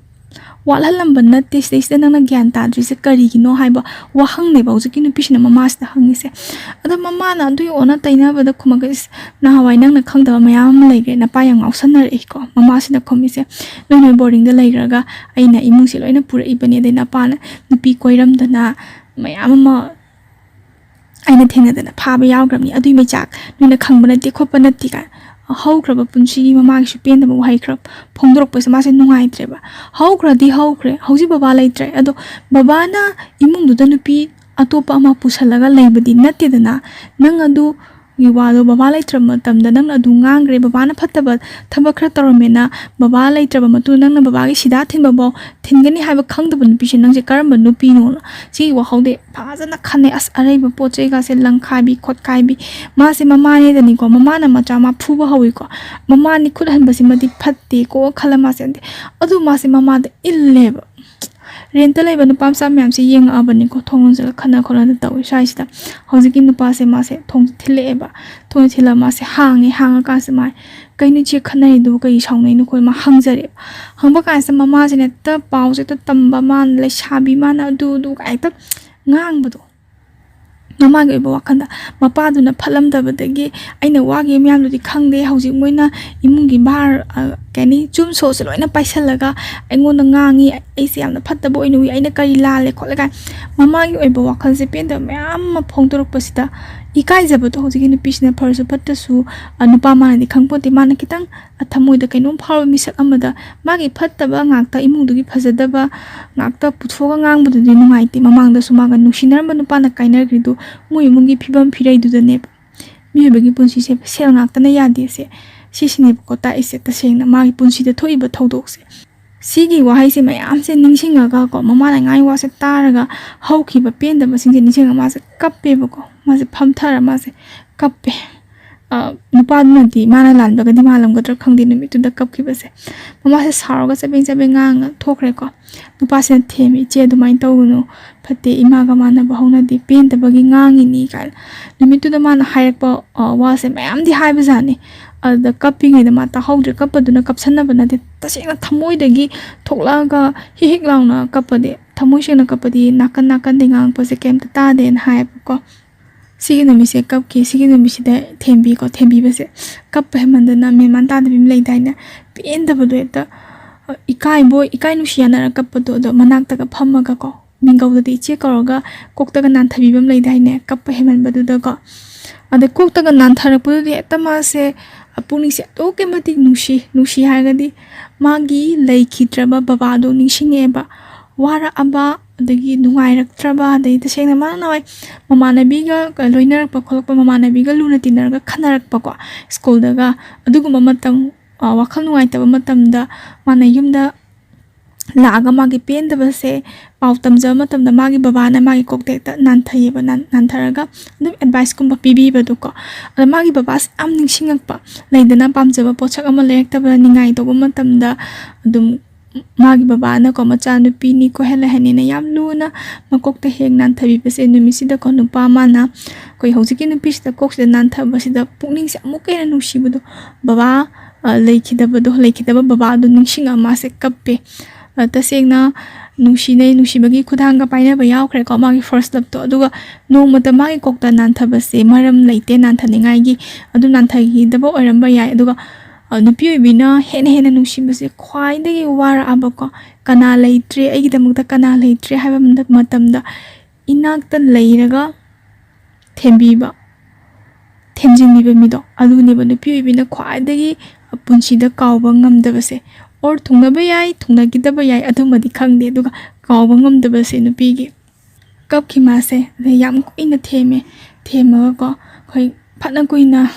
ꯋꯥꯠꯍꯜꯂꯝꯕ ꯅꯠꯇꯦ꯫ ꯁꯤꯗꯩꯁꯤꯗ ꯅꯪꯅ ꯒ꯭ꯌꯥꯟ ꯇꯥꯗ꯭ꯔꯤꯁꯦ ꯀꯔꯤꯒꯤꯅꯣ ꯍꯥꯏꯕ ꯋꯥꯍꯪꯅꯦꯕ ꯍꯧꯖꯤꯛꯀꯤ ꯅꯨꯄꯤꯁꯤꯅ ꯃꯃꯥꯁꯤꯗ ꯍꯪꯉꯤꯁꯦ꯫ ꯑꯗꯣ ꯃꯃꯥꯅ ꯑꯗꯨꯒꯤ ꯑꯣꯟꯅ ꯇꯩꯅꯕꯗ ꯈꯨꯝꯃꯛꯀ, "ꯏꯁ, ꯅꯍꯥꯟꯋꯥꯏ ꯅꯪꯅ ꯈꯪꯗꯕ ꯃꯌꯥꯝ ꯑꯃ ꯂꯩꯈ꯭ꯔꯦ, ꯅꯄꯥ ꯌꯥꯝ ꯉꯥꯎꯁꯟꯅꯔꯛꯏꯀꯣ"꯫ ꯃꯃꯥꯁꯤꯅ ꯈꯨꯝꯃꯤꯁꯦ, "ꯅꯣꯏ ꯅꯣꯏ ꯕꯣꯔꯗꯤꯡꯗ ꯂꯩꯈ꯭ꯔꯒ ꯑꯩꯅ ꯏꯃꯨꯡꯁꯦ ꯂꯣꯏꯅ ꯄꯨꯔꯛꯏꯕꯅꯤ, ꯑꯗꯩ ꯅꯄꯥꯅ ꯅꯨꯄꯤ ꯀꯣꯏꯔꯝꯗꯅ ꯃꯌꯥꯝ ꯑꯃ ꯑꯩꯅ ꯊꯦꯡꯅꯗꯅ ꯐꯥꯕ ꯌꯥꯎꯈ꯭ꯔꯕꯅꯤ, ꯑꯗꯨꯏ ꯃꯩꯆꯥꯛ ꯅꯣꯏꯅ ꯈꯪꯕ ꯅꯠꯇꯦ ꯈꯣꯠꯄ ꯅꯠꯇꯦ" ꯀꯥꯏꯅ꯫ ꯍꯧꯈ꯭ꯔꯕ ꯄꯨꯟꯁꯤꯒꯤ ꯃꯃꯥꯒꯤꯁꯨ ꯄꯦꯟꯗꯕ ꯋꯥꯍꯩ ꯈꯔ ꯐꯣꯡꯗꯣꯔꯛꯄꯁꯦ ꯃꯥꯁꯦ ꯅꯨꯡꯉꯥꯏꯇ꯭ꯔꯦꯕ꯫ ꯍꯧꯈ꯭ꯔꯗꯤ ꯍꯧꯈ꯭ꯔꯦ, ꯍꯧꯖꯤꯛ ꯕꯕꯥ ꯂꯩꯇ꯭ꯔꯦ꯫ ꯑꯗꯣ ꯕꯕꯥꯅ ꯏꯃꯨꯡꯗꯨꯗ ꯅꯨꯄꯤ ꯑꯇꯣꯞꯄ ꯑꯃ ꯄꯨꯁꯜꯂꯒ ꯂꯩꯕꯗꯤ ꯅꯠꯇꯦꯗꯅ꯫ ꯅꯪ ꯑꯗꯨꯒꯤ ꯋꯥꯗꯣ ꯕꯕꯥ ꯂꯩꯇ꯭ꯔꯕ ꯃꯇꯝꯗ ꯅꯪꯅ ꯑꯗꯨ ꯉꯥꯡꯈ꯭ꯔꯦ, ꯕꯕꯥꯅ ꯐꯠꯇꯕ ꯊꯕꯛ ꯈꯔ ꯇꯧꯔꯝꯃꯦꯅ, ꯕꯕꯥ ꯂꯩꯇ꯭ꯔꯕ ꯃꯇꯨꯡꯗ ꯅꯪꯅ ꯕꯕꯥꯒꯤ ꯁꯤꯗꯥ ꯊꯤꯟꯕꯐꯥꯎ ꯊꯤꯟꯒꯅꯤ ꯍꯥꯏꯕ ꯈꯪꯗꯕ ꯅꯨꯄꯤꯁꯦ ꯅꯪꯁꯦ ꯀꯔꯝꯕ ꯅꯨꯄꯤꯅꯣꯅ? ꯁꯤꯒꯤ ꯋꯥꯍꯧꯗꯤ ꯐꯖꯅ ꯈꯟꯅꯩ꯫ ꯑꯁ, ꯑꯔꯩꯕ ꯄꯣꯠ ꯆꯩꯒꯁꯦ ꯂꯪꯈꯥꯏꯕꯤ ꯈꯣꯠꯈꯥꯏꯕꯤ꯫ ꯃꯥꯁꯦ ꯃꯃꯥꯅꯦꯗꯅꯤꯀꯣ, ꯃꯃꯥꯅ ꯃꯆꯥ ꯃꯥ ꯐꯨꯕ ꯍꯧꯋꯤꯀꯣ, ꯃꯃꯥꯅꯤ ꯈꯨꯠ ꯍꯟꯕꯁꯤꯃꯗꯤ ꯐꯠꯇꯦꯀꯣ ꯈꯜꯂ ꯃꯥꯁꯦ, ꯑꯗꯨ ꯃꯥꯁꯦ ꯃꯃꯥꯗ ꯏꯜꯂꯦꯕ꯫ ꯔꯦꯟꯇ ꯂꯩꯕ ꯅꯨꯄꯥ ꯃꯆꯥ ꯃꯌꯥꯝꯁꯦ ꯌꯦꯡꯉꯛꯑꯕꯅꯤꯀꯣ, ꯊꯣꯡ ꯂꯣꯟꯁꯤꯜꯂ ꯈꯠꯅ ꯈꯣꯠꯅꯗ ꯇꯧꯋꯤ꯫ ꯁ꯭ꯋꯥꯏꯁꯤꯗ ꯍꯧꯖꯤꯛꯀꯤ ꯅꯨꯄꯥꯁꯦ ꯃꯥꯁꯦ ꯊꯣꯡꯁꯦ ꯊꯤꯜꯂꯛꯑꯦꯕ꯫ ꯊꯣꯡꯁꯦ ꯊꯤꯜꯂꯒ ꯃꯥꯁꯦ ꯍꯥꯡꯉꯦ꯫ ꯍꯥꯡꯉꯀꯥꯟꯁꯤꯗ ꯃꯥ, "ꯀꯩꯅꯣ ꯏꯆꯦ ꯈꯠꯅꯔꯤꯗꯨꯕꯨ, ꯀꯩ ꯁꯥꯎꯅꯩꯅꯣ?" ꯈꯣꯏ ꯃꯥ ꯍꯪꯖꯔꯦꯕ꯫ ꯍꯪꯕ ꯀꯥꯟꯁꯤꯗ ꯃꯃꯥꯁꯤꯅ ꯍꯦꯛꯇ ꯄꯥꯎꯁꯦ ꯍꯦꯛꯇ ꯇꯝꯕ, ꯃꯥꯅ ꯂꯩꯁꯥꯕꯤ, ꯃꯥꯅ ꯑꯗꯨ ꯑꯗꯨ ꯀꯥꯏ ꯍꯦꯛꯇ ꯉꯥꯡꯕꯗꯣ꯫ ꯃꯃꯥꯒꯤ ꯑꯣꯏꯕ ꯋꯥꯈꯜꯗ ꯃꯄꯥꯗꯨꯅ ꯐꯠꯂꯝꯗꯕꯗꯒꯤ ꯑꯩꯅ ꯋꯥꯈꯤꯕ ꯃꯌꯥꯝꯗꯨꯗꯤ ꯈꯪꯗꯦ, ꯍꯧꯖꯤꯛ ꯃꯣꯏꯅ ꯏꯃꯨꯡꯒꯤ ꯚꯥꯔ, ꯑ, ꯀꯩ ꯍꯥꯏꯅꯤ, ꯆꯨꯝ ꯁꯣꯁꯦ ꯂꯣꯏꯅ ꯄꯥꯏꯁꯜꯂꯒ ꯑꯩꯉꯣꯟꯗ ꯉꯥꯡꯉꯤ, ꯑꯩꯁꯦ ꯌꯥꯝꯅ ꯐꯠꯇꯕ ꯑꯣꯏꯅ ꯎꯏ, ꯑꯩꯅ ꯀꯔꯤ ꯂꯥꯜꯂꯦ ꯈꯣꯠꯂꯦ ꯀꯥꯏꯅ ꯃꯃꯥꯒꯤ ꯑꯣꯏꯕ ꯋꯥꯈꯜꯁꯦ ꯄꯦꯟꯗꯕ ꯃꯌꯥꯝ ꯑꯃ ꯐꯣꯡꯗꯣꯔꯛꯄꯁꯤꯗ ꯏꯀꯥꯏꯖꯕꯗꯣ, ꯍꯧꯖꯤꯛꯀꯤ ꯅꯨꯄꯤꯁꯤꯅ ꯐꯔꯁꯨ ꯐꯠꯇꯁꯨ, ꯑ, ꯅꯨꯄꯥ ꯃꯥꯅꯗꯤ ꯈꯪꯄꯣꯠꯇꯦ, ꯃꯥꯅ ꯈꯤꯇꯪ, ꯑ, ꯊꯃꯣꯏꯗ ꯀꯩꯅꯣꯝ ꯐꯥꯎꯕ ꯃꯤꯁꯛ ꯑꯃꯗ ꯃꯥꯒꯤ ꯐꯠꯇꯕ ꯉꯥꯛꯇ, ꯏꯃꯨꯡꯗꯨꯒꯤ ꯐꯖꯗꯕ ꯉꯥꯛꯇ ꯄꯨꯊꯣꯛꯑꯒ ꯉꯥꯡꯕꯗꯨꯗꯤ ꯅꯨꯡꯉꯥꯏꯇꯦ꯫ ꯃꯃꯥꯡꯗꯁꯨ ꯃꯥꯒ ꯅꯨꯡꯁꯤꯅꯔꯝꯕ ꯅꯨꯄꯥꯅ ꯀꯥꯏꯅꯈ꯭ꯔꯤꯗꯨ ꯃꯣꯏ ꯏꯃꯨꯡꯒꯤ ꯐꯤꯕꯝ ꯐꯤꯔꯩꯗꯨꯗꯅꯦꯕ꯫ ꯃꯤꯑꯣꯏꯕꯒꯤ ꯄꯨꯟꯁꯤꯁꯦ ꯁꯦꯜ ꯉꯥꯛꯇꯅ ꯌꯥꯗꯦꯁꯦ, ꯁꯤꯁꯤꯅꯦꯕꯀꯣ ꯇꯥꯛꯏꯁꯦ, ꯇꯁꯦꯡꯅ ꯃꯥꯒꯤ ꯄꯨꯟꯁꯤꯗ ꯊꯣꯛꯏꯕ ꯊꯧꯗꯣꯛꯁꯦ꯫ ꯁꯤꯒꯤ ꯋꯥꯍꯩꯁꯦ ꯃꯌꯥꯝꯁꯦ ꯅꯤꯡꯁꯤꯡꯉꯒ ꯀꯣ, ꯃꯃꯥꯅ ꯉꯥꯡꯉꯤ ꯋꯥꯁꯦ ꯇꯥꯔꯒ ꯍꯧꯈꯤꯕ ꯄꯦꯟꯗꯕꯁꯤꯡꯁꯦ ꯅꯤꯡꯁꯤꯡꯉꯒ ꯃꯥꯁꯦ ꯀꯞꯄꯦꯕꯀꯣ, ꯃꯥꯁꯦ ꯐꯝꯊꯔ ꯃꯥꯁꯦ ꯀꯞꯄꯦ꯫ ꯑ, ꯅꯨꯄꯥꯗꯨꯅꯗꯤ ꯃꯥꯅ ꯂꯥꯟꯕꯒꯗꯤ ꯃꯥꯜꯂꯝꯒꯗ꯭ꯔꯥ ꯈꯪꯗꯦ, ꯅꯨꯃꯤꯠꯇꯨꯗ ꯀꯞꯈꯤꯕꯁꯦ꯫ ꯃꯃꯥꯁꯦ ꯁꯥꯎꯔꯒ ꯆꯕꯦꯡ ꯆꯕꯦꯡ ꯉꯥꯡꯉ ꯊꯣꯛꯈ꯭ꯔꯦꯀꯣ꯫ ꯅꯨꯄꯥꯁꯤꯅ ꯊꯦꯝꯃꯤ, "ꯏꯆꯦ, ꯑꯗꯨꯃꯥꯏꯅ ꯇꯧꯒꯅꯨ, ꯐꯠꯇꯦ, ꯏꯃꯥꯒ ꯃꯥꯟꯅꯕ ꯍꯧꯅꯗꯦ, ꯄꯦꯟꯗꯕꯒꯤ ꯉꯥꯡꯉꯤꯅꯤ" ꯀꯥꯏꯅ꯫ ꯅꯨꯃꯤꯠꯇꯨꯗ ꯃꯥꯅ ꯍꯥꯏꯔꯛꯄ, ꯑ, ꯋꯥꯁꯦ ꯃꯌꯥꯝꯗꯤ ꯍꯥꯏꯕꯖꯥꯠꯅꯤ꯫ ꯑꯗꯨꯗ ꯀꯞꯄꯤꯉꯩꯗ ꯃꯥ ꯇꯥꯍꯧꯗ꯭ꯔꯦ꯫ ꯀꯞꯄꯗꯨꯅ ꯀꯞꯁꯟꯅꯕ ꯅꯠꯇꯦ, ꯇꯁꯦꯡꯅ ꯊꯃꯣꯏꯗꯒꯤ ꯊꯣꯛꯂꯛꯑꯒ ꯍꯤꯛ ꯍꯤꯛ ꯂꯥꯎꯅ ꯀꯞꯄꯗꯤ, ꯊꯃꯣꯏ ꯁꯦꯡꯅ ꯀꯞꯄꯗꯤ ꯅꯥꯀꯟ ꯅꯥꯀꯟꯗꯩ ꯉꯥꯡꯉꯛꯄꯁꯦ ꯀꯩꯝꯇ ꯇꯥꯗꯦꯅ ꯍꯥꯏꯌꯦꯕꯀꯣ꯫ ꯁꯤꯒꯤ ꯅꯨꯃꯤꯠꯁꯦ ꯀꯞꯈꯤ꯫ ꯁꯤꯒꯤ ꯅꯨꯃꯤꯠꯁꯤꯗ ꯊꯦꯝꯕꯤꯀꯣ, ꯊꯦꯝꯕꯤꯕꯁꯦ ꯀꯞꯄ ꯍꯦꯟꯃꯟꯗꯅ ꯃꯦꯟꯃꯥꯟ ꯇꯥꯗꯕꯤ ꯑꯃ ꯂꯩꯗꯥꯏꯅꯦ, ꯄꯦꯟꯗꯕꯗꯣ ꯍꯦꯛꯇ, ꯑ, ꯏꯀꯥꯏꯕꯣꯏ, ꯏꯀꯥꯏ ꯅꯨꯡꯁꯤ ꯌꯥꯅꯔ ꯀꯞꯄꯗꯣ, ꯑꯗꯣ ꯃꯅꯥꯛꯇꯒ ꯐꯝꯃꯒꯀꯣ, ꯃꯤꯡꯒꯧꯗꯗꯤ ꯏꯆꯦ ꯀꯧꯔꯒ ꯀꯣꯛꯇꯒ ꯅꯥꯟꯊꯕꯤꯕ ꯑꯃ ꯂꯩꯗꯥꯏꯅꯦ, ꯀꯞꯄ ꯍꯦꯟꯃꯟꯕꯗꯨꯗꯀꯣ꯫ ꯑꯗ ꯀꯣꯛꯇꯒ ꯅꯥꯟꯊꯔꯛꯄꯗꯨꯗꯤ ꯍꯦꯛꯇ ꯃꯥꯁꯦ, ꯑ, ꯄꯨꯛꯅꯤꯡꯁꯦ ꯑꯗꯨꯛꯀꯤ ꯃꯇꯤꯛ ꯅꯨꯡꯁꯤ, ꯅꯨꯡꯁꯤ ꯍꯥꯏꯔꯒꯗꯤ ꯃꯥꯒꯤ ꯂꯩꯈꯤꯗ꯭ꯔꯕ ꯕꯕꯥꯗꯣ ꯅꯤꯡꯁꯤꯡꯉꯛꯑꯦꯕ꯫ ꯋꯥꯔꯛꯑꯕ, ꯑꯗꯒꯤ ꯅꯨꯡꯉꯥꯏꯔꯛꯇ꯭ꯔꯕ, ꯑꯗꯩ ꯇꯁꯦꯡꯅ ꯃꯥꯅ ꯅꯍꯥꯟꯋꯥꯏ ꯃꯃꯥꯟꯅꯕꯤꯒ ꯂꯣꯏꯅꯔꯛꯄ ꯈꯣꯠꯂꯛꯄ, ꯃꯃꯥꯟꯅꯕꯤꯒ ꯂꯨꯅ ꯇꯤꯟꯅꯔꯒ ꯈꯟꯅꯔꯛꯄꯀꯣ, ꯁ꯭ꯀꯨꯜꯗꯒ, ꯑꯗꯨꯒꯨꯝꯕ ꯃꯇꯝ, ꯑ, ꯋꯥꯈꯜ ꯅꯨꯡꯉꯥꯏꯇꯕ ꯃꯇꯝꯗ ꯃꯥꯅ ꯌꯨꯝꯗ ꯂꯥꯛꯑꯒ ꯃꯥꯒꯤ ꯄꯦꯟꯗꯕꯁꯦ ꯄꯥꯎ ꯇꯝꯖꯕ ꯃꯇꯝꯗ ꯃꯥꯒꯤ ꯕꯕꯥꯅ ꯃꯥꯒꯤ ꯀꯣꯛꯇ ꯍꯦꯛꯇ ꯅꯥꯟꯊꯩꯌꯦꯕ, ꯅꯥꯟ-, ꯅꯥꯟꯊꯔꯒ ꯑꯗꯨꯝ ꯑꯦꯗꯚꯥꯏꯁꯀꯨꯝꯕ ꯄꯤꯕꯤꯕꯗꯣꯀꯣ꯫ ꯑꯗ ꯃꯥꯒꯤ ꯕꯕꯥꯁꯦ ꯌꯥꯝ ꯅꯤꯡꯁꯤꯡꯉꯛꯄ, ꯂꯩꯗꯅ, ꯄꯥꯝꯖꯕ ꯄꯣꯠꯁꯛ ꯑꯃ ꯂꯩꯔꯛꯇꯕꯗ ꯅꯤꯡꯉꯥꯏ ꯇꯧꯕ ꯃꯇꯝꯗ ꯑꯗꯨꯝ ꯃꯥꯒꯤ ꯕꯕꯥꯅꯀꯣ, "ꯃꯆꯥꯅꯨꯄꯤꯅꯤ, ꯀꯣꯏꯍꯜꯂꯦ ꯍꯥꯏꯅꯤꯅ" ꯌꯥꯝ ꯂꯨꯅ ꯃꯀꯣꯛꯇ ꯍꯦꯛ ꯅꯥꯟꯊꯕꯤꯕꯁꯦ, ꯅꯨꯃꯤꯠꯁꯤꯗꯀꯣ, ꯅꯨꯄꯥ ꯑꯃꯅ ꯑꯩꯈꯣꯏ ꯍꯧꯖꯤꯛꯀꯤ ꯅꯨꯄꯤꯁꯤꯗ ꯀꯣꯛꯁꯤꯗ ꯅꯥꯟꯊꯕꯁꯤꯗ ꯄꯨꯛꯅꯤꯡꯁꯦ ꯑꯃꯨꯛꯀ ꯍꯦꯟꯅ ꯅꯨꯡꯁꯤꯕꯗꯣ, ꯕꯕꯥ, ꯑ, ꯂꯩꯈꯤꯗꯕꯗꯣ, ꯂꯩꯈꯤꯗꯕ ꯕꯕꯥꯗꯣ ꯅꯤꯡꯁꯤꯡꯉ ꯃꯥꯁꯦ ꯀꯞꯄꯦ꯫ ꯑ, ꯇꯁꯦꯡꯅ ꯅꯨꯡꯁꯤꯅꯩ, ꯅꯨꯡꯁꯤꯕꯒꯤ ꯈꯨꯗꯥꯡꯒ ꯄꯥꯏꯅꯕ ꯌꯥꯎꯈ꯭ꯔꯦꯀꯣ, ꯃꯥꯒꯤ ꯐꯥꯔꯁ ꯂꯞꯇꯣ꯫ ꯑꯗꯨꯒ ꯅꯣꯡꯃꯇ ꯃꯥꯒꯤ ꯀꯣꯛꯇ ꯅꯥꯟꯊꯕꯁꯦ ꯃꯔꯝ ꯂꯩꯇꯦ ꯅꯥꯟꯊꯅꯤꯡꯉꯥꯏꯒꯤ, ꯑꯗꯨꯝ ꯅꯥꯟꯊꯈꯤꯗꯕ ꯑꯣꯏꯔꯝꯕ ꯌꯥꯏ꯫ ꯑꯗꯨꯒ ꯅꯨꯄꯤ ꯑꯣꯏꯕꯤꯅ ꯍꯦꯟꯅ ꯍꯦꯟꯅ ꯅꯨꯡꯁꯤꯕꯁꯦ ꯈ꯭ꯋꯥꯏꯗꯒꯤ ꯋꯥꯔꯛꯑꯕꯀꯣ, ꯀꯅꯥ ꯂꯩꯇ꯭ꯔꯦ, ꯑꯩꯒꯤꯗꯃꯛꯇ ꯀꯅꯥ ꯂꯩꯇ꯭ꯔꯦ ꯍꯥꯏꯕ ꯃꯇꯝꯗ ꯏꯅꯥꯛꯇ ꯂꯩꯔꯒ ꯊꯦꯝꯕꯤꯕ, ꯊꯦꯝꯖꯤꯟꯕꯤꯕ ꯃꯤꯗꯣ, ꯑꯗꯨꯅꯦꯕ ꯅꯨꯄꯤ ꯑꯣꯏꯕꯤꯅ ꯈ꯭ꯋꯥꯏꯗꯒꯤ ꯄꯨꯟꯁꯤꯗ ꯀꯥꯎꯕ ꯉꯝꯗꯕꯁꯦ꯫ ꯑꯣꯔ ꯊꯨꯡꯅꯕ ꯌꯥꯏ, ꯊꯨꯡꯅꯈꯤꯗꯕ ꯌꯥꯏ, ꯑꯗꯨꯃꯗꯤ ꯈꯪꯗꯦ꯫ ꯑꯗꯨꯒ ꯀꯥꯎꯕ ꯉꯝꯗꯕꯁꯦ ꯅꯨꯄꯤꯒꯤ꯫ ꯀꯞꯈꯤ ꯃꯥꯁꯦ꯫ ꯑꯗꯩ ꯌꯥꯝ ꯀꯨꯏꯅ ꯊꯦꯝꯃꯦ꯫ ꯊꯦꯝꯃꯒꯀꯣ, ꯑꯩꯈꯣꯏ ꯐꯅ ꯀꯨꯏꯅ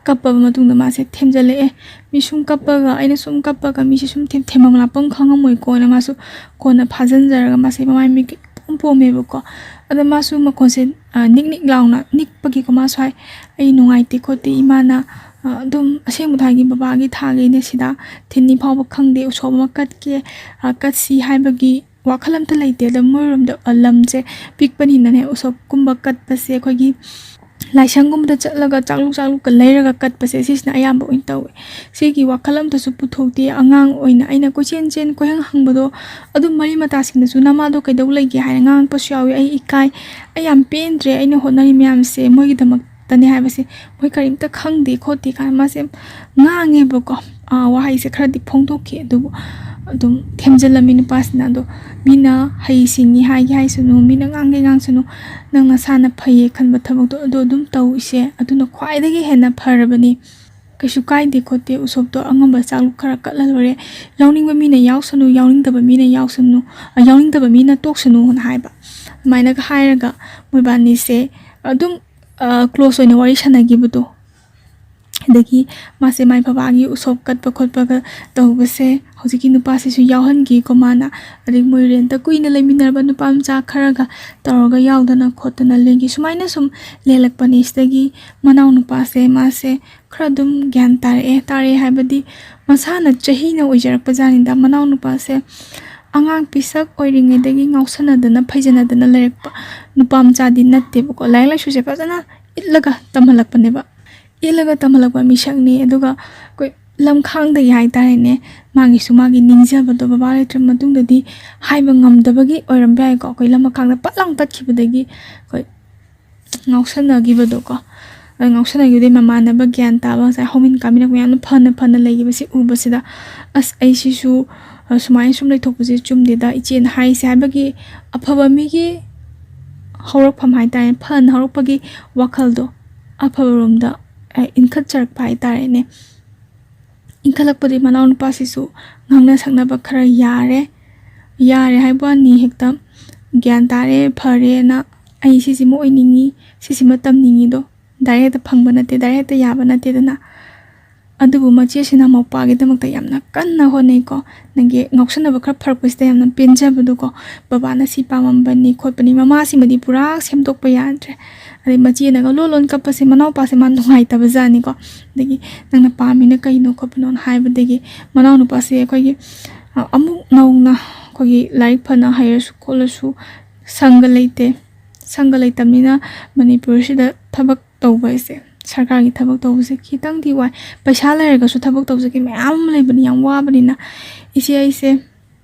ꯀꯞꯄꯕ ꯃꯇꯨꯡꯗ ꯃꯥꯁꯦ ꯊꯦꯝꯖꯤꯜꯂꯛꯑꯦ꯫ ꯃꯤ ꯁꯨꯝ ꯀꯞꯄꯒ, ꯑꯩꯅ ꯁꯨꯝ ꯀꯞꯄꯒ ꯃꯤꯁꯦ ꯁꯨꯝ ꯊꯦꯝ-, ꯊꯦꯝꯐꯝ ꯂꯥꯛꯐꯝ ꯈꯪꯉꯝꯃꯣꯏꯀꯣꯅ ꯃꯥꯁꯨ ꯀꯣꯟꯅ ꯐꯥꯖꯤꯟꯖꯔꯒ ꯃꯥꯁꯦ ꯃꯃꯥꯏ ꯃꯤꯠ ꯏꯄꯣꯝ ꯄꯣꯝꯃꯦꯕꯀꯣ꯫ ꯑꯗꯣ ꯃꯥꯁꯨ ꯃꯈꯣꯟꯁꯦ, ꯑ, ꯅꯤꯛ ꯅꯤꯛ ꯂꯥꯎꯅ ꯅꯤꯛꯄꯒꯤꯀꯣ ꯃꯥꯁꯨ ꯍꯥꯏ, "ꯑꯩ ꯅꯨꯡꯉꯥꯏꯇꯦ ꯈꯣꯠꯇꯦ, ꯏꯃꯥꯅ, ꯑ, ꯑꯗꯨꯝ ꯑꯁꯦꯡꯕ ꯊꯥꯒꯤ ꯕꯕꯥꯒꯤ ꯊꯥꯒꯤꯅꯦ ꯁꯤꯗ ꯊꯤꯟꯅꯤ ꯐꯥꯎꯕ ꯈꯪꯗꯦ, ꯎꯁꯣꯞ ꯑꯃ ꯀꯠꯀꯦ, ꯑ, ꯀꯠꯁꯤ ꯍꯥꯏꯕꯒꯤ ꯋꯥꯈꯜ ꯑꯝꯇ ꯂꯩꯇꯦ꯫ ꯑꯗꯣ ꯃꯣꯏꯔꯣꯝꯗ, ꯑ, ꯂꯝꯁꯦ ꯄꯤꯛꯄꯅꯤꯅꯅꯦ, ꯎꯁꯣꯞꯀꯨꯝꯕ ꯀꯠꯄꯁꯦ ꯑꯩꯈꯣꯏꯒꯤ ꯂꯥꯏꯁꯪꯒꯨꯝꯕꯗ ꯆꯠꯂꯒ ꯆꯥꯛꯂꯨꯛ ꯆꯥꯛꯂꯨꯛꯀ ꯂꯩꯔꯒ ꯀꯠꯄꯁꯦ, ꯁꯤꯁꯤꯅ ꯑꯌꯥꯝꯕ ꯑꯣꯏꯅ ꯇꯧꯋꯦ꯫ ꯁꯤꯒꯤ ꯋꯥꯈꯜ ꯑꯝꯇꯁꯨ ꯄꯨꯊꯣꯛꯇꯦ꯫ ꯑꯉꯥꯡ ꯑꯣꯏꯅ ꯑꯩꯅ ꯀꯣꯏꯆꯦꯟ ꯆꯦꯟ, ꯀꯣꯏꯍꯪ ꯍꯪꯕꯗꯣ ꯑꯗꯨꯝ ꯃꯔꯤ ꯃꯇꯥꯁꯤꯡꯅꯁꯨ "ꯅꯃꯥꯗꯣ ꯀꯩꯗꯧ ꯂꯩꯒꯦ?" ꯍꯥꯏꯅ ꯉꯥꯡꯉꯛꯄꯁꯨ ꯌꯥꯎꯏ꯫ ꯑꯩ ꯏꯀꯥꯏ, ꯑꯩ ꯌꯥꯝ ꯄꯦꯟꯗ꯭ꯔꯦ ꯑꯩꯅ ꯍꯣꯠꯅꯔꯤ ꯃꯌꯥꯝꯁꯦ ꯃꯣꯏꯒꯤꯗꯃꯛꯇꯅꯦ ꯍꯥꯏꯕꯁꯦ꯫ ꯃꯣꯏ ꯀꯔꯤꯝꯇ ꯈꯪꯗꯦ ꯈꯣꯠꯇꯦ ꯀꯥꯏꯅ ꯃꯥꯁꯦ ꯉꯥꯡꯉꯦꯕꯀꯣ꯫ ꯑꯥ, ꯋꯥꯍꯩꯁꯦ ꯈꯔꯗꯤ ꯐꯣꯡꯗꯣꯛꯈꯤ, ꯑꯗꯨꯕꯨ ꯑꯗꯨꯝ ꯊꯦꯝꯖꯤꯜꯂꯝꯃꯤ ꯅꯨꯄꯥꯁꯤꯅ꯫ ꯑꯗꯣ ꯃꯤꯅ ꯍꯩ ꯁꯤꯡꯉꯤ ꯍꯥꯏꯒꯦ ꯍꯥꯏꯁꯅꯨ, ꯃꯤꯅ ꯉꯥꯡꯒꯦ ꯉꯥꯡꯁꯅꯨ, ꯅꯪ ꯅꯁꯥꯅ ꯐꯩꯌꯦ ꯈꯟꯕ ꯊꯕꯛꯇꯣ ꯑꯗꯨ ꯑꯗꯨꯝ ꯇꯧ ꯏꯆꯦ, ꯑꯗꯨꯅ ꯈ꯭ꯋꯥꯏꯗꯒꯤ ꯍꯦꯟꯅ ꯐꯔꯕꯅꯤ꯫ ꯀꯩꯁꯨ ꯀꯥꯏꯗꯦ ꯈꯣꯠꯇꯦ, ꯎꯁꯣꯞꯇꯣ ꯑꯉꯝꯕ ꯆꯥꯛꯂꯨꯛ ꯈꯔ ꯀꯠꯂ ꯂꯣꯏꯔꯦ, ꯌꯥꯎꯅꯤꯡꯕ ꯃꯤꯅ ꯌꯥꯎꯁꯅꯨ, ꯌꯥꯎꯅꯤꯡꯗꯕ ꯃꯤꯅ ꯌꯥꯎꯁꯅꯨ, ꯑ, ꯌꯥꯎꯅꯤꯡꯗꯕ ꯃꯤꯅ ꯇꯣꯛꯁꯅꯨꯅ ꯍꯥꯏꯕ꯫ ꯑꯗꯨꯃꯥꯏꯅꯒ ꯍꯥꯏꯔꯒ ꯃꯣꯏꯕꯥꯅꯤꯁꯦ ꯑꯗꯨꯝ, ꯑ, ꯀ꯭ꯂꯣꯁ ꯑꯣꯏꯅ ꯋꯥꯔꯤ ꯁꯥꯟꯅꯈꯤꯕꯗꯣ꯫ ꯑꯗꯒꯤ ꯃꯥꯁꯦ ꯃꯥꯏ ꯕꯕꯥꯒꯤ ꯎꯁꯣꯞ ꯀꯠꯄ ꯈꯣꯠꯄꯒ ꯇꯧꯕꯁꯦ ꯍꯧꯖꯤꯛꯀꯤ ꯅꯨꯄꯥꯁꯤꯁꯨ ꯌꯥꯎꯍꯟꯈꯤꯀꯣ ꯃꯥꯅ꯫ ꯑꯗꯒꯤ ꯃꯣꯏ ꯔꯦꯟꯇ ꯀꯨꯏꯅ ꯂꯩꯃꯤꯟꯅꯔꯕ ꯅꯨꯄꯥ ꯃꯆꯥ ꯈꯔꯒ ꯇꯧꯔꯒ ꯌꯥꯎꯗꯅ ꯈꯣꯠꯇꯅ ꯂꯦꯟꯈꯤ꯫ ꯁꯨꯃꯥꯏꯅ ꯁꯨꯝ ꯂꯦꯜꯂꯛꯄꯅꯤ꯫ ꯁꯤꯗꯒꯤ ꯃꯅꯥꯎ ꯅꯨꯄꯥꯁꯦ ꯃꯥꯁꯦ ꯈꯔ ꯑꯗꯨꯝ ꯒ꯭ꯌꯥꯟ ꯇꯥꯔꯛꯑꯦ꯫ ꯇꯥꯔꯛꯑꯦ ꯍꯥꯏꯕꯗꯤ ꯃꯁꯥꯅ ꯆꯍꯤꯅ ꯑꯣꯏꯖꯔꯛꯄ ꯖꯥꯠꯅꯤꯗ꯫ ꯃꯅꯥꯎ ꯅꯨꯄꯥꯁꯦ ꯑꯉꯥꯡ ꯄꯤꯁꯛ ꯑꯣꯏꯔꯤꯉꯩꯗꯒꯤ ꯉꯥꯎꯁꯟꯅꯗꯅ ꯐꯩꯖꯅꯗꯅ ꯂꯩꯔꯛꯄ ꯅꯨꯄꯥ ꯃꯆꯥꯗꯤ ꯅꯠꯇꯦꯕꯀꯣ꯫ ꯂꯥꯏꯔꯤꯛ ꯂꯥꯏꯁꯨꯁꯦ ꯐꯖꯅ ꯏꯠꯂꯒ ꯇꯝꯍꯜꯂꯛꯄꯅꯦꯕ꯫ ꯏꯠꯂꯒ ꯇꯝꯍꯜꯂꯛꯄ ꯃꯤꯁꯛꯅꯤ꯫ ꯑꯗꯨꯒ ꯑꯩꯈꯣꯏ ꯂꯝꯈꯥꯡꯗꯒꯤ ꯍꯥꯏꯇꯥꯔꯦꯅꯦ, ꯃꯥꯒꯤꯁꯨ ꯃꯥꯒꯤ ꯅꯤꯡꯖꯕꯗꯣ ꯕꯕꯥ ꯂꯩꯇ꯭ꯔ ꯃꯇꯨꯡꯗꯗꯤ ꯍꯥꯏꯕ ꯉꯝꯗꯕꯒꯤ ꯑꯣꯏꯔꯝꯕ ꯌꯥꯏꯀꯣ꯫ ꯑꯩꯈꯣꯏ ꯂꯝꯈꯥꯡꯗ ꯄꯠ ꯂꯥꯎ ꯇꯠꯈꯤꯕꯗꯒꯤ ꯑꯩꯈꯣꯏ ꯉꯥꯎꯁꯟꯅꯈꯤꯕꯗꯣꯀꯣ꯫ ꯑꯗ ꯉꯥꯎꯁꯟꯅꯈꯤꯕꯗꯒꯤ ꯃꯃꯥꯟꯅꯕ ꯒ꯭ꯌꯥꯟ ꯇꯥꯕ ꯉꯁꯥꯏ ꯍꯧꯃꯤꯟ ꯀꯥꯃꯤꯟꯅ ꯃꯌꯥꯝꯅ ꯐꯅ ꯐꯅ ꯂꯩꯈꯤꯕꯁꯤ ꯎꯕꯁꯤꯗ, "ꯑꯁ, ꯑꯩꯁꯤꯁꯨ, ꯑ, ꯁꯨꯃꯥꯏꯅ ꯁꯨꯝ ꯂꯩꯊꯣꯛꯄꯁꯦ ꯆꯨꯝꯗꯦꯗ ꯏꯆꯦꯅ ꯍꯥꯏꯔꯤꯁꯦ" ꯍꯥꯏꯕꯒꯤ ꯑꯐꯕ ꯃꯤꯒꯤ ꯍꯧꯔꯛꯐꯝ ꯍꯥꯏꯇꯥꯔꯦ, ꯐꯅ ꯍꯧꯔꯛꯄꯒꯤ ꯋꯥꯈꯜꯗꯣ ꯑꯐꯕꯔꯣꯝꯗ, ꯑ, ꯏꯟꯈꯠꯆꯔꯛꯄ ꯍꯥꯏꯇꯥꯔꯦꯅꯦ꯫ ꯏꯟꯈꯠꯂꯛꯄꯗꯤ ꯃꯅꯥꯎꯅꯨꯄꯥꯁꯤꯁꯨ ꯉꯥꯡꯅ ꯁꯛꯅꯕ ꯈꯔ ꯌꯥꯔꯦ꯫ ꯌꯥꯔꯦ ꯍꯥꯏꯕ ꯋꯥꯅꯤ, ꯍꯦꯛꯇ ꯒ꯭ꯌꯥꯟ ꯇꯥꯔꯦ, ꯐꯔꯦꯅ, "ꯑꯩ ꯁꯤꯁꯤꯃ ꯑꯣꯏꯅꯤꯡꯉꯤ, ꯁꯤꯁꯤꯃ ꯇꯝꯅꯤꯡꯉꯤꯗꯣ" ꯗꯥꯏꯔꯦꯛ ꯍꯦꯛꯇ ꯐꯪꯕ ꯅꯠꯇꯦ, ꯗꯥꯏꯔꯦꯛ ꯍꯦꯛꯇ ꯌꯥꯕ ꯅꯠꯇꯦꯗꯅ꯫ ꯑꯗꯨꯕꯨ ꯃꯆꯦꯁꯤꯅ ꯃꯧꯄ꯭ꯋꯥꯒꯤꯗꯃꯛꯇ ꯌꯥꯝꯅ ꯀꯟꯅ ꯍꯣꯠꯅꯩꯀꯣ꯫ ꯅꯪꯒꯤ ꯉꯥꯎꯁꯟꯅꯕ ꯈꯔ ꯐꯔꯛꯄꯁꯤꯗ ꯌꯥꯝꯅ ꯄꯦꯟꯖꯕꯗꯣꯀꯣ꯫ "ꯕꯕꯥꯅ ꯁꯤ ꯄꯥꯝꯃꯝꯕꯅꯤ ꯈꯣꯠꯄꯅꯤ", ꯃꯃꯥꯁꯤꯃꯗꯤ ꯄꯨꯔꯥ ꯁꯦꯝꯗꯣꯛꯄ ꯌꯥꯗ꯭ꯔꯦ꯫ ꯑꯗꯩ ꯃꯆꯦꯅꯒ ꯂꯣꯟ ꯂꯣꯟ ꯀꯞꯄꯁꯦ ꯃꯅꯥꯎꯄꯥꯁꯦ ꯃꯥ ꯅꯨꯡꯉꯥꯏꯇꯕ ꯖꯥꯠꯅꯤꯀꯣ꯫ ꯑꯗꯒꯤ "ꯅꯪꯅ ꯄꯥꯝꯃꯤꯅ ꯀꯩꯅꯣ ꯈꯣꯠꯄꯅꯣꯅ" ꯍꯥꯏꯕꯗꯒꯤ ꯃꯅꯥꯎꯅꯨꯄꯥꯁꯦ ꯑꯩꯈꯣꯏꯒꯤ, ꯑ, ꯑꯃꯨꯛ ꯅꯧꯅ ꯑꯩꯈꯣꯏꯒꯤ ꯂꯥꯏꯔꯤꯛ ꯐꯅ ꯍꯩꯔꯁꯨ ꯈꯣꯠꯂꯁꯨ ꯁꯪꯒ ꯂꯩꯇꯦ꯫ ꯁꯪꯒ ꯂꯩꯇꯕꯅꯤꯅ ꯃꯅꯤꯄꯨꯔꯁꯤꯗ ꯊꯕꯛ ꯇꯧꯕ ꯍꯥꯏꯁꯦ, ꯁꯔꯀꯥꯔꯒꯤ ꯊꯕꯛ ꯇꯧꯕꯁꯦ ꯈꯤꯇꯪꯗꯤ ꯋꯥꯏ꯫ ꯄꯩꯁꯥ ꯂꯩꯔꯒꯁꯨ ꯊꯕꯛ ꯇꯧꯖꯒꯦ ꯃꯌꯥꯝ ꯑꯃ ꯂꯩꯕꯅꯤ, ꯌꯥꯝ ꯋꯥꯕꯅꯤꯅ꯫ "ꯏꯆꯦ, ꯑꯩꯁꯦ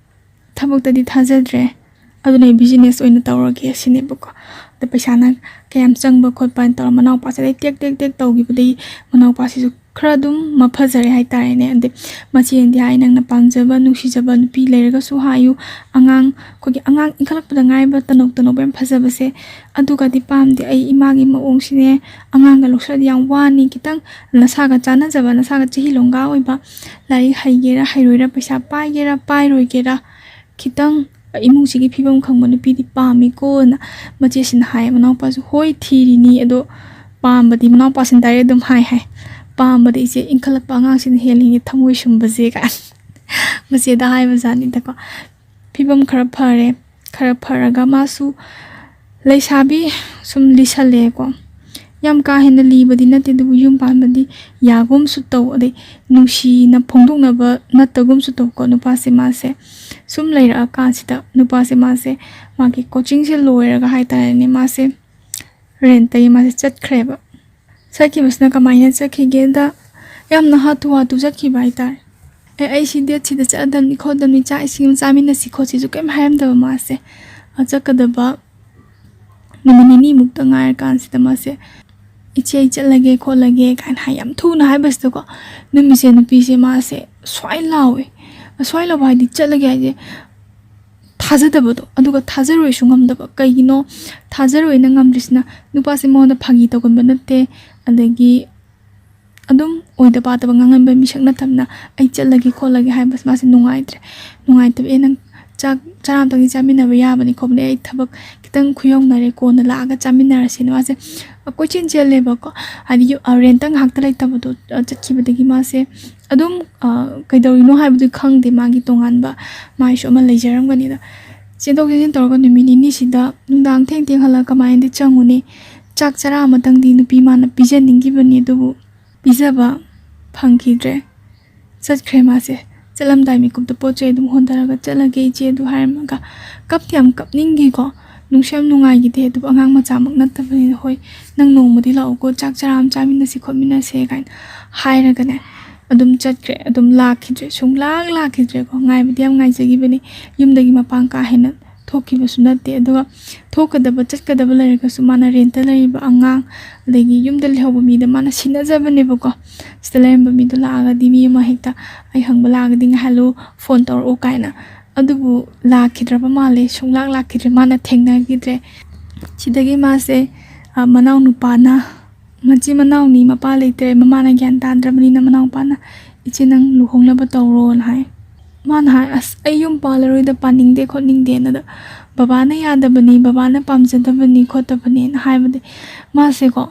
ꯊꯕꯛꯇꯗꯤ ꯊꯥꯖꯗ꯭ꯔꯦ, ꯑꯗꯨꯅ ꯑꯩ ꯕꯤꯖꯤꯅꯦꯁ ꯑꯣꯏꯅ ꯇꯧꯔꯒꯦ" ꯁꯤꯅꯦꯕꯀꯣ꯫ ꯑꯗ ꯄꯩꯁꯥꯅ ꯀꯌꯥꯝ ꯆꯪꯕ ꯈꯣꯠꯄ ꯍꯥꯏꯅ ꯇꯧꯔ ꯃꯅꯥꯎꯄꯥꯁꯤꯗ ꯇꯦꯛ ꯇꯦꯛ ꯇꯦꯛ ꯇꯧꯈꯤꯕꯗꯒꯤ ꯃꯅꯥꯎꯄꯥꯁꯤꯁꯨ ꯈꯔ ꯑꯗꯨꯝ ꯃꯐꯖꯔꯦ ꯍꯥꯏꯇꯥꯔꯦꯅꯦ꯫ ꯑꯗꯩ ꯃꯆꯦꯅꯗꯤ ꯍꯥꯏ, "ꯅꯪꯅ ꯄꯥꯝꯖꯕ, ꯅꯨꯡꯁꯤꯖꯕ ꯅꯨꯄꯤ ꯂꯩꯔꯒꯁꯨ ꯍꯥꯏꯌꯨ, ꯑꯉꯥꯡ, ꯑꯩꯈꯣꯏꯒꯤ ꯑꯉꯥꯡ ꯏꯟꯈꯠꯂꯛꯄꯗ ꯉꯥꯏꯕ ꯇꯅꯧ ꯇꯅꯧꯕ ꯌꯥꯝ ꯐꯖꯕꯁꯦ, ꯑꯗꯨꯒꯗꯤ ꯄꯥꯝꯗꯦ꯫ ꯑꯩ ꯏꯃꯥꯒꯤ ꯃꯑꯣꯡꯁꯤꯅꯦ, ꯑꯉꯥꯡꯒ ꯂꯧꯁꯜꯂꯗꯤ ꯌꯥꯝ ꯋꯥꯅꯤ꯫ ꯈꯤꯇꯪ ꯅꯁꯥꯒ ꯆꯥꯟꯅꯖꯕ, ꯅꯁꯥꯒ ꯆꯍꯤ ꯂꯣꯡꯒꯥ ꯑꯣꯏꯕ, ꯂꯥꯏꯔꯤꯛ ꯍꯩꯒꯦꯔꯥ ꯍꯩꯔꯣꯏꯔꯥ, ꯄꯩꯁꯥ ꯄꯥꯏꯒꯦꯔꯥ ꯄꯥꯏꯔꯣꯏꯒꯦꯔꯥ, ꯈꯤꯇꯪ ꯏꯃꯨꯡꯁꯤꯒꯤ ꯐꯤꯕꯝ ꯈꯪꯕ ꯅꯨꯄꯤꯗꯤ ꯄꯥꯝꯃꯤꯀꯣꯅ" ꯃꯆꯦꯁꯤꯅ ꯍꯥꯏ꯫ ꯃꯅꯥꯎꯄꯥꯁꯨ "ꯍꯣꯏ, ꯊꯤꯔꯤꯅꯤ, ꯑꯗꯣ ꯄꯥꯝꯕꯗꯤ", ꯃꯅꯥꯎꯄꯥꯁꯤꯅ ꯗꯥꯏꯔꯦꯛ ꯑꯗꯨꯝ ꯍꯥꯏ ꯍꯥꯏ, "ꯄꯥꯝꯕꯗꯤ ꯏꯆꯦ, ꯏꯟꯈꯠꯂꯛꯄ ꯑꯉꯥꯡꯁꯤꯅ ꯍꯦꯜꯂꯤꯅꯦ ꯊꯃꯣꯏ ꯁꯨꯝꯕꯁꯦ" ꯀꯥꯏꯅ ꯃꯆꯦꯗ ꯍꯥꯏꯕ ꯖꯥꯠꯅꯤꯗꯀꯣ꯫ ꯐꯤꯕꯝ ꯈꯔ ꯐꯔꯦ, ꯈꯔ ꯐꯔꯒ ꯃꯥꯁꯨ ꯂꯩꯁꯥꯕꯤ ꯁꯨꯝ ꯂꯤꯁꯜꯂꯛꯑꯦꯀꯣ꯫ ꯌꯥꯝ ꯀꯥ ꯍꯦꯟꯅ ꯂꯤꯕꯗꯤ ꯅꯠꯇꯦ, ꯑꯗꯨꯕꯨ ꯌꯨꯝ ꯄꯥꯟꯕꯗꯤ ꯌꯥꯒꯨꯝꯁꯨ ꯇꯧ, ꯑꯗꯩ ꯅꯨꯡꯁꯤꯅ ꯐꯣꯡꯗꯣꯛꯅꯕ ꯅꯠꯇꯒꯨꯝꯁꯨ ꯇꯧꯀꯣ꯫ ꯅꯨꯄꯥꯁꯦ ꯃꯥꯁꯦ ꯁꯨꯝ ꯂꯩꯔꯛꯑꯀꯥꯟꯁꯤꯗ, ꯅꯨꯄꯥꯁꯦ ꯃꯥꯁꯦ ꯃꯥꯒꯤ ꯀꯣꯆꯤꯡꯁꯦ ꯂꯣꯏꯔꯒ ꯍꯥꯏꯇꯥꯔꯦꯅꯦ, ꯃꯥꯁꯦ ꯔꯦꯟꯇꯒꯤ ꯃꯥꯁꯦ ꯆꯠꯈ꯭ꯔꯦꯕ꯫ ꯆꯠꯈꯤꯕꯁꯤꯅ ꯀꯃꯥꯏꯅ ꯆꯠꯈꯤꯒꯦꯗ, ꯌꯥꯝꯅ ꯍꯥꯊꯨ ꯍꯥꯊꯨ ꯆꯠꯈꯤꯕ ꯍꯥꯏꯇꯥꯔꯦ꯫ "ꯑꯦ, ꯑꯩ ꯁꯤ ꯗꯦꯠꯁꯤꯗ ꯆꯠꯂꯗꯕꯅꯤ ꯈꯣꯠꯂꯗꯕꯅꯤ, ꯆꯥꯛ ꯏꯁꯤꯡ ꯑꯃ ꯆꯥꯃꯤꯟꯅꯁꯤ ꯈꯣꯠꯁꯤꯁꯨ" ꯀꯩꯝ ꯍꯥꯏꯔꯝꯗꯕ ꯃꯥꯁꯦ꯫ ꯑ, ꯆꯠꯀꯗꯕ ꯅꯨꯃꯤꯠ ꯅꯤꯅꯤꯃꯨꯛꯇ ꯉꯥꯏꯔꯀꯥꯟꯁꯤꯗ ꯃꯥꯁꯦ, "ꯏꯆꯦ, ꯑꯩ ꯆꯠꯂꯒꯦ ꯈꯣꯠꯂꯒꯦ" ꯀꯥꯏꯅ ꯍꯥꯏ ꯌꯥꯝ ꯊꯨꯅ ꯍꯥꯏꯕꯁꯤꯗꯀꯣ, ꯅꯨꯃꯤꯠꯁꯦ ꯅꯨꯄꯤꯁꯦ ꯃꯥꯁꯦ ꯁ꯭ꯋꯥꯏ ꯂꯥꯎꯋꯦ꯫ ꯁ꯭ꯋꯥꯏ ꯂꯥꯎꯕ ꯍꯥꯏꯗꯤ ꯆꯠꯂꯒꯦ ꯍꯥꯏꯁꯦ ꯊꯥꯖꯗꯕꯗꯣ, ꯑꯗꯨꯒ ꯊꯥꯖꯔꯣꯏꯁꯨ ꯉꯝꯗꯕ꯫ ꯀꯩꯒꯤꯅꯣ ꯊꯥꯖꯔꯣꯏꯅ ꯉꯝꯗ꯭ꯔꯤꯁꯤꯅ? ꯅꯨꯄꯥꯁꯦ ꯃꯉꯣꯟꯗ ꯐꯥꯒꯤ ꯇꯧꯒꯟꯕ ꯅꯠꯇꯦ, ꯑꯗꯒꯤ ꯑꯗꯨꯝ ꯑꯣꯏꯗ ꯄꯥꯗꯕ ꯉꯥꯡꯍꯟꯕ ꯃꯤꯁꯛ ꯅꯠꯇꯕꯅ, "ꯑꯩ ꯆꯠꯂꯒꯦ ꯈꯣꯠꯂꯒꯦ" ꯍꯥꯏꯕꯁꯦ ꯃꯥꯁꯦ ꯅꯨꯡꯉꯥꯏꯇ꯭ꯔꯦ꯫ ꯅꯨꯡꯉꯥꯏꯇꯕ, "ꯑꯦ, ꯅꯪ ꯆꯥꯛ ꯆꯔꯥ ꯑꯃꯇꯪꯗꯤ ꯆꯥꯃꯤꯟꯅꯕ ꯌꯥꯕꯅꯤ ꯈꯣꯠꯄꯅꯤ, ꯑꯩ ꯊꯕꯛ ꯈꯤꯇꯪ ꯈꯨꯌꯧꯅꯔꯦ, ꯀꯣꯟꯅ ꯂꯥꯛꯑꯒ ꯆꯥꯃꯤꯟꯅꯔꯁꯦꯅ" ꯃꯥꯁꯦ ꯀꯣꯏꯆꯦꯟ ꯆꯦꯜꯂꯦꯕꯀꯣ꯫ ꯍꯥꯏꯗꯤ ꯌꯨ-, ꯑ, ꯔꯦꯟꯇ ꯉꯥꯏꯍꯥꯛꯇ ꯂꯩꯇꯕꯗꯣ, ꯑ, ꯆꯠꯈꯤꯕꯗꯒꯤ ꯃꯥꯁꯦ ꯑꯗꯨꯝ, ꯑ, ꯀꯩꯗꯧꯔꯤꯅꯣ ꯍꯥꯏꯕꯗꯨ ꯈꯪꯗꯦ꯫ ꯃꯥꯒꯤ ꯇꯣꯉꯥꯟꯕ ꯃꯥꯏꯁꯨ ꯑꯃ ꯂꯩꯖꯔꯝꯒꯅꯤꯗ꯫ ꯆꯦꯟꯊꯣꯛ ꯆꯦꯟꯁꯤꯟ ꯇꯧꯔꯒ ꯅꯨꯃꯤꯠ ꯅꯤꯅꯤꯁꯤꯗ ꯅꯨꯡꯗꯥꯡ ꯊꯦꯡ ꯊꯦꯡ ꯍꯜꯂꯒ ꯀꯃꯥꯏꯅꯗꯤ ꯆꯪꯉꯨꯅꯤ? ꯆꯥꯛ ꯆꯔꯥ ꯑꯃꯇꯪꯗꯤ ꯅꯨꯄꯤ ꯃꯥꯅ ꯄꯤꯖꯅꯤꯡꯈꯤꯕꯅꯤ, ꯑꯗꯨꯕꯨ ꯄꯤꯖꯕ ꯐꯪꯈꯤꯗ꯭ꯔꯦ꯫ ꯆꯠꯈ꯭ꯔꯦ ꯃꯥꯁꯦ꯫ ꯆꯠꯂꯝꯗꯥꯏ ꯃꯤꯀꯨꯞꯇ ꯄꯣꯠ ꯆꯩ ꯑꯗꯨꯝ ꯍꯣꯟꯊꯔꯒ, "ꯆꯠꯂꯒꯦ ꯏꯆꯦ" ꯑꯗꯨ ꯍꯥꯏꯔꯝꯃꯒ, ꯀꯞꯇꯤ ꯌꯥꯝ ꯀꯞꯅꯤꯡꯈꯤꯀꯣ, ꯅꯨꯡꯁꯨ ꯌꯥꯝ ꯅꯨꯡꯉꯥꯏꯈꯤꯗꯦ꯫ ꯑꯗꯨꯕꯨ ꯑꯉꯥꯡ ꯃꯆꯥꯃꯛ ꯅꯠꯇꯕꯅꯤꯅ, "ꯍꯣꯏ, ꯅꯪ ꯅꯣꯡꯃꯗꯤ ꯂꯥꯛꯎꯀꯣ, ꯆꯥꯛ ꯆꯔꯥ ꯑꯃ ꯆꯥꯃꯤꯟꯅꯁꯤ ꯈꯣꯠꯃꯤꯟꯅꯁꯦ" ꯀꯥꯏꯅ ꯍꯥꯏꯔꯒꯅꯦ, ꯑꯗꯨꯝ ꯆꯠꯈ꯭ꯔꯦ꯫ ꯑꯗꯨꯝ ꯂꯥꯛꯈꯤꯗ꯭ꯔꯦ, ꯁꯨꯡꯂꯥꯛ ꯂꯥꯛꯈꯤꯗ꯭ꯔꯦꯀꯣ꯫ ꯉꯥꯏꯕꯗꯤ ꯌꯥꯝ ꯉꯥꯏꯖꯈꯤꯕꯅꯤ꯫ ꯌꯨꯝꯗꯒꯤ ꯃꯄꯥꯟ ꯀꯥ ꯍꯦꯟꯅ ꯊꯣꯛꯈꯤꯕꯁꯨ ꯅꯠꯇꯦ꯫ ꯑꯗꯨꯒ ꯊꯣꯛꯀꯗꯕ, ꯆꯠꯀꯗꯕ ꯂꯩꯔꯒꯁꯨ ꯃꯥꯅ ꯔꯦꯟꯇ ꯂꯩꯔꯤꯕ ꯑꯉꯥꯡ, ꯑꯗꯒꯤ ꯌꯨꯝꯗ ꯂꯩꯍꯧꯕ ꯃꯤꯗ ꯃꯥꯅ ꯁꯤꯟꯅꯖꯕꯅꯦꯕꯀꯣ꯫ ꯁꯤꯗ ꯂꯩꯔꯝꯕ ꯃꯤꯗꯣ ꯂꯥꯛꯑꯒꯗꯤ, ꯃꯤ ꯑꯃ ꯍꯦꯛꯇ "ꯑꯩ ꯍꯪꯕ ꯂꯥꯛꯑꯒꯗꯤ ꯉꯥꯏꯍꯜꯂꯨ, ꯐꯣꯟ ꯇꯧꯔꯛꯎ" ꯀꯥꯏꯅ꯫ ꯑꯗꯨꯕꯨ ꯂꯥꯛꯈꯤꯗ꯭ꯔꯕ ꯃꯥꯜꯂꯦ, ꯁꯨꯡꯂꯥꯛ ꯂꯥꯛꯈꯤꯗ꯭ꯔꯦ, ꯃꯥꯅ ꯊꯦꯡꯅꯈꯤꯗ꯭ꯔꯦ꯫ ꯁꯤꯗꯒꯤ ꯃꯥꯁꯦ, ꯑ, ꯃꯅꯥꯎꯅꯨꯄꯥꯅ, ꯃꯆꯤꯟ ꯃꯅꯥꯎꯅꯤ, ꯃꯄꯥ ꯂꯩꯇ꯭ꯔꯦ, ꯃꯃꯥꯅ ꯒ꯭ꯌꯥꯟ ꯇꯥꯗ꯭ꯔꯕꯅꯤꯅ ꯃꯅꯥꯎꯅꯨꯄꯥꯅ, "ꯏꯆꯦ, ꯅꯪ ꯂꯨꯍꯣꯡꯅꯕ ꯇꯧꯔꯣꯅ" ꯍꯥꯏ꯫ ꯃꯥꯅ ꯍꯥꯏ, "ꯑꯁ, ꯑꯩ ꯌꯨꯝ ꯄꯥꯜꯂꯔꯣꯏꯗ, ꯄꯥꯅꯤꯡꯗꯦ ꯈꯣꯠꯅꯤꯡꯗꯦꯅ"꯫ ꯑꯗ ꯕꯕꯥꯅ ꯌꯥꯗꯕꯅꯤ, ꯕꯕꯥꯅ ꯄꯥꯝꯖꯗꯕꯅꯤ ꯈꯣꯠꯇꯕꯅꯤꯅ ꯍꯥꯏꯕꯗꯤ ꯃꯥꯁꯦꯀꯣ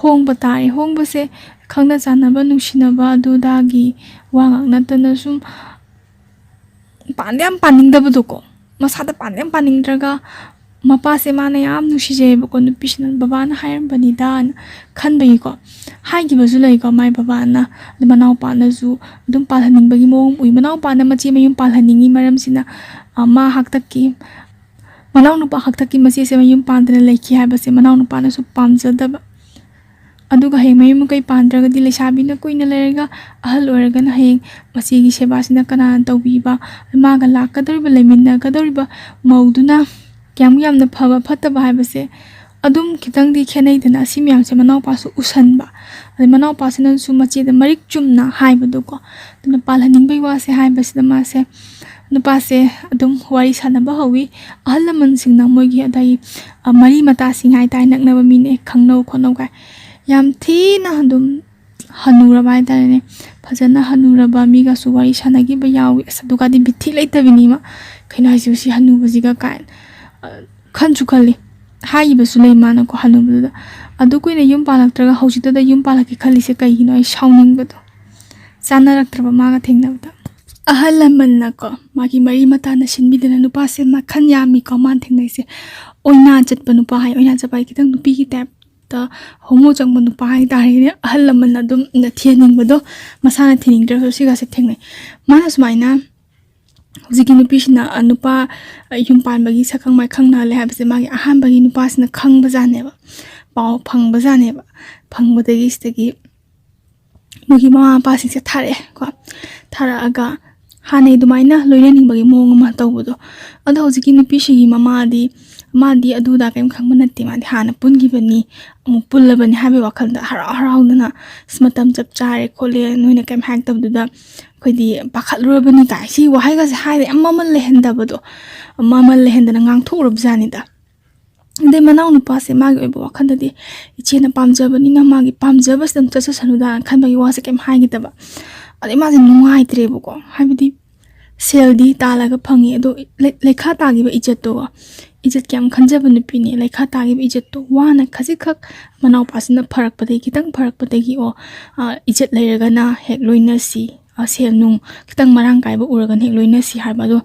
ꯍꯣꯡꯕ ꯇꯥꯔꯦ꯫ ꯍꯣꯡꯕꯁꯦ ꯈꯪꯅ ꯆꯥꯟꯅꯕ, ꯅꯨꯡꯁꯤꯅꯕ ꯑꯗꯨꯗꯥꯒꯤ ꯋꯥ ꯉꯥꯛ ꯅꯠꯇꯅ ꯁꯨꯝ ꯄꯥꯟꯗꯤ ꯌꯥꯝ ꯄꯥꯅꯤꯡꯗꯕꯗꯣꯀꯣ, ꯃꯁꯥꯗ ꯄꯥꯟꯗꯤ ꯌꯥꯝ ꯄꯥꯅꯤꯡꯗ꯭ꯔꯒ, ꯃꯄꯥꯁꯦ ꯃꯥꯅ ꯌꯥꯝ ꯅꯨꯡꯁꯤꯖꯩꯌꯦꯕꯀꯣ, ꯅꯨꯄꯤꯁꯤꯅ ꯕꯕꯥꯅ ꯍꯥꯏꯔꯝꯕꯅꯤꯗꯥꯅ ꯈꯟꯕꯒꯤꯀꯣ, ꯍꯥꯏꯈꯤꯕꯁꯨ ꯂꯩꯀꯣ ꯃꯥꯏ ꯕꯕꯥꯅ꯫ ꯑꯗꯨ ꯃꯅꯥꯎꯄꯥꯅꯁꯨ ꯑꯗꯨꯝ ꯄꯥꯜꯍꯟꯅꯤꯡꯕꯒꯤ ꯃꯑꯣꯡ ꯎꯏ꯫ ꯃꯅꯥꯎꯄꯥꯅ ꯃꯆꯦ ꯃꯌꯨꯝ ꯄꯥꯜꯍꯟꯅꯤꯡꯉꯤ ꯃꯔꯝꯁꯤꯅ, ꯑ, ꯃꯥ ꯍꯥꯛꯇꯛꯀꯤ, ꯃꯅꯥꯎꯅꯨꯄꯥ ꯍꯥꯛꯇꯛꯀꯤ ꯃꯆꯦꯁꯦ ꯃꯌꯨꯝ ꯄꯥꯟꯗꯅ ꯂꯩꯈꯤ ꯍꯥꯏꯕꯁꯦ ꯃꯅꯥꯎꯅꯨꯄꯥꯅꯁꯨ ꯄꯥꯝꯖꯗꯕ꯫ ꯑꯗꯨꯒ ꯍꯌꯦꯡ ꯃꯌꯨꯝ ꯃꯀꯩ ꯄꯥꯟꯗ꯭ꯔꯒꯗꯤ ꯂꯩꯁꯥꯕꯤꯅ ꯀꯨꯏꯅ ꯂꯩꯔꯒ ꯑꯍꯜ ꯑꯣꯏꯔꯒꯅ ꯍꯌꯦꯡ ꯃꯆꯦꯒꯤ ꯁꯦꯕꯥꯁꯤꯅ ꯀꯅꯥꯅ ꯇꯧꯕꯤꯕ? ꯃꯥꯒ ꯂꯥꯛꯀꯗꯧꯔꯤꯕ, ꯂꯩꯃꯤꯟꯅꯒꯗꯧꯔꯤꯕ ꯃꯧꯗꯨꯅ ꯀꯌꯥꯃꯨꯛ ꯌꯥꯝꯅ ꯐꯕ ꯐꯠꯇꯕ ꯍꯥꯏꯕꯁꯦ ꯑꯗꯨꯝ ꯈꯤꯇꯪꯗꯤ ꯈꯦꯠꯅꯩꯗꯅ꯫ ꯑꯁꯤ ꯃꯌꯥꯝꯁꯦ ꯃꯅꯥꯎꯄꯥꯁꯨ ꯎꯁꯟꯕ, ꯑꯗꯩ ꯃꯅꯥꯎꯄꯥꯁꯤꯅꯁꯨ ꯃꯆꯦꯗ ꯃꯔꯤꯛ ꯆꯨꯝꯅ ꯍꯥꯏꯕꯗꯣꯀꯣ, ꯑꯗꯨꯅ ꯄꯥꯜꯍꯟꯅꯤꯡꯕꯒꯤ ꯋꯥꯁꯦ ꯍꯥꯏꯕꯁꯤꯗ ꯃꯥꯁꯦ, ꯅꯨꯄꯥꯁꯦ ꯑꯗꯨꯝ ꯋꯥꯔꯤ ꯁꯥꯟꯅꯕ ꯍꯧꯋꯤ꯫ ꯑꯍꯜ ꯂꯃꯟꯁꯤꯡꯅ ꯃꯣꯏꯒꯤ ꯑꯗꯩ, ꯑ, ꯃꯔꯤ ꯃꯇꯥꯁꯤꯡ ꯍꯥꯏꯇꯥꯔꯦ, ꯅꯛꯅꯕ ꯃꯤꯅꯦ, ꯈꯪꯅꯧ ꯈꯣꯠꯅꯧ ꯀꯥꯏ, ꯌꯥꯝ ꯊꯤꯅ ꯑꯗꯨꯝ ꯍꯅꯨꯔꯕ ꯍꯥꯏꯇꯥꯔꯦꯅꯦ, ꯐꯖꯅ ꯍꯅꯨꯔꯕ ꯃꯤꯒꯁꯨ ꯋꯥꯔꯤ ꯁꯥꯟꯅꯈꯤꯕ ꯌꯥꯎꯏ꯫ ꯑꯁ, ꯑꯗꯨꯒꯗꯤ ꯕꯤꯠ ꯊꯤ ꯂꯩꯇꯕꯤꯅꯤꯃ, "ꯀꯩꯅꯣ ꯍꯥꯏꯁꯤꯕꯨ, ꯁꯤ ꯍꯅꯨꯕꯁꯤꯒ?" ꯀꯥꯏꯅ꯫ ꯑ, ꯈꯟꯁꯨ ꯈꯜꯂꯤ, ꯍꯥꯏꯈꯤꯕꯁꯨ ꯂꯩ ꯃꯥꯅꯀꯣ ꯍꯅꯨꯕꯗꯨꯗ꯫ "ꯑꯗꯨ ꯀꯨꯏꯅ ꯌꯨꯝ ꯄꯥꯜꯂꯛꯇ꯭ꯔꯒ ꯍꯧꯖꯤꯛꯇꯗ ꯌꯨꯝ ꯄꯥꯜꯂꯛꯀꯦ ꯈꯜꯂꯤꯁꯦ ꯀꯩꯒꯤꯅꯣ?" ꯑꯩ ꯁꯥꯎꯅꯤꯡꯕꯗꯣ, ꯆꯥꯟꯅꯔꯛꯇ꯭ꯔꯕ ꯃꯥꯒ ꯊꯦꯡꯅꯕꯗ꯫ ꯑꯍꯜ ꯂꯃꯟꯅꯀꯣ, ꯃꯥꯒꯤ ꯃꯔꯤ ꯃꯇꯥꯅ ꯁꯤꯟꯕꯤꯗꯅ, ꯅꯨꯄꯥꯁꯦ ꯃꯈꯜ ꯌꯥꯝꯃꯤꯀꯣ ꯃꯥꯅ ꯊꯦꯡꯅꯩꯁꯦ꯫ ꯑꯣꯏꯅꯥ ꯆꯠꯄ ꯅꯨꯄꯥ ꯍꯥꯏ, ꯑꯣꯏꯅꯥ ꯆꯠꯄ ꯍꯥꯏ ꯈꯤꯇꯪ ꯅꯨꯄꯤꯒꯤ ꯇꯥꯏꯞꯇ ꯍꯣꯃꯣ ꯆꯪꯕ ꯅꯨꯄꯥ ꯍꯥꯏꯇꯥꯔꯦꯅꯦ꯫ ꯑꯍꯜ ꯂꯃꯟꯅ ꯑꯗꯨꯝ ꯊꯤꯍꯟꯅꯤꯡꯕꯗꯣ, ꯃꯁꯥꯅ ꯊꯤꯅꯤꯡꯗ꯭ꯔꯁꯨ ꯁꯤꯒꯁꯦ ꯊꯦꯡꯅꯩ꯫ ꯃꯥꯅ ꯁꯨꯃꯥꯏꯅ ꯍꯧꯖꯤꯛꯀꯤ ꯅꯨꯄꯤꯁꯤꯅ, ꯑ, ꯅꯨꯄꯥ, ꯑ, ꯌꯨꯝ ꯄꯥꯟꯕꯒꯤ ꯁꯛꯈꯪ ꯃꯥꯏꯈꯪ ꯅꯥꯍꯜꯂꯦ ꯍꯥꯏꯕꯁꯦ ꯃꯥꯒꯤ ꯑꯍꯥꯟꯕꯒꯤ ꯅꯨꯄꯥꯁꯤꯅ ꯈꯪꯕꯖꯥꯠꯅꯦꯕ, ꯄꯥꯎ ꯐꯪꯕꯖꯥꯠꯅꯦꯕ꯫ ꯐꯪꯕꯗꯒꯤ ꯁꯤꯗꯒꯤ ꯃꯣꯏꯒꯤ ꯃꯃꯥ ꯃꯄꯥꯁꯤꯡꯁꯦ ꯊꯥꯔꯛꯑꯦ ꯀꯣ꯫ ꯊꯥꯔꯛꯑꯒ ꯍꯥꯟꯅꯩ ꯑꯗꯨꯃꯥꯏꯅ ꯂꯣꯏꯅꯅꯤꯡꯕꯒꯤ ꯃꯑꯣꯡ ꯑꯃ ꯇꯧꯕꯗꯣ꯫ ꯑꯗꯣ ꯍꯧꯖꯤꯛꯀꯤ ꯅꯨꯄꯤꯁꯤꯒꯤ ꯃꯃꯥꯗꯤ, ꯃꯥꯗꯤ ꯑꯗꯨꯗ ꯀꯔꯤꯝ ꯈꯪꯕ ꯅꯠꯇꯦ, ꯃꯥꯗꯤ ꯍꯥꯟꯅ ꯄꯨꯟꯈꯤꯕꯅꯤ, ꯑꯃꯨꯛ ꯄꯨꯜꯂꯕꯅꯤ ꯍꯥꯏꯕꯒꯤ ꯋꯥꯈꯜꯗ ꯍꯔꯥꯎ ꯍꯔꯥꯎꯗꯅ, "ꯑꯁ, ꯃꯇꯝ ꯆꯞ ꯆꯥꯔꯦ ꯈꯣꯠꯂꯦ, ꯅꯣꯏꯅ ꯀꯔꯤꯝ ꯍꯥꯏꯔꯛꯇꯕꯗꯨꯗ ꯑꯩꯈꯣꯏꯗꯤ ꯄꯥꯈꯠꯂꯨꯔꯕꯅꯤ" ꯀꯥꯏ ꯁꯤ ꯋꯥꯍꯩꯒꯁꯦ ꯍꯥꯏꯔꯦ, ꯃꯃꯜ ꯂꯩꯍꯟꯗꯕꯗꯣ, ꯃꯃꯜ ꯂꯩꯍꯟꯗꯅ ꯉꯥꯡꯊꯣꯛꯎꯔꯕ ꯖꯥꯠꯅꯤꯗ꯫ ꯑꯗꯩ ꯃꯅꯥꯎ ꯅꯨꯄꯥꯁꯦ ꯃꯥꯒꯤ ꯑꯣꯏꯕ ꯋꯥꯈꯜꯗꯗꯤ ꯏꯆꯦꯅ ꯄꯥꯝꯖꯕꯅꯤꯅ ꯃꯥꯒꯤ ꯄꯥꯝꯖꯕꯁꯤꯗ ꯑꯗꯨꯝ ꯆꯠꯆꯁꯅꯨꯗꯅ ꯈꯟꯕꯒꯤ ꯋꯥꯁꯦ ꯀꯩꯝ ꯍꯥꯏꯈꯤꯗꯕ꯫ ꯑꯗꯩ ꯃꯥꯁꯦ ꯅꯨꯡꯉꯥꯏꯇ꯭ꯔꯦꯕꯀꯣ, ꯍꯥꯏꯕꯗꯤ ꯁꯦꯜꯗꯤ ꯇꯥꯜꯂꯒ ꯐꯪꯉꯤ, ꯑꯗꯣ ꯂꯩ-, ꯂꯩꯈꯥ ꯇꯥꯈꯤꯕ ꯏꯖꯠꯇꯣ, ꯏꯖꯠ ꯀꯌꯥꯝ ꯈꯟꯖꯕ ꯅꯨꯄꯤꯅꯤ, ꯂꯩꯈꯥ ꯇꯥꯈꯤꯕ ꯏꯖꯠꯇꯣ ꯋꯥꯅ ꯈꯖꯤꯛꯈꯛ ꯃꯅꯥꯎꯄꯥꯁꯤꯅ ꯐꯔꯛꯄꯗꯒꯤ, ꯈꯤꯇꯪ ꯐꯔꯛꯄꯗꯒꯤ, "ꯑꯣ, ꯑ, ꯏꯖꯠ ꯂꯩꯔꯒꯅ ꯍꯦꯛ ꯂꯣꯏꯅꯁꯤ, ꯑ, ꯁꯦꯜ ꯅꯨꯡ ꯈꯤꯇꯪ ꯃꯔꯥꯡ ꯀꯥꯏꯕ ꯎꯔꯒꯅ ꯍꯦꯛ ꯂꯣꯏꯅꯁꯤ" ꯍꯥꯏꯕ꯫ ꯑꯗꯣ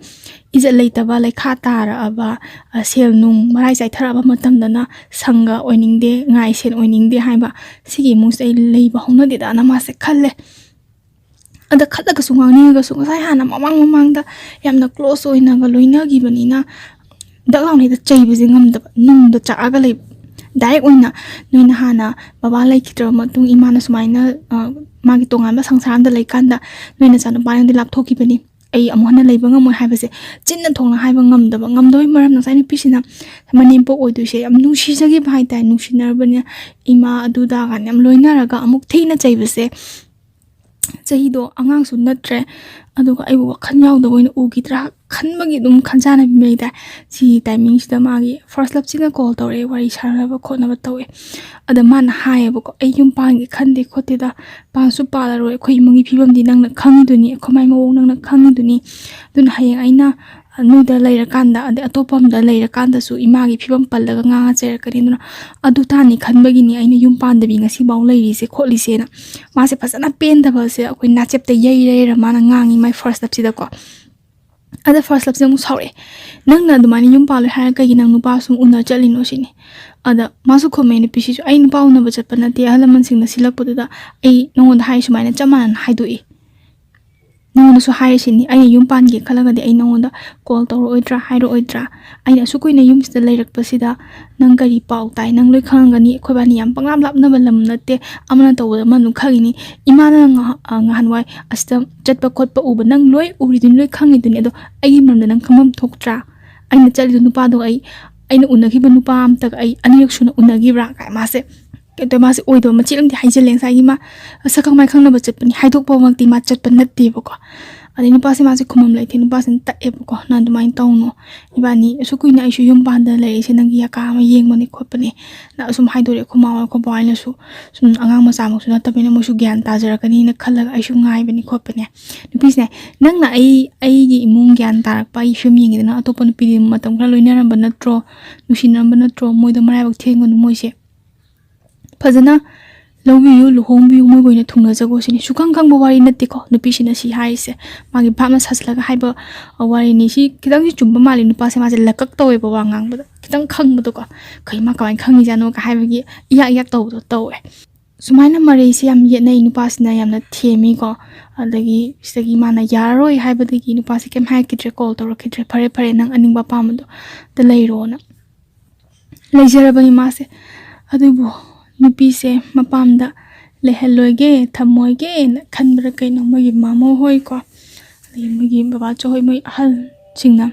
ꯏꯖꯠ ꯂꯩꯇꯕ, ꯂꯩꯈꯥ ꯇꯥꯔꯛꯑꯕ, ꯑ, ꯁꯦꯜ ꯅꯨꯡ ꯃꯔꯥꯏ ꯆꯥꯏꯊꯔꯛꯑꯕ ꯃꯇꯝꯗꯅ ꯁꯪꯒ ꯑꯣꯏꯅꯤꯡꯗꯦ, ꯉꯥꯏ ꯁꯦꯟ ꯑꯣꯏꯅꯤꯡꯗꯦ ꯍꯥꯏꯕ, ꯁꯤꯒꯤ ꯏꯃꯨꯡꯁꯤꯗ ꯑꯩ ꯂꯩꯕ ꯍꯧꯅꯗꯦꯗꯅ ꯃꯥꯁꯦ ꯈꯜꯂꯦ꯫ ꯑꯗ ꯈꯠꯂꯒꯁꯨ ꯉꯥꯡꯅꯤꯡꯉꯒꯁꯨ ꯉꯁꯥꯏ ꯍꯥꯟꯅ ꯃꯃꯥꯡ ꯃꯃꯥꯡꯗ ꯌꯥꯝꯅ close ꯑꯣꯏꯅꯒ ꯂꯣꯏꯅꯈꯤꯕꯅꯤꯅ ꯗꯛ ꯂꯥꯎꯅ ꯍꯦꯛꯇ ꯆꯩꯕꯁꯦ ꯉꯝꯗꯕ, ꯅꯨꯡꯗ ꯆꯥꯛꯑꯒ ꯂꯩꯕ꯫ ꯗꯥꯏꯔꯦꯛ ꯑꯣꯏꯅ ꯅꯣꯏꯅ ꯍꯥꯟꯅ ꯕꯕꯥ ꯂꯩꯈꯤꯗ꯭ꯔꯕ ꯃꯇꯨꯡ, ꯏꯃꯥꯅ ꯁꯨꯃꯥꯏꯅ, ꯑ, ꯃꯥꯒꯤ ꯇꯣꯉꯥꯟꯕ ꯁꯪꯁꯥꯔ ꯑꯃꯗ ꯂꯩꯀꯥꯟꯗ ꯅꯣꯏ ꯅꯆꯥꯅꯨꯄꯥꯅꯗꯤ ꯂꯥꯞꯊꯣꯛꯈꯤꯕꯅꯤ, ꯑꯩ ꯑꯃꯨꯛ ꯍꯟꯅ ꯂꯩꯕ ꯉꯝꯃꯣꯏ ꯍꯥꯏꯕꯁꯦ ꯆꯤꯟꯅ ꯊꯣꯡꯅ ꯍꯥꯏꯕ ꯉꯝꯗꯕ꯫ ꯉꯝꯗꯕꯩ ꯃꯔꯝ, ꯉꯁꯥꯏ ꯅꯨꯄꯤꯁꯤꯅ ꯃꯅꯦꯝꯄꯣꯛ ꯑꯣꯏꯗꯣꯏꯁꯦ ꯌꯥꯝ ꯅꯨꯡꯁꯤꯖꯈꯤꯕ ꯍꯥꯏꯇꯥꯔꯦ, ꯅꯨꯡꯁꯤꯅꯔꯕꯅꯤꯅ, ꯏꯃꯥ ꯑꯗꯨꯗ ꯀꯥꯏꯅ ꯌꯥꯝ ꯂꯣꯏꯅꯔꯒ ꯑꯃꯨꯛ ꯊꯦꯡꯅ ꯆꯩꯕꯁꯦ꯫ ꯆꯍꯤꯗꯣ ꯑꯉꯥꯡꯁꯨ ꯅꯠꯇ꯭ꯔꯦ, ꯑꯗꯨꯒ ꯑꯩꯕꯨ ꯋꯥꯈꯜ ꯌꯥꯎꯗꯕ ꯑꯣꯏꯅ ꯎꯈꯤꯗ꯭ꯔꯥ ꯈꯟꯕꯒꯤ ꯑꯗꯨꯝ ꯈꯟꯖꯥꯟꯅꯕꯤ ꯂꯩꯇꯥꯔꯦ꯫ ꯁꯤꯒꯤ ꯇꯥꯏꯃꯤꯡꯁꯤꯗ ꯃꯥꯒꯤ first loveꯁꯤꯅ call ꯇꯧꯔꯛꯑꯦ, ꯋꯥꯔꯤ ꯁꯥꯟꯅꯕ ꯈꯣꯠꯅꯕ ꯇꯧꯋꯦ꯫ ꯑꯗ ꯃꯥꯅ ꯍꯥꯏꯌꯦꯕꯀꯣ, "ꯑꯩ ꯌꯨꯝ ꯄꯥꯟꯒꯦ ꯈꯟꯗꯦ ꯈꯣꯠꯇꯦꯗ, ꯄꯥꯟꯁꯨ ꯄꯥꯜꯂꯔꯣꯏ, ꯑꯩꯈꯣꯏ ꯏꯃꯨꯡꯒꯤ ꯐꯤꯕꯝꯗꯤ ꯅꯪꯅ ꯈꯪꯉꯤꯗꯨꯅꯤ, ꯑꯩꯈꯣꯏ ꯃꯥꯏ ꯃꯑꯣꯡ ꯅꯪꯅ ꯈꯪꯉꯤꯗꯨꯅꯤ, ꯑꯗꯨꯅ ꯍꯌꯦꯡ ꯑꯩꯅ ꯅꯣꯏꯗ ꯂꯩꯔꯀꯥꯟꯗ, ꯑꯗꯩ ꯑꯇꯣꯞꯄ ꯑꯃꯗ ꯂꯩꯔꯀꯥꯟꯗꯁꯨ ꯏꯃꯥꯒꯤ ꯐꯤꯕꯝ ꯄꯜꯂꯒ ꯉꯥꯡꯉ ꯆꯩꯔꯛꯀꯅꯤ, ꯑꯗꯨꯅ ꯑꯗꯨ ꯇꯥꯅꯤ ꯈꯟꯕꯒꯤꯅꯤ ꯑꯩꯅ ꯌꯨꯝ ꯄꯥꯟꯗꯕꯤ ꯉꯁꯤꯐꯥꯎ ꯂꯩꯔꯤꯁꯦ ꯈꯣꯠꯂꯤꯁꯦꯅ" ꯃꯥꯁꯦ ꯐꯖꯅ ꯄꯦꯟꯗꯕꯁꯦ ꯑꯩꯈꯣꯏ ꯅꯥꯆꯦꯞꯇ ꯌꯩꯔ ꯌꯩꯔ ꯃꯥꯅ ꯉꯥꯡꯉꯤ ꯃꯥꯏ first loveꯁꯤꯗꯀꯣ꯫ ꯑꯗ first loveꯁꯤꯅ ꯑꯃꯨꯛ ꯁꯥꯎꯔꯛꯑꯦ, "ꯅꯪꯅ ꯑꯗꯨꯃꯥꯏꯅ ꯌꯨꯝ ꯄꯥꯜꯂꯣꯏ ꯍꯥꯏꯔꯒ ꯀꯩꯒꯤ ꯅꯪ ꯅꯨꯄꯥ ꯁꯨꯝ ꯎꯅ ꯆꯠꯂꯤꯅꯣ?" ꯁꯤꯅꯤ꯫ ꯑꯗ ꯃꯥꯁꯨ ꯈꯨꯝꯃꯦ, ꯅꯨꯄꯤꯁꯤꯁꯨ, "ꯑꯩ ꯅꯨꯄꯥ ꯎꯅꯕ ꯆꯠꯄ ꯅꯠꯇꯦ, ꯑꯍꯜ ꯂꯃꯟꯁꯤꯡꯅ ꯁꯤꯜꯂꯛꯄꯗꯨꯗ ꯑꯩ ꯅꯉꯣꯟꯗ ꯍꯥꯏ ꯁꯨꯃꯥꯏꯅ ꯆꯞ ꯃꯥꯟꯅꯅ ꯍꯥꯏꯗꯣꯛꯏ꯫ ꯅꯉꯣꯟꯗꯁꯨ ꯍꯥꯏꯔꯤꯁꯤꯅꯤ, ꯑꯩꯅ ꯌꯨꯝ ꯄꯥꯟꯒꯦ ꯈꯜꯂꯒꯗꯤ ꯑꯩ ꯅꯉꯣꯟꯗ call ꯇꯧꯔꯛꯑꯣꯏꯗ꯭ꯔꯥ, ꯍꯥꯏꯔꯛꯑꯣꯏꯗ꯭ꯔꯥ? ꯑꯩꯅ ꯑꯁꯨꯛ ꯀꯨꯏꯅ ꯌꯨꯝꯁꯤꯗ ꯂꯩꯔꯛꯄꯁꯤꯗ ꯅꯪ ꯀꯔꯤ ꯄꯥꯎ ꯇꯥꯏ? ꯅꯪ ꯂꯣꯏ ꯈꯪꯉꯝꯒꯅꯤ, ꯑꯩꯈꯣꯏꯕꯥꯅꯤ ꯌꯥꯝ ꯄꯪꯂꯥꯞ ꯂꯥꯞꯅꯕ ꯂꯝ ꯅꯠꯇꯦ, ꯑꯃꯅ ꯇꯧꯕꯗ ꯑꯃꯅ ꯑꯗꯨꯝ ꯈꯪꯉꯤꯅꯤ꯫ ꯏꯃꯥꯅ ꯉꯍ-, ꯑ, ꯉꯍꯥꯟꯋꯥꯏ ꯑꯁꯤꯗ ꯆꯠꯄ ꯈꯣꯠꯄ ꯎꯕ ꯅꯪ ꯂꯣꯏ ꯎꯔꯤꯗꯨꯅꯤ, ꯂꯣꯏ ꯈꯪꯉꯤꯗꯨꯅꯤ, ꯑꯗꯣ ꯑꯩꯒꯤ ꯃꯔꯝꯗ ꯅꯪ ꯈꯪꯐꯝ ꯊꯣꯛꯇ꯭ꯔꯥ? ꯑꯩꯅ ꯆꯠꯂꯤꯗꯨ ꯅꯨꯄꯥꯗꯣ ꯑꯩ, ꯑꯩꯅ ꯎꯅꯈꯤꯕ ꯅꯨꯄꯥ ꯑꯝꯇꯒ ꯑꯩ ꯑꯅꯤꯔꯛ ꯁꯨꯅ ꯎꯅꯈꯤꯕ꯭ꯔꯥ?" ꯀꯥꯏ ꯃꯥꯁꯦ ꯀꯩꯇꯧ ꯃꯥꯁꯦ ꯑꯣꯏꯗꯕ ꯃꯆꯦꯠ ꯑꯃꯗꯤ ꯍꯥꯏꯖꯜꯂꯦ꯫ ꯉꯁꯥꯏꯒꯤ ꯃꯥ ꯁꯛꯈꯪ ꯃꯥꯏꯈꯪꯅꯕ ꯆꯠꯄꯅꯤ ꯍꯥꯏꯗꯣꯛꯄꯃꯛꯇꯤ ꯃꯥ ꯆꯠꯄ ꯅꯠꯇꯦꯕꯀꯣ꯫ ꯑꯗꯩ ꯅꯨꯄꯥꯁꯦ ꯃꯥꯁꯦ ꯈꯨꯝꯃꯝ ꯂꯩꯇꯦ, ꯅꯨꯄꯥꯁꯤꯅ ꯇꯛꯑꯦꯕꯀꯣ, "ꯅꯪ ꯑꯗꯨꯃꯥꯏꯅ ꯇꯧꯅꯣ, ꯏꯕꯥꯅꯤ ꯑꯁꯨꯛ ꯀꯨꯏꯅ ꯑꯩꯁꯨ ꯌꯨꯝ ꯄꯥꯟꯗꯅ ꯂꯩꯔꯛꯏꯁꯦ ꯅꯪꯒꯤ ꯌꯥꯀꯥ ꯑꯃ ꯌꯦꯡꯕꯅꯦ ꯈꯣꯠꯄꯅꯦ", ꯅ ꯑꯁꯨꯝ ꯍꯥꯏꯗꯣꯔꯛꯑꯦ꯫ ꯑꯩꯈꯣꯏ ꯃꯥ ꯍꯣꯏ ꯑꯩꯈꯣꯏ ꯕꯥ ꯍꯣꯏꯅꯁꯨ ꯁꯨꯝ ꯑꯉꯥꯡ ꯃꯆꯥꯃꯛꯁꯨ ꯅꯠꯇꯕꯅꯤꯅ ꯃꯣꯏꯁꯨ ꯒ꯭ꯌꯥꯟ ꯇꯥꯖꯔꯛꯀꯅꯤꯅ ꯈꯜꯂꯒ ꯑꯩꯁꯨ ꯉꯥꯏꯕꯅꯤ ꯈꯣꯠꯄꯅꯦ꯫ ꯅꯨꯄꯤꯁꯤꯅ, "ꯅꯪꯅ ꯑꯩ, ꯑꯩꯒꯤ ꯏꯃꯨꯡ ꯒ꯭ꯌꯥꯟ ꯇꯥꯔꯛꯄ, ꯑꯩꯒꯤ ꯐꯤꯕꯝ ꯌꯦꯡꯉꯤꯗꯅ ꯑꯇꯣꯞꯄ ꯅꯨꯄꯤꯗꯤ ꯃꯇꯝ ꯈꯔ ꯂꯣꯏꯅꯔꯝꯕ ꯅꯠꯇ꯭ꯔꯣ? ꯅꯨꯡꯁꯤꯅꯔꯝꯕ ꯅꯠꯇ꯭ꯔꯣ? ꯃꯣꯏꯗꯣ ꯃꯔꯥꯏꯕꯛ ꯊꯦꯡꯒꯅꯨ, ꯃꯣꯏꯁꯦ ꯐꯖꯅ ꯂꯧꯕꯤꯌꯨ, ꯂꯨꯍꯣꯡꯕꯤꯌꯨ, ꯃꯣꯏꯒ ꯑꯣꯏꯅ ꯊꯨꯡꯅꯖꯈꯣ" ꯁꯤꯅꯤ꯫ ꯁꯨꯈꯪ ꯈꯪꯕ ꯋꯥꯔꯤ ꯅꯠꯇꯦꯀꯣ ꯅꯨꯄꯤꯁꯤꯅ ꯁꯤ ꯍꯥꯏꯔꯤꯁꯦ꯫ ꯃꯥꯒꯤ ꯚꯥꯞꯅ ꯁꯥꯖꯤꯜꯂꯒ ꯍꯥꯏꯕ, ꯑ, ꯋꯥꯔꯤꯅꯤ꯫ ꯁꯤ ꯈꯤꯇꯪꯗꯤ ꯆꯨꯝꯕ ꯃꯥꯜꯂꯤ꯫ ꯅꯨꯄꯥꯁꯦ ꯃꯥꯁꯦ ꯂꯀꯛ ꯇꯧꯋꯦꯕ, ꯋꯥ ꯉꯥꯡꯕꯗ ꯈꯤꯇꯪ ꯈꯪꯕꯗꯣꯀꯣ, "ꯀꯩ, ꯃꯥ ꯀꯃꯥꯏꯅ ꯈꯪꯉꯤꯖꯥꯠꯅꯣ?" ꯀ ꯍꯥꯏꯕꯒꯤ ꯏꯌꯥꯛ ꯏꯌꯥꯛ ꯇꯧꯕꯗꯣ ꯇꯧꯋꯦ꯫ ꯁꯨꯃꯥꯏꯅ ꯃꯔꯩꯁꯦ ꯌꯥꯝ ꯌꯦꯠꯅꯩ꯫ ꯅꯨꯄꯥꯁꯤꯅ ꯌꯥꯝꯅ ꯊꯦꯝꯃꯤꯀꯣ, ꯑꯗꯒꯤ ꯁꯤꯗꯒꯤ ꯃꯥꯅ ꯌꯥꯔꯔꯣꯏ ꯍꯥꯏꯕꯗꯒꯤ ꯅꯨꯄꯥꯁꯦ ꯀꯩꯝ ꯍꯥꯏꯔꯛꯈꯤꯗ꯭ꯔꯦ, call ꯇꯧꯔꯛꯈꯤꯗ꯭ꯔꯦ꯫ "ꯐꯔꯦ ꯐꯔꯦ, ꯅꯪ ꯑꯅꯤꯡꯕ ꯑꯄꯥꯝꯕꯗꯣ ꯗ ꯂꯩꯔꯣꯅ" ꯂꯩꯖꯔꯕꯅꯤ ꯃꯥꯁꯦ꯫ ꯑꯗꯨꯕꯨ ꯅꯨꯄꯤꯁꯦ ꯃꯄꯥꯝꯗ ꯂꯩꯍꯜꯂꯣꯏꯒꯦ, ꯊꯝꯃꯣꯏꯒꯦꯅ ꯈꯟꯕ꯭ꯔꯥ ꯀꯩꯅꯣ, ꯃꯣꯏꯒꯤ ꯃꯥꯃꯣ ꯍꯣꯏꯀꯣ, ꯑꯗꯒꯤ ꯃꯣꯏꯒꯤ ꯕꯕꯥꯆꯧ ꯍꯣꯏ, ꯃꯣꯏ ꯑꯍꯜꯁꯤꯡꯅ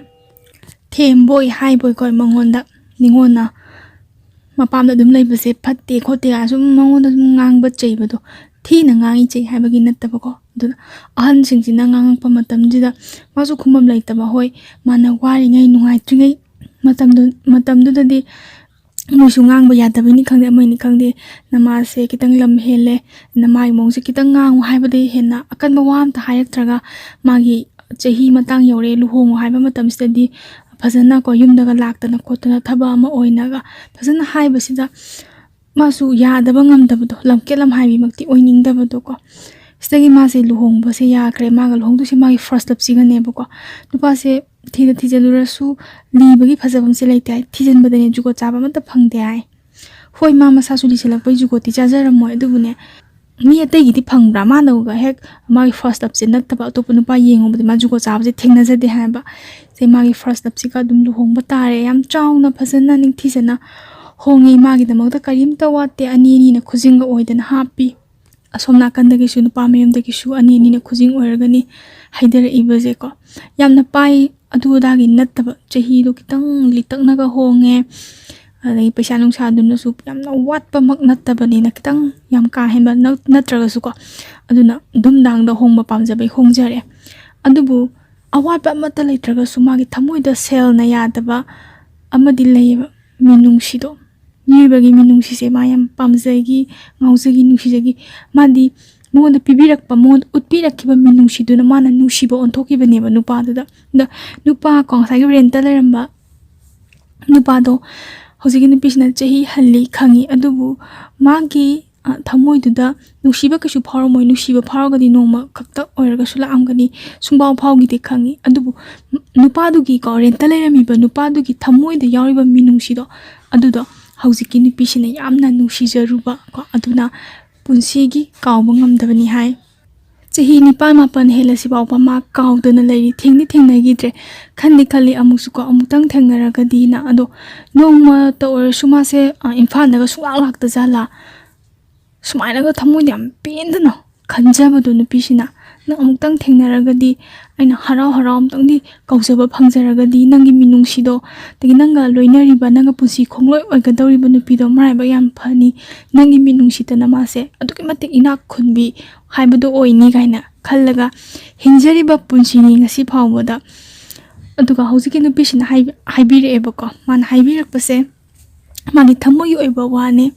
ꯊꯦꯝꯕꯣꯏ ꯍꯥꯏꯕꯣꯏꯀꯣ ꯃꯉꯣꯟꯗ, ꯅꯤꯉꯣꯟꯅ ꯃꯄꯥꯝꯗ ꯑꯗꯨꯝ ꯂꯩꯕꯁꯦ ꯐꯠꯇꯦ ꯈꯣꯠꯇꯦ ꯀꯥꯏꯅ ꯁꯨꯝ ꯃꯉꯣꯟꯗ ꯁꯨꯝ ꯉꯥꯡꯕ ꯆꯩꯕꯗꯣ, ꯊꯤꯅ ꯉꯥꯡꯉꯤ ꯆꯩ ꯍꯥꯏꯕꯒꯤ ꯅꯠꯇꯕꯀꯣ꯫ ꯑꯗꯨꯅ ꯑꯍꯟꯁꯤꯡꯁꯤꯅ ꯉꯥꯡꯉꯛꯄ ꯃꯇꯝꯁꯤꯗ ꯃꯥꯁꯨ ꯈꯨꯝꯐꯝ ꯂꯩꯇꯕ, ꯍꯣꯏ, ꯃꯥꯅ ꯋꯥꯔꯤꯉꯩ, ꯅꯨꯡꯉꯥꯏꯇ꯭ꯔꯤꯉꯩ ꯃꯇꯝꯗꯨ-, ꯃꯇꯝꯗꯨꯗꯗꯤ ꯃꯣꯏꯁꯨ ꯉꯥꯡꯕ ꯌꯥꯗꯕꯅꯤ ꯈꯪꯗꯦ, ꯑꯃꯅꯤ ꯈꯪꯗꯦ, "ꯅꯃꯥꯁꯦ ꯈꯤꯇꯪ ꯂꯝ ꯍꯦꯜꯂꯦ, ꯅꯃꯥꯒꯤ ꯃꯑꯣꯡꯁꯦ ꯈꯤꯇꯪ ꯉꯥꯡꯉꯨ" ꯍꯥꯏꯕꯗꯒꯤ ꯍꯦꯟꯅ ꯑꯀꯟꯕ ꯋꯥ ꯑꯝꯇ ꯍꯥꯏꯔꯛꯇ꯭ꯔꯒ, ꯃꯥꯒꯤ ꯆꯍꯤ ꯃꯇꯥꯡ ꯌꯧꯔꯦ, ꯂꯨꯍꯣꯡꯉꯨ ꯍꯥꯏꯕ ꯃꯇꯝꯁꯤꯗꯗꯤ ꯐꯖꯅ ꯀꯣ, ꯌꯨꯝꯗꯒ ꯂꯥꯛꯇꯅ ꯈꯣꯠꯇꯅ ꯊꯕꯛ ꯑꯃ ꯑꯣꯏꯅꯒ ꯐꯖꯅ ꯍꯥꯏꯕꯁꯤꯗ ꯃꯥꯁꯨ ꯌꯥꯗꯕ ꯉꯝꯗꯕꯗꯣ, ꯂꯝꯀꯦꯠ ꯂꯝꯍꯥꯏꯕꯤꯃꯛꯇꯤ ꯑꯣꯏꯅꯤꯡꯗꯕꯗꯣ ꯀꯣ꯫ ꯁꯤꯗꯒꯤ ꯃꯥꯁꯦ ꯂꯨꯍꯣꯡꯕꯁꯦ ꯌꯥꯈ꯭ꯔꯦ꯫ ꯃꯥꯒ ꯂꯨꯍꯣꯡꯗꯣꯏꯁꯦ ꯃꯥꯒꯤ first love ꯁꯤꯒꯅꯦꯕꯀꯣ꯫ ꯅꯨꯄꯥꯁꯦ ꯊꯤꯗ ꯊꯤꯖꯜꯂꯨꯔꯁꯨ ꯂꯤꯕꯒꯤ ꯐꯖꯕ ꯑꯃꯁꯦ ꯂꯩꯇꯦ ꯍꯥꯏ, ꯊꯤꯖꯟꯕꯗꯅꯦ ꯖꯨꯒꯣꯠ ꯆꯥꯕ ꯑꯃꯠꯇ ꯐꯪꯗꯦ ꯍꯥꯏ꯫ ꯍꯣꯏ, ꯃꯥ ꯃꯁꯥꯁꯨ ꯂꯤꯁꯜꯂꯛꯄꯩ ꯖꯨꯒꯣꯠꯇꯤ ꯆꯥꯖꯔꯝꯃꯣꯏ, ꯑꯗꯨꯕꯨꯅꯦ, ꯃꯤ ꯑꯇꯩꯒꯤꯗꯤ ꯐꯪꯕ꯭ꯔꯥ? ꯃꯥꯅꯒ ꯍꯦꯛ ꯃꯥꯒꯤ first love ꯁꯦ ꯅꯠꯇꯕ ꯑꯇꯣꯞꯄ ꯅꯨꯄꯥ ꯌꯦꯡꯉꯨꯕꯗꯤ ꯃꯥ ꯖꯨꯒꯣꯠ ꯆꯥꯕꯁꯦ ꯊꯦꯡꯅꯖꯗꯦ ꯍꯥꯏꯕ꯫ ꯁꯦ ꯃꯥꯒꯤ first love ꯁꯤꯒ ꯑꯗꯨꯝ ꯂꯨꯍꯣꯡꯕ ꯇꯥꯔꯦ꯫ ꯌꯥꯝ ꯆꯥꯎꯅ ꯐꯖꯅ ꯅꯤꯡꯊꯤꯖꯅ ꯍꯣꯡꯉꯤ꯫ ꯃꯥꯒꯤꯗꯃꯛꯇ ꯀꯔꯤꯝꯇ ꯋꯥꯠꯇꯦ꯫ ꯑꯅꯤ ꯑꯅꯤꯅ ꯈꯨꯖꯤꯡꯒ ꯑꯣꯏꯗꯅ ꯍꯥꯞꯄꯤ꯫ ꯑꯁꯣꯝ ꯅꯥꯀꯟꯗꯒꯤꯁꯨ ꯅꯨꯄꯥ ꯃꯌꯨꯝꯗꯒꯤꯁꯨ ꯑꯅꯤ ꯑꯅꯤꯅ ꯈꯨꯖꯤꯡ ꯑꯣꯏꯔꯒꯅꯤ ꯍꯥꯏꯊꯔꯛꯏꯕꯁꯦꯀꯣ꯫ ꯌꯥꯝꯅ ꯄꯥꯏ ꯑꯗꯨ ꯑꯗꯥꯒꯤ ꯅꯠꯇꯕ, ꯆꯍꯤꯗꯣ ꯈꯤꯇꯪ ꯂꯤꯇꯛꯅꯒ ꯍꯣꯡꯉꯦ, ꯑꯗꯩ ꯄꯩꯁꯥ ꯅꯨꯡꯁꯥꯗꯨꯅꯁꯨ ꯌꯥꯝꯅ ꯋꯥꯠꯄꯃꯛ ꯅꯠꯇꯕꯅꯤꯅ, ꯈꯤꯇꯪ ꯌꯥꯝ ꯀꯥ ꯍꯦꯟꯕ ꯅꯠ-, ꯅꯠꯇ꯭ꯔꯒꯁꯨꯀꯣ, ꯑꯗꯨꯅ ꯙꯨꯝꯗꯥꯡꯗ ꯍꯣꯡꯕ ꯄꯥꯝꯖꯕꯩ ꯍꯣꯡꯖꯔꯦ꯫ ꯑꯗꯨꯕꯨ ꯑꯋꯥꯠꯄ ꯑꯃꯠꯇ ꯂꯩꯇ꯭ꯔꯒꯁꯨ ꯃꯥꯒꯤ ꯊꯃꯣꯏꯗ ꯁꯦꯜꯅ ꯌꯥꯗꯕ ꯑꯃꯗꯤ ꯂꯩꯌꯦꯕ, ꯃꯤꯅꯨꯡꯁꯤꯗꯣ꯫ ꯃꯤꯑꯣꯏꯕꯒꯤ ꯃꯤꯅꯨꯡꯁꯤꯁꯦ ꯃꯥ ꯌꯥꯝ ꯄꯥꯝꯖꯈꯤ, ꯉꯥꯎꯖꯈꯤ, ꯅꯨꯡꯁꯤꯖꯈꯤ꯫ ꯃꯥꯗꯤ ꯃꯉꯣꯟꯗ ꯄꯤꯕꯤꯔꯛꯄ, ꯃꯉꯣꯟꯗ ꯎꯠꯄꯤꯔꯛꯈꯤꯕ ꯃꯤꯅꯨꯡꯁꯤꯗꯨꯅ ꯃꯥꯅ ꯅꯨꯡꯁꯤꯕ ꯑꯣꯟꯊꯣꯛꯈꯤꯕꯅꯦꯕ ꯅꯨꯄꯥꯗꯨꯗ꯫ ꯑꯗ ꯅꯨꯄꯥ ꯀꯣ, ꯉꯁꯥꯏꯒꯤ ꯔꯦꯟꯠꯇ ꯂꯩꯔꯝꯕ ꯅꯨꯄꯥꯗꯣ ꯍꯧꯖꯤꯛꯀꯤ ꯅꯨꯄꯤꯁꯤꯅ ꯆꯍꯤ ꯍꯜꯂꯤ ꯈꯪꯉꯤ, ꯑꯗꯨꯕꯨ ꯃꯥꯒꯤ, ꯑ, ꯊꯃꯣꯏꯗꯨꯗ ꯅꯨꯡꯁꯤꯕ ꯀꯩꯁꯨ ꯐꯥꯎꯔꯝꯃꯣꯏ꯫ ꯅꯨꯡꯁꯤꯕ ꯐꯥꯎꯔꯒꯗꯤ ꯅꯣꯡꯃ ꯈꯛꯇ ꯑꯣꯏꯔꯒꯁꯨ ꯂꯥꯛꯑꯝꯒꯅꯤ, ꯁꯨꯡꯐꯥꯎ ꯐꯥꯎꯈꯤꯗꯦ ꯈꯪꯉꯤ꯫ ꯑꯗꯨꯕꯨ ꯅꯨꯄꯥꯗꯨꯒꯤ ꯀꯣ, ꯔꯦꯟꯠꯇ ꯂꯩꯔꯝꯃꯤꯕ ꯅꯨꯄꯥꯗꯨꯒꯤ ꯊꯃꯣꯏꯗ ꯌꯥꯎꯔꯤꯕ ꯃꯤꯅꯨꯡꯁꯤꯗꯣ, ꯑꯗꯨꯗꯣ ꯍꯧꯖꯤꯛꯀꯤ ꯅꯨꯄꯤꯁꯤꯅ ꯌꯥꯝꯅ ꯅꯨꯡꯁꯤꯖꯔꯨꯕ ꯀꯣ, ꯑꯗꯨꯅ ꯄꯨꯟꯁꯤꯒꯤ ꯀꯥꯎꯕ ꯉꯝꯗꯕꯅꯤ ꯍꯥꯏ꯫ ꯆꯍꯤ ꯅꯤꯄꯥꯟ ꯃꯥꯄꯟ ꯍꯦꯜꯂꯁꯤ ꯐꯥꯎꯕ ꯃꯥ ꯀꯥꯎꯗꯅ ꯂꯩꯔꯤ꯫ ꯊꯦꯡꯗꯤ ꯊꯦꯡꯅꯈꯤꯗ꯭ꯔꯦ꯫ ꯈꯟꯗꯤ ꯈꯜꯂꯤ ꯑꯃꯨꯛꯁꯨꯀꯣ, ꯑꯃꯨꯛꯇꯪ ꯊꯦꯡꯅꯔꯒꯗꯤꯅ꯫ ꯑꯗꯣ ꯅꯣꯡꯃꯇ ꯑꯣꯏꯔꯁꯨ ꯃꯥꯁꯦ, ꯑ, ꯏꯝꯐꯥꯜꯗꯒ ꯁꯨꯡꯂꯥꯛ ꯂꯥꯛꯇ ꯖꯥꯠꯂꯥ? ꯁꯨꯃꯥꯏꯅꯒ ꯊꯃꯣꯏꯗ ꯌꯥꯝ ꯄꯦꯟꯗꯅ ꯈꯟꯖꯕꯗꯣ ꯅꯨꯄꯤꯁꯤꯅ꯫ ꯅꯪ ꯑꯃꯨꯛꯇꯪ ꯊꯦꯡꯅꯔꯒꯗꯤ, ꯑꯩꯅ ꯍꯔꯥꯎ ꯍꯔꯥꯎ ꯑꯃꯨꯛꯇꯪꯗꯤ ꯀꯧꯖꯕ ꯐꯪꯖꯔꯒꯗꯤ, ꯅꯪꯒꯤ ꯃꯤꯅꯨꯡꯁꯤꯗꯣ, ꯑꯗꯒꯤ ꯅꯪꯒ ꯂꯣꯏꯅꯔꯤꯕ, ꯅꯪꯒ ꯄꯨꯟꯁꯤ ꯈꯣꯡꯂꯣꯏ ꯑꯣꯏꯒꯗꯧꯔꯤꯕ ꯅꯨꯄꯤꯗꯣ ꯃꯔꯥꯏꯕꯛ ꯌꯥꯝ ꯐꯅꯤ꯫ ꯅꯪꯒꯤ ꯃꯤꯅꯨꯡꯁꯤꯗꯅ ꯃꯥꯁꯦ ꯑꯗꯨꯛꯀꯤ ꯃꯇꯤꯛ ꯏꯅꯥꯛ ꯈꯨꯟꯕꯤ ꯍꯥꯏꯕꯗꯣ ꯑꯣꯏꯅꯤ ꯀꯥꯏꯅ ꯈꯜꯂꯒ ꯍꯤꯡꯖꯔꯤꯕ ꯄꯨꯟꯁꯤꯅꯤ ꯉꯁꯤ ꯐꯥꯎꯕꯗ꯫ ꯑꯗꯨꯒ ꯍꯧꯖꯤꯛꯀꯤ ꯅꯨꯄꯤꯁꯤꯅ ꯍꯥꯏꯕ-, ꯍꯥꯏꯕꯤꯔꯛꯑꯦꯕꯀꯣ꯫ ꯃꯥꯅ ꯍꯥꯏꯕꯤꯔꯛꯄꯁꯦ, ꯃꯥꯒꯤ ꯊꯃꯣꯏꯒꯤ ꯑꯣꯏꯕ ꯋꯥꯅꯤ꯫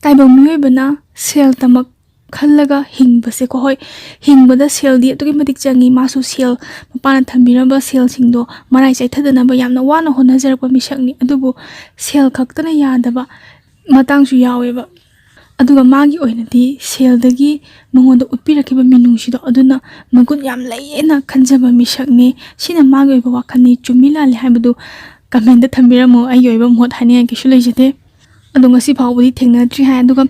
ꯇꯥꯏꯕꯪ ꯃꯤꯑꯣꯏꯕꯅ ꯁꯦꯜ ꯇꯃꯛ ꯈꯜꯂꯒ ꯍꯤꯡꯕꯁꯦꯀꯣ, ꯍꯣꯏ, ꯍꯤꯡꯕꯗ ꯁꯦꯜꯗꯤ ꯑꯗꯨꯛꯀꯤ ꯃꯇꯤꯛ ꯆꯪꯉꯤ꯫ ꯃꯥꯁꯨ ꯁꯦꯜ, ꯃꯄꯥꯅ ꯊꯝꯕꯤꯔꯝꯕ ꯁꯦꯜꯁꯤꯡꯗꯣ ꯃꯔꯥꯏ ꯆꯥꯏꯊꯗꯅꯕ ꯌꯥꯝꯅ ꯋꯥꯅ ꯍꯣꯠꯅꯖꯔꯛꯄ ꯃꯤꯁꯛꯅꯤ꯫ ꯑꯗꯨꯕꯨ ꯁꯦꯜ ꯈꯛꯇꯅ ꯌꯥꯗꯕ ꯃꯇꯥꯡꯁꯨ ꯌꯥꯎꯋꯦꯕ꯫ ꯑꯗꯨꯒ ꯃꯥꯒꯤ ꯑꯣꯏꯅꯗꯤ ꯁꯦꯜꯗꯒꯤ ꯃꯉꯣꯟꯗ ꯎꯠꯄꯤꯔꯛꯈꯤꯕ ꯃꯤꯅꯨꯡꯁꯤꯗꯣ ꯑꯗꯨꯅ ꯃꯒꯨꯟ ꯌꯥꯝ ꯂꯩꯌꯦꯅ ꯈꯟꯖꯕ ꯃꯤꯁꯛꯅꯤ꯫ ꯁꯤꯅ ꯃꯥꯒꯤ ꯑꯣꯏꯕ ꯋꯥꯈꯜꯅꯤ꯫ ꯆꯨꯝꯃꯤ ꯂꯥꯜꯂꯤ ꯍꯥꯏꯕꯗꯨ comment ꯊꯝꯕꯤꯔꯝꯃꯨ꯫ ꯑꯩꯒꯤ ꯑꯣꯏꯕ ꯃꯣꯠ ꯍꯥꯏꯅꯤꯡꯉꯥꯏ ꯀꯩꯁꯨ ꯂꯩꯖꯗꯦ꯫ ꯑꯗꯣ ꯉꯁꯤ ꯐꯥꯎꯕꯗꯤ ꯊꯦꯡꯅꯗ꯭ꯔꯤ ꯍꯥꯏ꯫ ꯑꯗꯨꯒ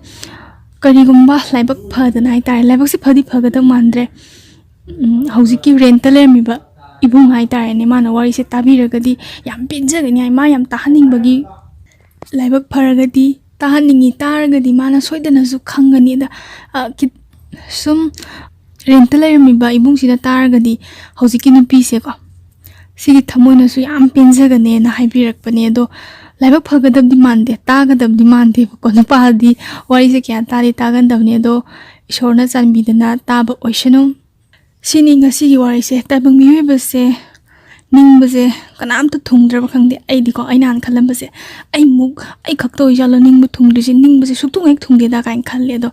ꯀꯔꯤꯒꯨꯝꯕ ꯂꯥꯏꯕꯛ ꯐꯗꯅ ꯍꯥꯏꯇꯥꯔꯦ, ꯂꯥꯏꯕꯛꯁꯦ ꯐꯗꯤ ꯐꯒꯗꯕ ꯃꯥꯟꯗ꯭ꯔꯦ꯫ ꯎꯝ, ꯍꯧꯖꯤꯛꯀꯤ rent ꯂꯩꯔꯝꯃꯤꯕ ꯏꯕꯨꯡ ꯍꯥꯏꯇꯥꯔꯦꯅꯦ, ꯃꯥꯅ ꯋꯥꯔꯤꯁꯦ ꯇꯥꯕꯤꯔꯒꯗꯤ ꯌꯥꯝ ꯄꯦꯟꯖꯒꯅꯤ ꯍꯥꯏ꯫ ꯃꯥ ꯌꯥꯝ ꯇꯥꯍꯟꯅꯤꯡꯕꯒꯤ, ꯂꯥꯏꯕꯛ ꯐꯔꯒꯗꯤ, ꯇꯥꯍꯟꯅꯤꯡꯉꯤ ꯇꯥꯔꯒꯗꯤ ꯃꯥꯅ ꯁꯣꯏꯗꯅꯁꯨ ꯈꯪꯒꯅꯤ꯫ ꯑꯗ, ꯑ, ꯈꯤꯠ-, ꯁꯨꯝ rent ꯂꯩꯔꯝꯃꯤꯕ ꯏꯕꯨꯡꯁꯤꯅ ꯇꯥꯔꯒꯗꯤ ꯍꯧꯖꯤꯛꯀꯤ ꯅꯨꯄꯤꯁꯦꯀꯣ, ꯁꯤꯒꯤ ꯊꯃꯣꯏꯅꯁꯨ ꯌꯥꯝ ꯄꯦꯟꯖꯒꯅꯦꯅ ꯍꯥꯏꯕꯤꯔꯛꯄꯅꯦ꯫ ꯑꯗꯣ ꯂꯥꯏꯕꯛ ꯐꯒꯗꯕꯗꯤ ꯃꯥꯟꯗꯦ, ꯇꯥꯒꯗꯕꯗꯤ ꯃꯥꯟꯗꯦꯕꯀꯣ꯫ ꯅꯨꯄꯥꯗꯤ ꯋꯥꯔꯤꯁꯦ ꯀꯌꯥ ꯇꯥꯗꯤ ꯇꯥꯒꯟꯗꯕꯅꯦ꯫ ꯑꯗꯣ ꯏꯁꯣꯔꯅ ꯆꯥꯟꯕꯤꯗꯅ ꯇꯥꯕ ꯑꯣꯏꯁꯅꯨ꯫ ꯁꯤꯅꯤ ꯉꯁꯤꯒꯤ ꯋꯥꯔꯤꯁꯦ꯫ ꯇꯥꯏꯕꯪ ꯃꯤꯑꯣꯏꯕꯁꯦ ꯅꯤꯡꯕꯁꯦ ꯀꯅꯥꯝꯇ ꯊꯨꯡꯗ꯭ꯔꯕ ꯈꯪꯗꯦ꯫ ꯑꯩꯗꯤꯀꯣ, ꯑꯩꯅ ꯍꯥꯟꯅ ꯈꯜꯂꯝꯕꯁꯦ, "ꯑꯩꯃꯨꯛ, ꯑꯩ ꯈꯛꯇ ꯑꯣꯏꯖꯥꯠꯂꯣ ꯅꯤꯡꯕ ꯊꯨꯡꯗ꯭ꯔꯤꯁꯦ? ꯅꯤꯡꯕꯁꯦ ꯁꯨꯛꯊꯨꯡ ꯍꯦꯛ ꯊꯨꯡꯗꯦꯗ" ꯀꯥꯏꯅ ꯈꯜꯂꯦ꯫ ꯑꯗꯣ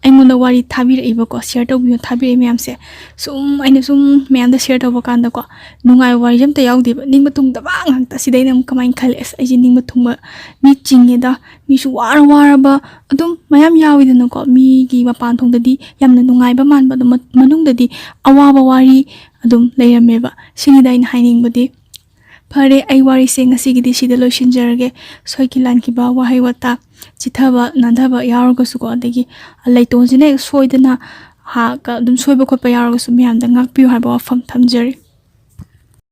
ꯑꯩꯉꯣꯟꯗ ꯋꯥꯔꯤ ꯊꯥꯕꯤꯔꯛꯏꯕꯀꯣ, share ꯇꯧꯕꯤꯌꯣ ꯊꯥꯕꯤꯔꯛꯏ ꯃꯌꯥꯝꯁꯦ, ꯁꯨꯝ, ꯑꯩꯅ ꯁꯨꯝ ꯃꯌꯥꯝꯗ share ꯇꯧꯕ ꯀꯥꯟꯗꯀꯣ, ꯅꯨꯡꯉꯥꯏꯕ ꯋꯥꯔꯤꯁꯦ ꯑꯝꯇ ꯌꯥꯎꯗꯦꯕ, ꯅꯤꯡꯕ ꯊꯨꯡꯗꯕ ꯉꯥꯛꯇ꯫ ꯁꯤꯗ ꯑꯩꯅ ꯑꯃꯨꯛ ꯀꯃꯥꯏꯅ ꯈꯜꯂꯦ, "ꯑꯁ, ꯑꯩꯁꯦ ꯅꯤꯡꯕ ꯊꯨꯡꯕ ꯃꯤ ꯆꯤꯡꯉꯦꯗ, ꯃꯤꯁꯨ ꯋꯥꯔ ꯋꯥꯔꯕ ꯑꯗꯨꯝ ꯃꯌꯥꯝ ꯌꯥꯎꯋꯤꯗꯅꯀꯣ, ꯃꯤꯒꯤ ꯃꯄꯥꯟ ꯊꯣꯡꯗꯗꯤ ꯌꯥꯝꯅ ꯅꯨꯡꯉꯥꯏꯕ ꯃꯥꯟꯕ, ꯑꯗꯨꯝ ꯃ-, ꯃꯅꯨꯡꯗꯗꯤ ꯑꯋꯥꯕ ꯋꯥꯔꯤ ꯑꯗꯨꯝ ꯂꯩꯔꯝꯃꯦꯕ"꯫ ꯁꯤꯅꯤꯗ ꯑꯩꯅ ꯍꯥꯏꯅꯤꯡꯕꯗꯤ꯫ ꯐꯔꯦ, ꯑꯩ ꯋꯥꯔꯤꯁꯦ ꯉꯁꯤꯒꯤꯗꯤ ꯁꯤꯗ ꯂꯣꯏꯁꯤꯟꯖꯔꯒꯦ꯫ ꯁꯣꯏꯈꯤ ꯂꯥꯟꯈꯤꯕ, ꯋꯥꯍꯩ ꯋꯥꯇꯥ, ꯆꯤꯊꯕ ꯅꯥꯟꯊꯕ ꯌꯥꯎꯔꯒꯁꯨꯀꯣ, ꯑꯗꯒꯤ ꯂꯩꯇꯣꯟꯁꯤꯅ ꯍꯦꯛ ꯁꯣꯏꯗꯅ ꯍꯥꯛꯀ ꯑꯗꯨꯝ ꯁꯣꯏꯕ ꯈꯣꯠꯄ ꯌꯥꯎꯔꯒꯁꯨ ꯃꯌꯥꯝꯗ ꯉꯥꯛꯄꯤꯌꯨ ꯍꯥꯏꯕ ꯋꯥꯐꯝ ꯊꯝꯖꯔꯤ꯫